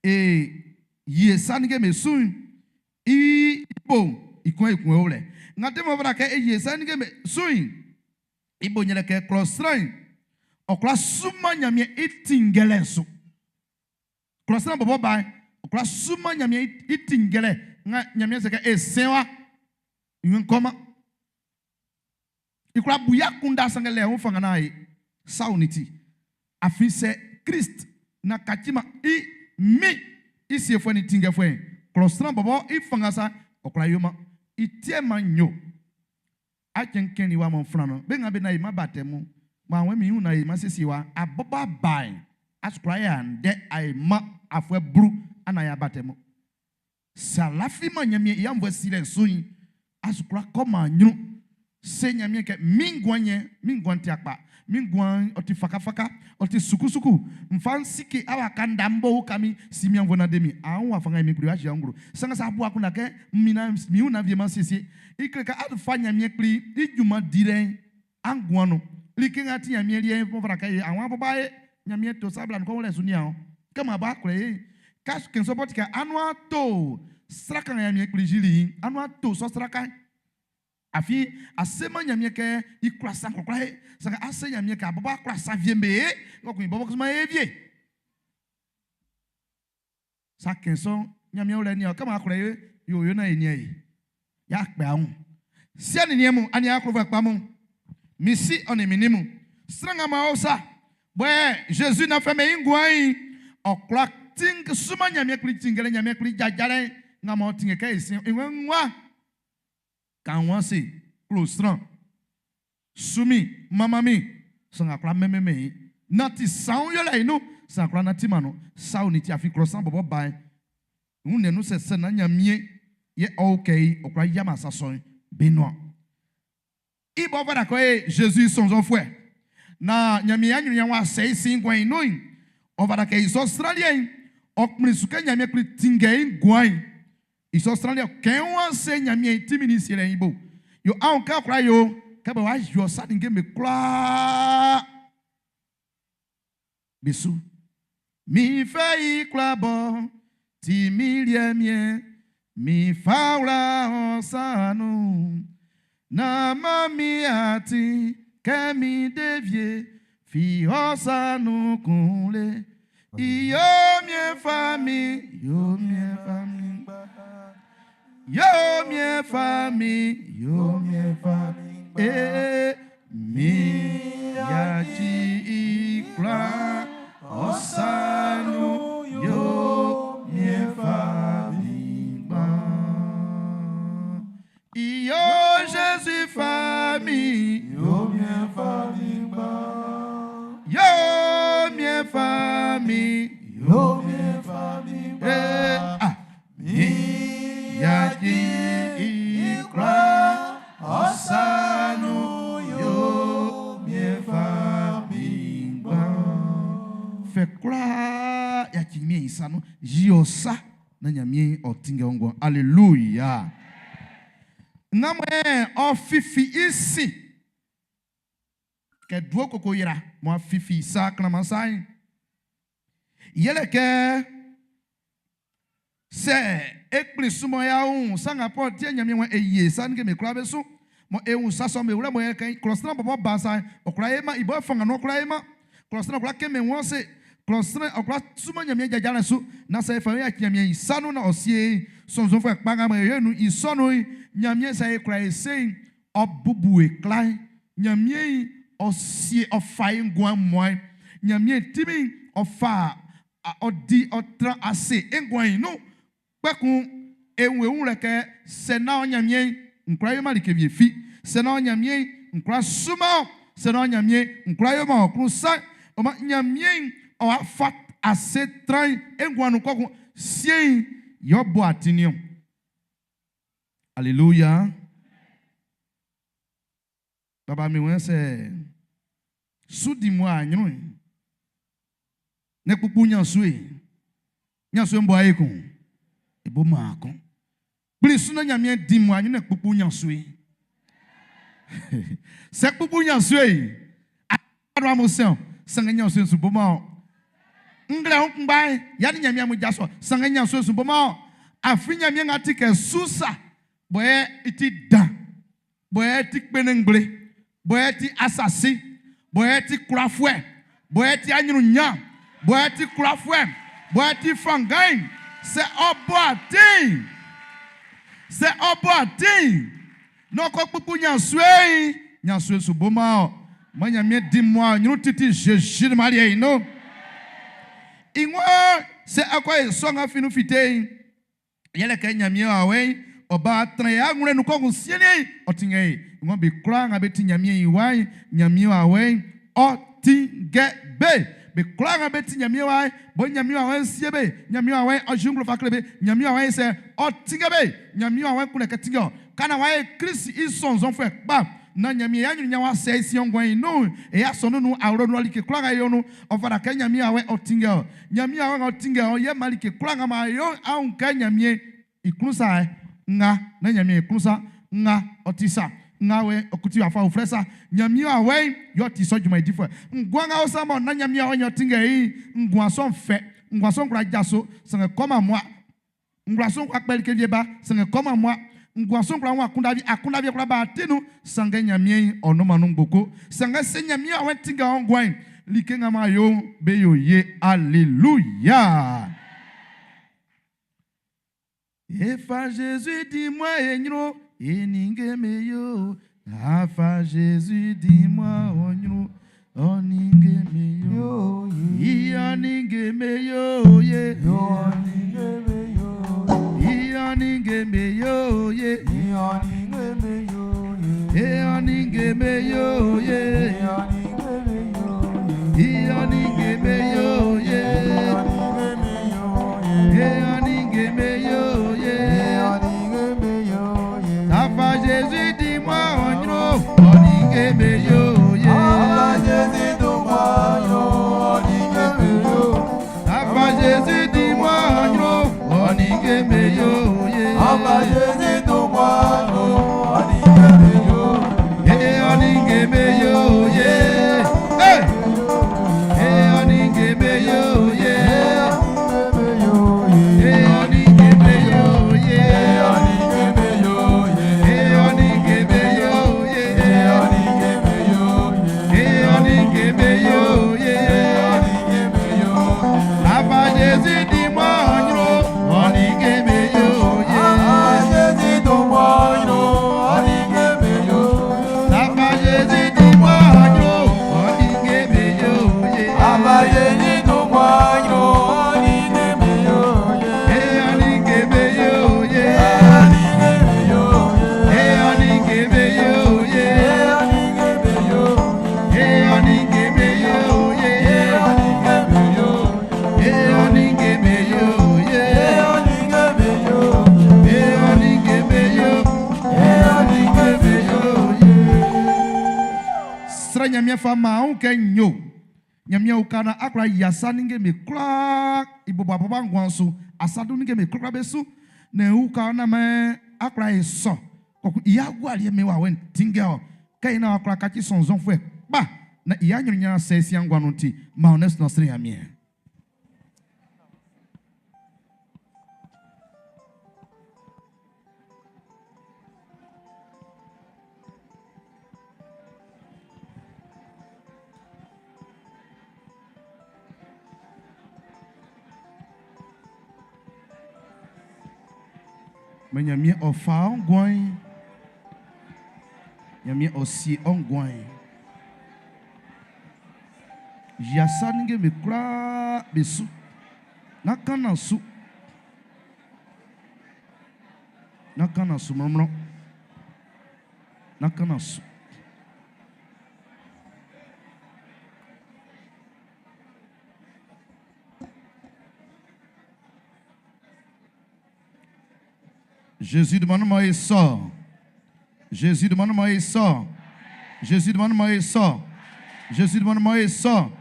e yi e sa ninnge'm be su'n i bo'n i kun ekun e o lɛ. Nga ti ma fata kɛ e yi e sa ninnge'm be su'n i bo'n yɛlɛ kɛ klɔ sran'n ɔ kwla suman Ɲanmiɛn i tinngɛlɛ'n su. Klɔ sran bɔbɔ ba'n, ɔ kwla suman Ɲanmiɛn i tinngɛlɛ nga Ɲanmiɛn se kɛ e sɛn wa, i wun kɔman. I kwla bu i akunndan sanngɛ lɛ wun fanngan naan e sa o ti. Afin sɛ Klist na kaciman i Min i siefuɛ nin tinngɛfuɛ'n, klɔ sran bɔbɔ i fanngan sa ɔ kwla yoman. I tiɛ man nyo. Acɛn kɛn ni wa mɔ flan no. Be nga be na yi ma batɛmu, ma wɛn mi yun na yi ma siesie wa, abɔbɔ aba'n, asukura yɛ andɛ a yi ma afuɛ blu ana ya batɛmu. Sɛ a lafiman Ɲanmiɛn i aunnvuɛ silɛ'n su'n, a su kwlá kɔman ɲrun. Se Ɲanmiɛn kɛ, Min nguan'n yɛ, min nguan'n ti'a kpa. Min nguan'n, ɔ ti fakafaka, ɔ ti sukusuku. N fa n sike awa ka nda m bo uka min, si min aunnvuɛ naan de min. A wun wafa nga e Min Kpli w'a hyia nglo. Sanngɛ sɛ a bu akunndan kɛ, Min min wun naan wie m'an siesie, i kle kɛ a fa Ɲanmiɛn Kpli i junman dilɛ'n a nguan nun. Like nga ti Ɲanmiɛn liɛ'n m'ɔ fata kɛ e awaan bɔbɔ a ye Ɲanmiɛn to sa bla nun kɔnwlɛ su nian ɔn. Kɛ mɔ a bɔ a kwlɛ i'n, ka kɛn sɔ bɔ ti kɛ anuan to sraka nga Ɲanmiɛn Kpli yili'n, anuan to sɔ sraka'n. Afin a seman Ɲanmiɛn kɛ i kwla sa kwlakwla ye, sanngɛ a se Ɲanmiɛn kɛ a bɔbɔ a kwla sa wie'm be ye, kpɛkun i bɔbɔ kusuman ye wie. Sa kɛn sɔ'n, Ɲanmiɛn wlɛ nian, kɛ mɔ a kwlɛ i yo yo naan e nian e, y'a kpɛ a wun. Siɛ nin niɛn mun, aniaan klofuɛ kpa mun, min si ɔ nin min nin mun, sran nga m'ɔ o sa bɔ Zezi na fɛmɛn i nguan'n, ɔ kwla tin suman Ɲanmiɛn Kpli tinngɛlɛ Ɲanmiɛn Kpli jajalɛ'n nga m'ɔ tinngɛ kɛ e sin i wun Kan wun ase, klo sran, su min, manman min, sran nga kwla mɛnmɛnmɛn i. Nanti saun yolɛ i nun, sran kwla nantiman nun. Saun nin ti afin klɔ sran bɔbɔ ba'n, i wunnɛn nun sɛsɛ nan Nyanmiɛn yɛ ɔ ukɛ i, ɔ kwla yiaman sa sɔ'n be nuan. I b'ɔ fata kɛ ɔ ye Jésus i sɔnnzɔnfuɛ nan Nyanmiɛn i anyrunnyan'n w'a sɛ i sin nguan'n i nun'n, ɔ fata kɛ i sɔ sran liɛ'n ɔ kplin su kɛ Nyanmiɛn kpli tinngɛ i nguan'n. I sɔ sran liɛ'n, kɛ ɔ́ wá se Ɲanmiɛn i tinmin'n i sielɛ'n i bo. Yo ahun kɛ ɔ kwla yo kɛ be wa yɔ sa ninnge'm be kwlaa be su. Mi fɛ i kwlaa b'ɔ ti min liɛ miɛn, mi fa wla ɔ sa nun. Nán man min atin kɛ min de vie fi ɔ sa nun kun le. Iyo miɛn fa min, yo miɛn fa min, yo miɛn fa min, yo miɛn fa min, ee mi yaci i kwlaa ɔ sa nun, yo miɛn fa min gba. Iyo Jésus fa min, Yo miɛn fa min gba. Yo miɛn fa min, Yo miɛn fa min gba. Eh, ah, mi yaci i kwlaa ɔ sa nun, yo miɛn fa min gba. Fɛ kwlaa yaci miɛn i sa nun, yi ɔ sa na Ɲanmiɛn ɔ tinngɛ ɔ nguan. Alléluia. Ŋamɛ ɔ fifi i sin. Kɛ duo koko yra mɔ fifi sa klanman sa yi. Yɛlɛ kɛ sɛ ekpli sumɔ ya wun sanga pɔ tie Ɲanmiɛn wɔ eye sa nige mi kura be su mɔ ehun sasɔ mi wlɛ mɔ yɛ kɛ klɔsina bɔbɔ ba sa ɔkura ye ma ibɔ fanga nɔ ɔkura ye ma klɔsina ɔkura kɛmɛ wɔn se klɔsina ɔkura sumɔ Ɲanmiɛn jaja lɛ su na sɛ efa yɛ Ɲanmiɛn sanu na ɔsie sɔnsɔnfɔ kpanga mɔ eye nu isɔnu Ɲanmiɛn sɛ ekura ese ɔbubu ekla Ɲanmiɛn ɔsie ɔfa ye nguan mɔɛ Ɲanmiɛn timi ɔfa ɔdi ɔtra ase nguan yi nu kpɛkun ewu ewu lɛ kɛ sɛ na Ɲanmiɛn nkura yɛ ma like wie fi sɛ na Ɲanmiɛn nkura suma sɛ na Ɲanmiɛn nkura yɛ ma ɔkun sa ɔma Ɲanmiɛn ɔwa fa ase tran nguan nu kɔkun sie yɔ bɔ atiniɔ. Alléluia. Baba mi wɛn sɛ su di mu anyuru ne kpukpu nyansue nyansue mbɔ ayi kun ebo maa kɔn kpli su na Ɲanmiɛn di mu anyu ne kpukpu nyansue sɛ kpukpu nyansue yi ado amu sɛn sange nyansue su boma o nglɛ ho kungba yanni Ɲanmiɛn mu jasɔ sange nyansue su boma o afi Ɲanmiɛn ŋa ti kɛ susa bɔyɛ iti dan bɔyɛ ti kpenengble bɔyɛ ti asasi bɔyɛ ti kurafuɛ bɔyɛ ti anyurunya bɔyɛ ti kurafuɛ bɔyɛ ti fangan sɛ ɔbɔ atin sɛ ɔbɔ atin n'ɔkɔ kpukpu nyansue nyansue su boma o mɔ Ɲanmiɛn di mu a nyuru titi Jésus ni ma liɛ yi no ìwọ sɛ akɔ yi sɔŋa finu fite yi yɛlɛ kɛ Ɲanmiɛn awɛ ɔba tɛnɛ ya ŋlɛ nu kɔkun siɛnɛ ɔtiŋɛ yi ìwọ bi kura ŋa bɛ ti Ɲanmiɛn yi wa yi Ɲanmiɛn awɛ ɔtiŋɛ be be kura ŋa bɛ ti Ɲanmiɛn wa yi bɔn Ɲanmiɛn awɛ sie be Ɲanmiɛn awɛ ɔzi fa kele be Ɲanmiɛn awɛ sɛ ɔtiŋɛ be Ɲanmiɛn awɛ kunlɛ kɛ tiŋɛ kana wa ye Kristi i sɔnzɔn fɛ kpa na Ɲanmiɛn ya nyina wa sɛ esi ɔngɔn yi nu eya sɔ nunu awuro nu like kura ŋa yɔ nu ɔfara kɛ Ɲanmiɛn awɛ ɔtiŋɛ o Ɲanmiɛn awɛ ɔtiŋɛ o yɛ ma like kura ŋa ma yɔ ahun kɛ Ɲanmiɛn ikunu sa ŋa na Ɲanmiɛn ikunu sa ŋa ɔti sa ŋa wɛ ɔkuti afa oflɛ sa Ɲanmiɛn awɛ yɔ ti sɔ juma idi fɛ ngua ŋa wosa mɔ na Ɲanmiɛn awɛ yɔ tiŋɛ yi ngua sɔn fɛ ngua sɔn kura jaso sɛŋɛ kɔma mua ngua sɔn kura kpɛli kevie ba sɛŋɛ kɔma mua ngua sɔn kura ŋun akundavi akundavi kura ba tinu sange Ɲanmiɛn ɔnumanu gboko sange se Ɲanmiɛn awɛ tiŋɛ ɔngɔn like ŋa ma yo be yo ye. Alléluia. Efa Jésus dis-moi enyro eninge me yo. Afa Jésus dis-moi onyro oninge me yo. Ioninge me yo ye. Ioninge me yo ye. Ioninge me yo ye. Ioninge me yo ye. Ioninge me yo ye. Afa Jésus dis-moi onyro oninge me yo ye. Afa Jésus dis-moi onyro oninge me yo ye. Afa Jésus dis-moi onyro oninge me yo. Ukalɛ Ɲanmiɛn fa man amun kɛ n yo. Ɲanmiɛn uka naan a kwla yia sa ninnge'm be kwlaa i bɔbɔ a bɔbɔ nguan'n su, asa du ninnge'm be kwlakwla be su. Na uka ɔ naan mɛn a kwla ye sɔ. Kpɔkun i agualiɛ min wawɛ'n tinngɛ ɔ. Kɛ i naan a kwla kaci sɔnnzɔnfuɛ kpa na i aɲrunɲan sɛ i nguan nun ti, maan ɔ nɛ srɛ Ɲanmiɛn. Mɛ Ɲanmiɛn ɔ fa ɔ nguan'n. Ɲanmiɛn ɔ sie ɔ nguan'n. Yia sa ninnge'm be kwlaa be su. Nán kan na su. Nán kan na su mlɔnmlɔn. Nán kan na su. Jésus demande-moi et sort. Jésus demande-moi et sort. Jésus demande-moi et sort. Jésus demande-moi et sort.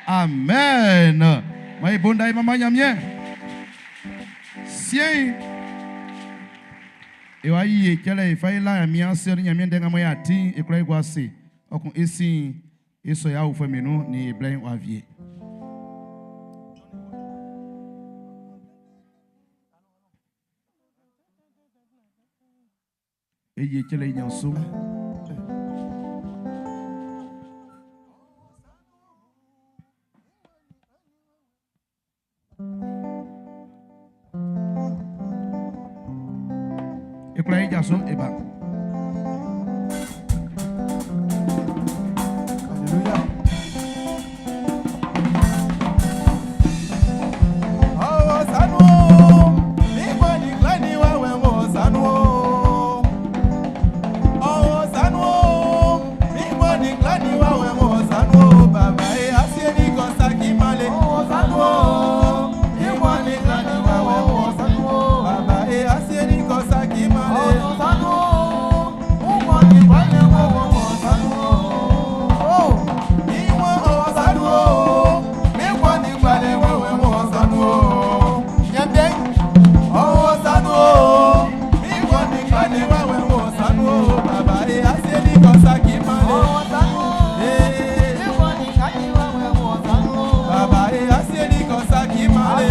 Amen. Maye bonda maman nyamien. Sien. E wa yi kele e fa ila nyamien se ni nyamien denga mo ya tin e kura igwa se. Okun esin e so ya ufo menu ni e blen wa vie. E ye kele nyanso. E kura ijaso e ba. Alléluia. Oh, sanu, mi ni klani wa we mo sanu. Oh, sanu, mi ni klani wa we mo sanu. Baba e asie ni kosa ki male. Oh, sanu, mi ni klani wa we mo sanu. Baba e asie ni kosa ki male. Oh, sanu, mi ni klani wa we mo sanu. Oh, ìwọ̀n ọ̀sánú o, mi wọ́n ní gbalẹ̀ wẹ̀wẹ̀ wọ́n ọ̀sánú o. Yẹ̀ndẹ́ ọ̀sánú o, mi wọ́n ní gbalẹ̀ wẹ̀wẹ̀ wọ́n ọ̀sánú o. Bàbá ẹ̀ àṣẹ ní kọ́sá kì í máa lè. Bàbá ẹ̀ àṣẹ ní kọ́sá kì í máa lè.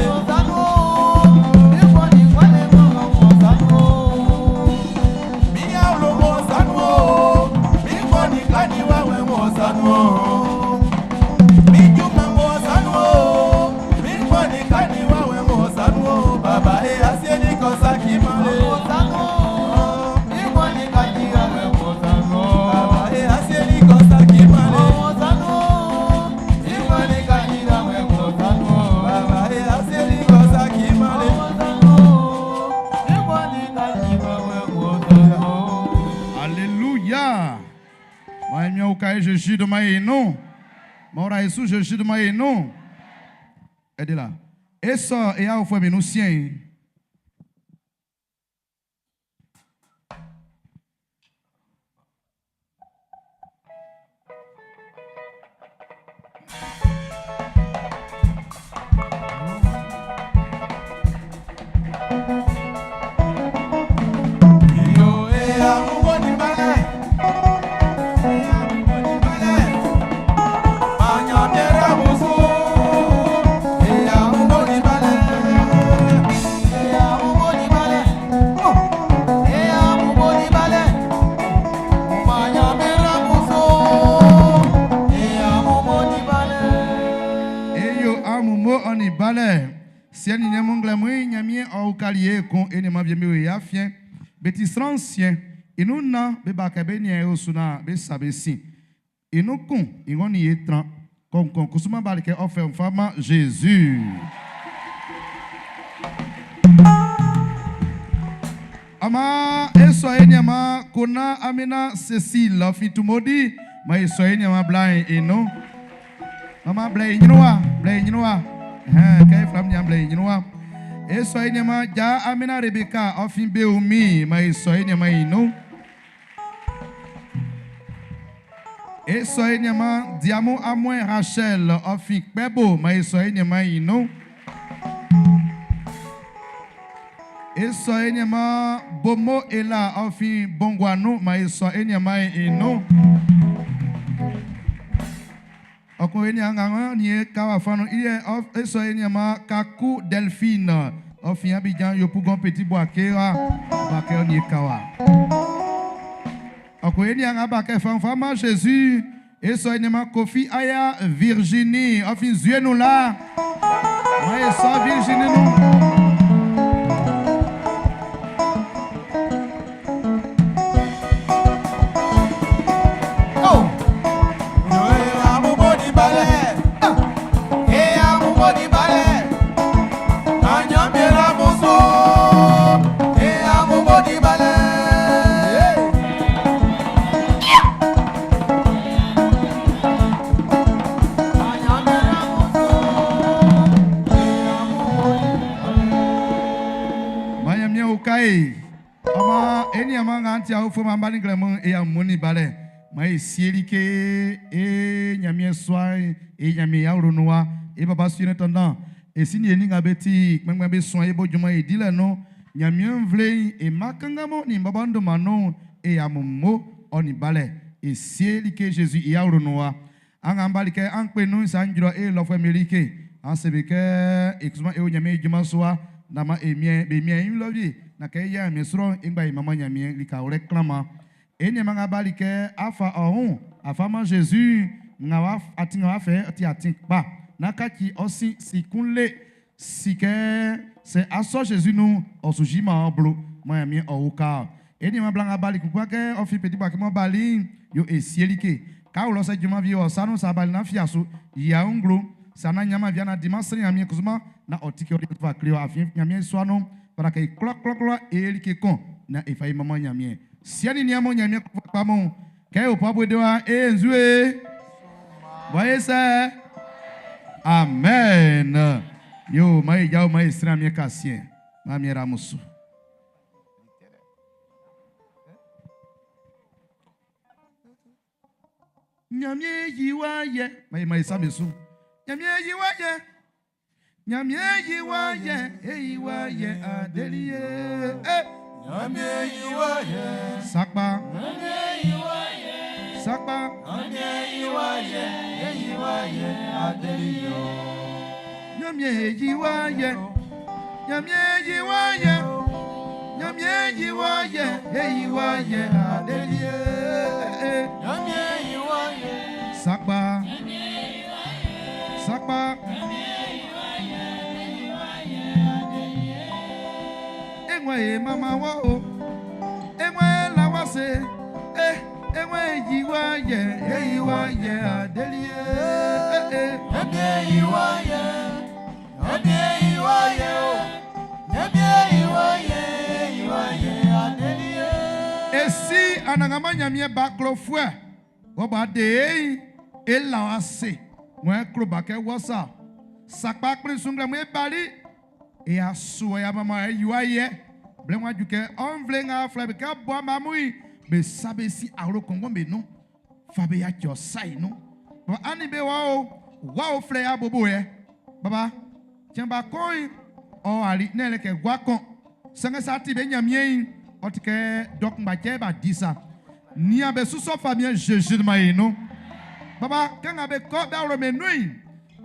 Mi àwòrán wọ́n ọ̀sánú o, mi wọ́n ní gbalẹ̀ wẹ̀wẹ̀ wọ́n ọ̀sánú o. Mi juma mo sanu o, mi gbọ́ ní kání wáwẹ̀ mo sanu o, bàbá ẹ àṣẹ ní kọ́sá kì í máa lè. Bàbá ẹ àṣẹ ní kọ́sá kì í máa lè. Bàbá ẹ àṣẹ ní kọ́sá kì í máa lè. Alléluia. Maye mia ukaye Jésus de maye non. Mora Jésus Jésus de maye non. Aidez là. Et ça, et à au nous sien. Iyo e amúgbó ní balẹ̀. E amúgbó ní balẹ̀. Àyàn mẹ́rẹ̀ àbùsù. E amúgbó ní balẹ̀. E amúgbó ní balẹ̀. E amúgbó ní balẹ̀. Àyàn mẹ́rẹ̀ àbùsù. E amúgbó ní balẹ̀. Eyo amumo oni balẹ̀. Sien ni mongle mui nyamie o kalie kon ene ma vie me ya fien. Beti sran sien. Inu na be ba ke be ni e osuna be sabe sin. Inu kun ingon ni etran. Kon kon kusuma ba ke ofe fama Jésus. Ama eso eni ama kona amina Cécile fitumodi ma eso eni ama blind eno. Mama blai nyinwa, blai nyinwa. Hein, kay flam nyam blai nyinwa. Eso eni ama ja amina Rebecca ofin be umi ma eso eni ama ino. E sɔ enyama Diamo Amwe Rachel ofi Kpebo ma e sɔ enyama inu. E sɔ enyama Bomo Ela ofi Bongwanu ma e sɔ enyama inu. Ọkùnrin ní àwọn ní káwà fanu iye esọ enyama Kaku Delphine ofi Abidjan Yopougon Petit Boaké wa Boaké ní káwà. Ọkùnrin ní àwọn abakẹ́ fanfama Jésus esọ enyama Kofi Aya Virginie ofi Zuenu la ma esọ Virginie nu. Maya mia ukai. Ama eni ama nganti au fo mamba ni glemo e ya moni bale. Ma e sieli ke e nyamie soa e nyamie ya ronoa e baba su intendant. E si ni eni ngabeti mengbe be soa e bo juma e dile no nyamie mvle e makangamo ni baba ndo mano e ya mo oni bale. E sieli ke Jésus ya ronoa. An ambali ke an pe nu sanjro e lofwe melike. An sebe ke e kusuma e o nyamie juma soa na ma e mie be mie yin lobi na ke ya mi sro ngba e mama nyamie li ka ore klama e ni ma bali ke afa ohun afa ma Jésus nga wa ati nga wa fe ati ati pa na ka ki osi sikunle si ke se aso Jésus nu osuji ma blo ma ya mi o ka e ni ma bla nga bali ku kwa ke ofi petit ba ke mo bali yo e sieli ke ka o lo se juma vi o sanu sa bali na fiaso ya nglo sana nyama via na dimanche nyamie kusuma na otike ori fa klio afin nyamie soano para que klo klo klo eli ke kon na e fa mama nyamie siani ni amo nyamie pa mo ke o pa bo de wa e nzue voyez ça amen. Yo mai jao mai sra mi kasien ma mi ramusu nyamie yiwa ye. Mai mai samesu nyamie yiwa ye. Nyamie yiwa ye. E yiwa ye adelie eh. Nyamie yiwa ye. Sakpa. Nyamie yiwa ye. Sakpa. Nyamie yiwa ye. E yiwa ye adelio. Nyamie yiwa ye. Nyamie yiwa ye. Nyamie yiwa ye. E yiwa ye adelie Nyamie yiwa ye. Sakpa. Sakpa. Enwe e mama wa o. Enwe la wa se. Eh, enwe yiwa ye, e yiwa ye adelie. Eh, eh. Nyamie yiwa ye. Nyamie yiwa ye o. Nyamie yiwa ye, yiwa ye adelie. Esi anangama nyamie ba klofue. Wo ba de e la wa se. Wen klo ba ke wosa. Sakpa kpli sungla mo e bali. E a so ya mama e yiwa ye. Ble wa ju ke on vle nga fle be ka bo ma mui. Be sabe si aro kongo be no. Fa be ya cho sai no. Baba ani be wa o. Wa o fle ya bobo ye. Baba tiens ba koin o ali ne le ke gwa kon. Sanga sa ti be nyamie yin. O ti ke dok mba che ba disa. Ni a be sous famille Jésus de ma no. Baba kan a be ko be ro me nui.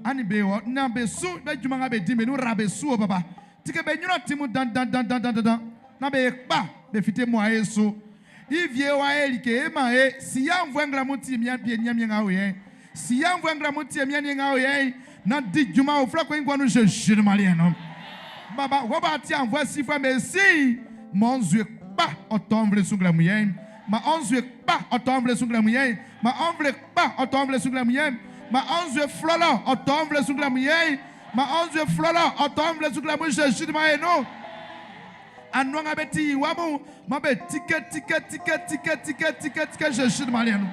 Ani be wo na be su be juma nga be di me nu ra be su o baba. Ti ke be nyura timu dan dan dan dan dan dan. Na be pa be fite mo aye so. Ivie wa e like e ma e si ya mvwe ngra mo ti mi apie nya mi nga o ye. Si ya mvwe ngra mo ti mi ani nga o ye. Na di juma o fla ko ngwa nu Jésus de malien no. Baba wo ba ti anvwe si fwe me si mon zue pa o tomble sous ngra mu ye. Ma on zue pa o tomble sous ngra mu ye. Ma on vle pa o tomble sous ngra mu ye. Ma on zue flolo o tomble sous ngra mu ye. Ma on zue flolo o tomble sous ngra mu Jésus de malien no. Anouanga be ti wamu ma be tike tike tike tike tike tike tike Jésus de malien no.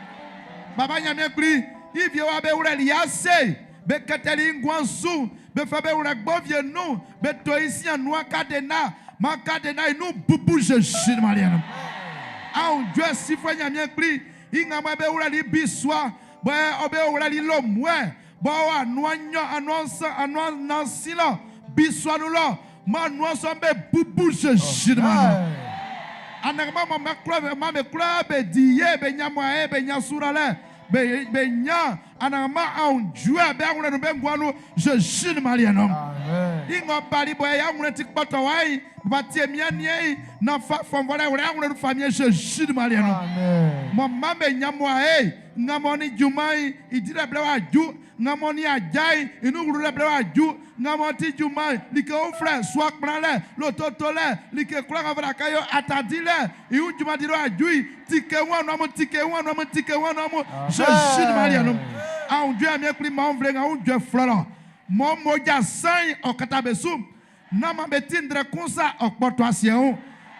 Baba nyamie kpli ivie wa be wure li ase be keteli ngwansu be fa be wure gbovie nu be to isi anua kadena ma kadena inu bubu Jésus de malien no. Ahun Dieu si fo nyamie kpli Inga be wlali bisua bo obe wlali lomwe bo anwa nyo anwa sa anwa nansila bisua nu lo ma anwa so be bubu Jésus de ma anagma ma ma kula ma me kula be diye be nyamwa e be nyasura le be be nya anagma an jue be anwure no be ngwanu Jésus de ma no ingo bali bo ya anwure ti kpoto wai ba tie mi ani na fa fomvole wure anwure no famille Jésus de ma no mo ma me nyamwa e ngamo ni jumai idire ble wa ju ngamo ni ajai inu wuru ble wa ju ngamo ti jumai like o frère soit kpran le lo toto le like kula ka fara kayo atadi le iu juma di ro aju tike won no mo tike won no mo tike won no mo Jésus de Marie no ahun ju ami ekpli ma on vle ahun ju floro mo moja san okata besu na ma be tindre kunsa okpoto asie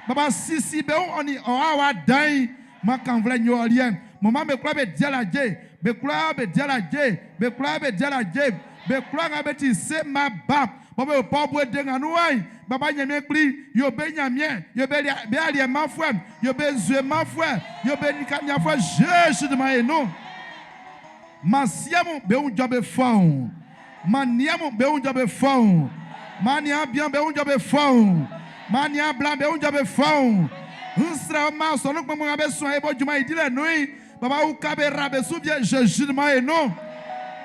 baba sisi be oni o awa dan ma kan vle nyo rien mo ma me kula be dia la je be kula be dia la je be kula be dia la je be kula nga be ti se ma ba bo be po bu de nga nu ai baba nyame kpli yo be nyame yo be be ali ma fue yo be zue ma fue yo be nika nya fue Jésus de ma no ma siamu be un jobe fon ma niamu be un jobe fon ma nia bien be un jobe fon ma nia blan be un jobe fon nsra ma so no gbogbo be so e bo juma idile nui baba u ka be rabe su bien Jésus de ma no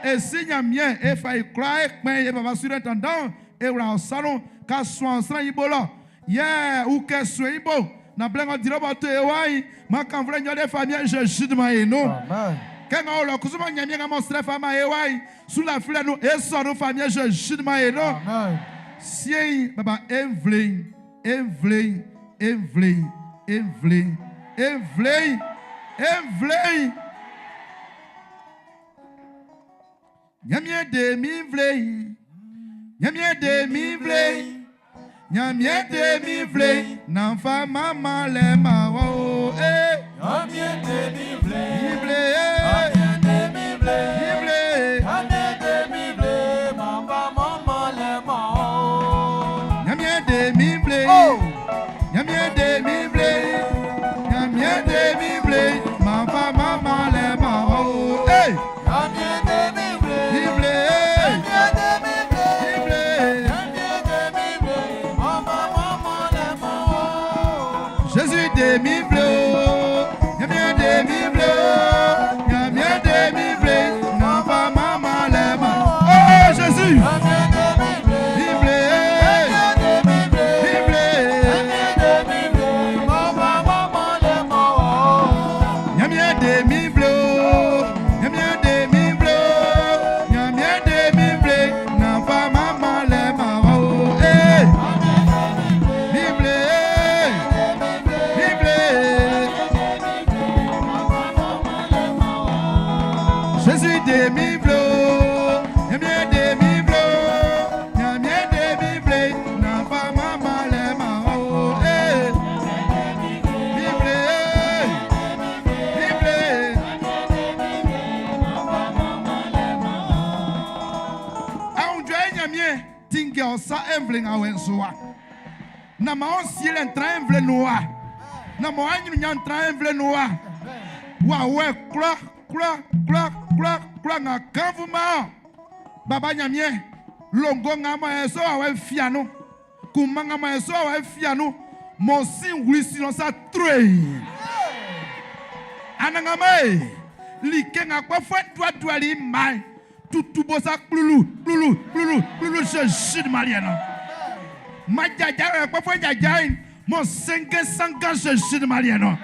et si nyamien e fa e kra e pen e baba surintendant e wra salon ka so ansran ibo lo ye u ke so ibo na blen o dire bo to e wai ma kan vle nyo de famille Jésus de ma no Amen. Ke nga o lo kusuma nyamien nga mo stre fama e wai sous la file nous e so no famille Jésus de ma no Amen. Sien baba envle envle envle envle envle envle Nyamien de mi vle Nyamien de mi vle Nyamien de mi vle Nanfa mama le ma wo eh Nyamien de mi vle Mi vle eh Nyamien de mi vle Mi vle Nyamien de mi vle Mamba mama le ma o Nyamien de mi vle Nyamien de mi vle Nyamien de mi vle Manfa mama le ma wo eh Nyamien de mi vle Mi vle eh Nyamien de mi vle Mi vle Nyamien de mi vle Mamba mama le ma o Jésus de mi vle Nyamien de mi vle Nyamien de mi vle Nanfa mama le ma Oh Jésus Nyamien de mi vle Mi vle Nyamien de mi vle Mi vle Nyamien de mi vle Mamba mama le ma o Nyamien de mi vle Nyamien de mi vle Nyamien de mi vle Nanfa mama le ma oh eh Mi vle Mi vle Jésus de mi vle Nyamien de mi vle Nyamien de mi vle Nanfa mama le ma oh eh Mi vle Mi vle Ahun jɔ enyamie tinge ɔsa envle ŋa wɛ nsoa na ma ɔsi le ntra envle noa na ma ɔanyinu nya ntra envle noa wa wɛ kura kura kura kura kura ŋa kanfu ma baba nyamie longo ŋa ma yɛ so wa wɛ fianu kuma ŋa ma yɛ so wa wɛ fianu mɔ si wuli si nɔ sa troe anagama ye like ŋa kpɔ fɔ duaduali ma tutu bo sa kplulu kplulu kplulu kplulu Jésus de Marie non ma jaja ɛ kpɔ fɔ jaja yi mɔ senge sanga Jésus de Marie non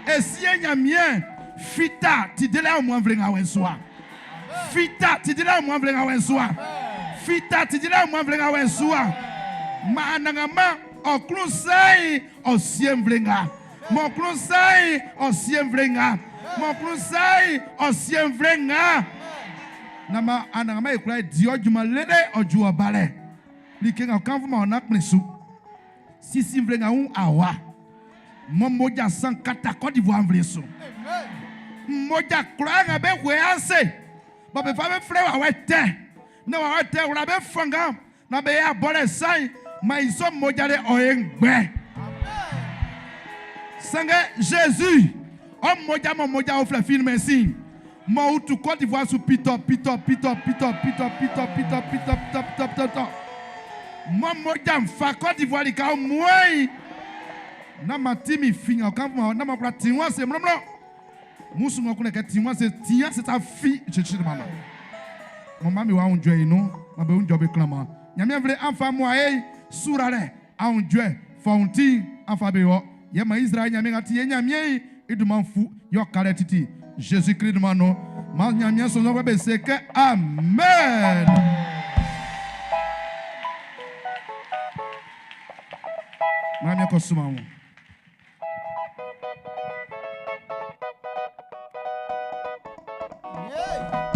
esi enyamie fita ti de la mo nvle ŋa wɛ soa fita ti de la mo nvle ŋa wɛ soa fita ti de la mo nvle ŋa wɛ soa ma anagama ɔklun sɛyin ɔsie nvle ŋa mɔklun sɛyin ɔsie nvle ŋa mɔklun sɛyin ɔsie nvle ŋa nama anagama yi kura di ɔdzuma lele ɔdzu ɔbalɛ like ŋa kanfu ma ɔna kple su sisi nvle ŋa ŋu awa mɔ modza san kata Côte d'Ivoire nvle so modza kura ŋa be hoe ase bɔbɛ fa be filɛ wa wɛ tɛ ne wa wɛ tɛ wula be fanga na be ya bɔ le san ma izɔ modza ɖe ɔye ŋgbɛ sange Jésus Ɔ mmoja mɔ mmoja uflɛ fin mɛ sin. Mɔ utu Côte d'Ivoire su pitɔ pitɔ pitɔ pitɔ pitɔ pitɔ pitɔ pitɔ pitɔ pitɔ pitɔ. Mɔ mmoja nfa Côte d'Ivoire lika mue. Na ma ti mi fin kan mo na ma kura tiwa se mlɔmlɔ. Musu ŋɔ kunɛ kɛ tiwa se tiɲɛ se ta fi tsitsi ma na. Mo ma mi wa anw jɔ yin nu, ma be ŋu be klan ma. Nyamia vle anfa mo aye sura lɛ anw jɔ fɔnti anfa be yɔ. Yɛ ma Israël nyamia ka ti ye nyamia yi iduma fu yɔ kalɛ titi. Jésus Christ duma nɔ. Ma nyamia sɔsɔ bɛ se kɛ amen. Ma mi kɔ suma wo. Yeah.